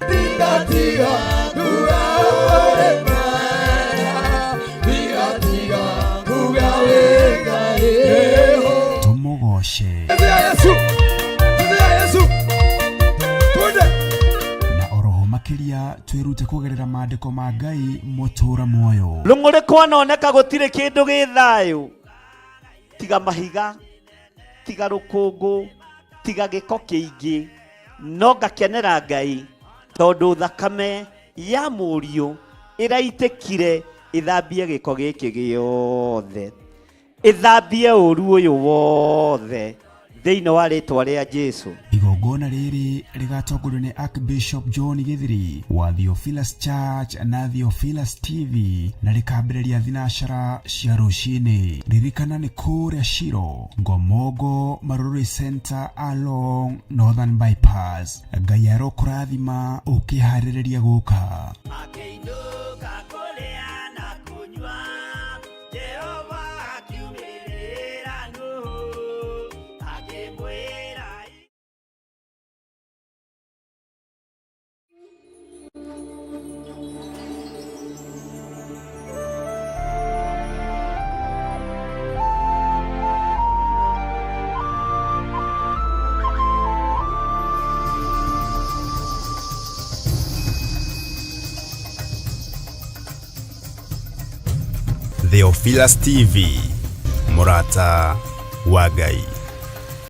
Tũmũgoce. Na oroho makĩria twĩrute kũgerera maandĩko ma Ngai mũtũra muoyo. Rũng'ũrĩ kwanoneka gũtirĩ kĩndũ gĩ thayũ, tiga mahiga, tiga rũkũngũ, tiga gĩko kĩingĩ, no ngakenera Ngai tondũ thakame ya mũriũ ĩraitĩkire ĩthambie gĩko gĩkĩ gĩothe, ĩthambie ũru ũyũ wothe thĩinĩ wa rĩtwa rĩa Jesu. Igongona rĩrĩ rĩgatongorio nĩ Archbishop John Githiri wa Theophilus Church na Theophilus TV na rĩkambĩrĩria thinacara cia rũcinĩ. Ririkana nĩ kũrĩa Shiro, Ngomongo, Marurui Center along Northern Bypass. Ngai arokũrathima ũkĩharĩrĩria gũka. Makĩinũka kũrĩa na kũnyua, Jehova akiumĩrĩra Nuhu, akĩmwĩra. Theophilus TV, mũrata wa Ngai.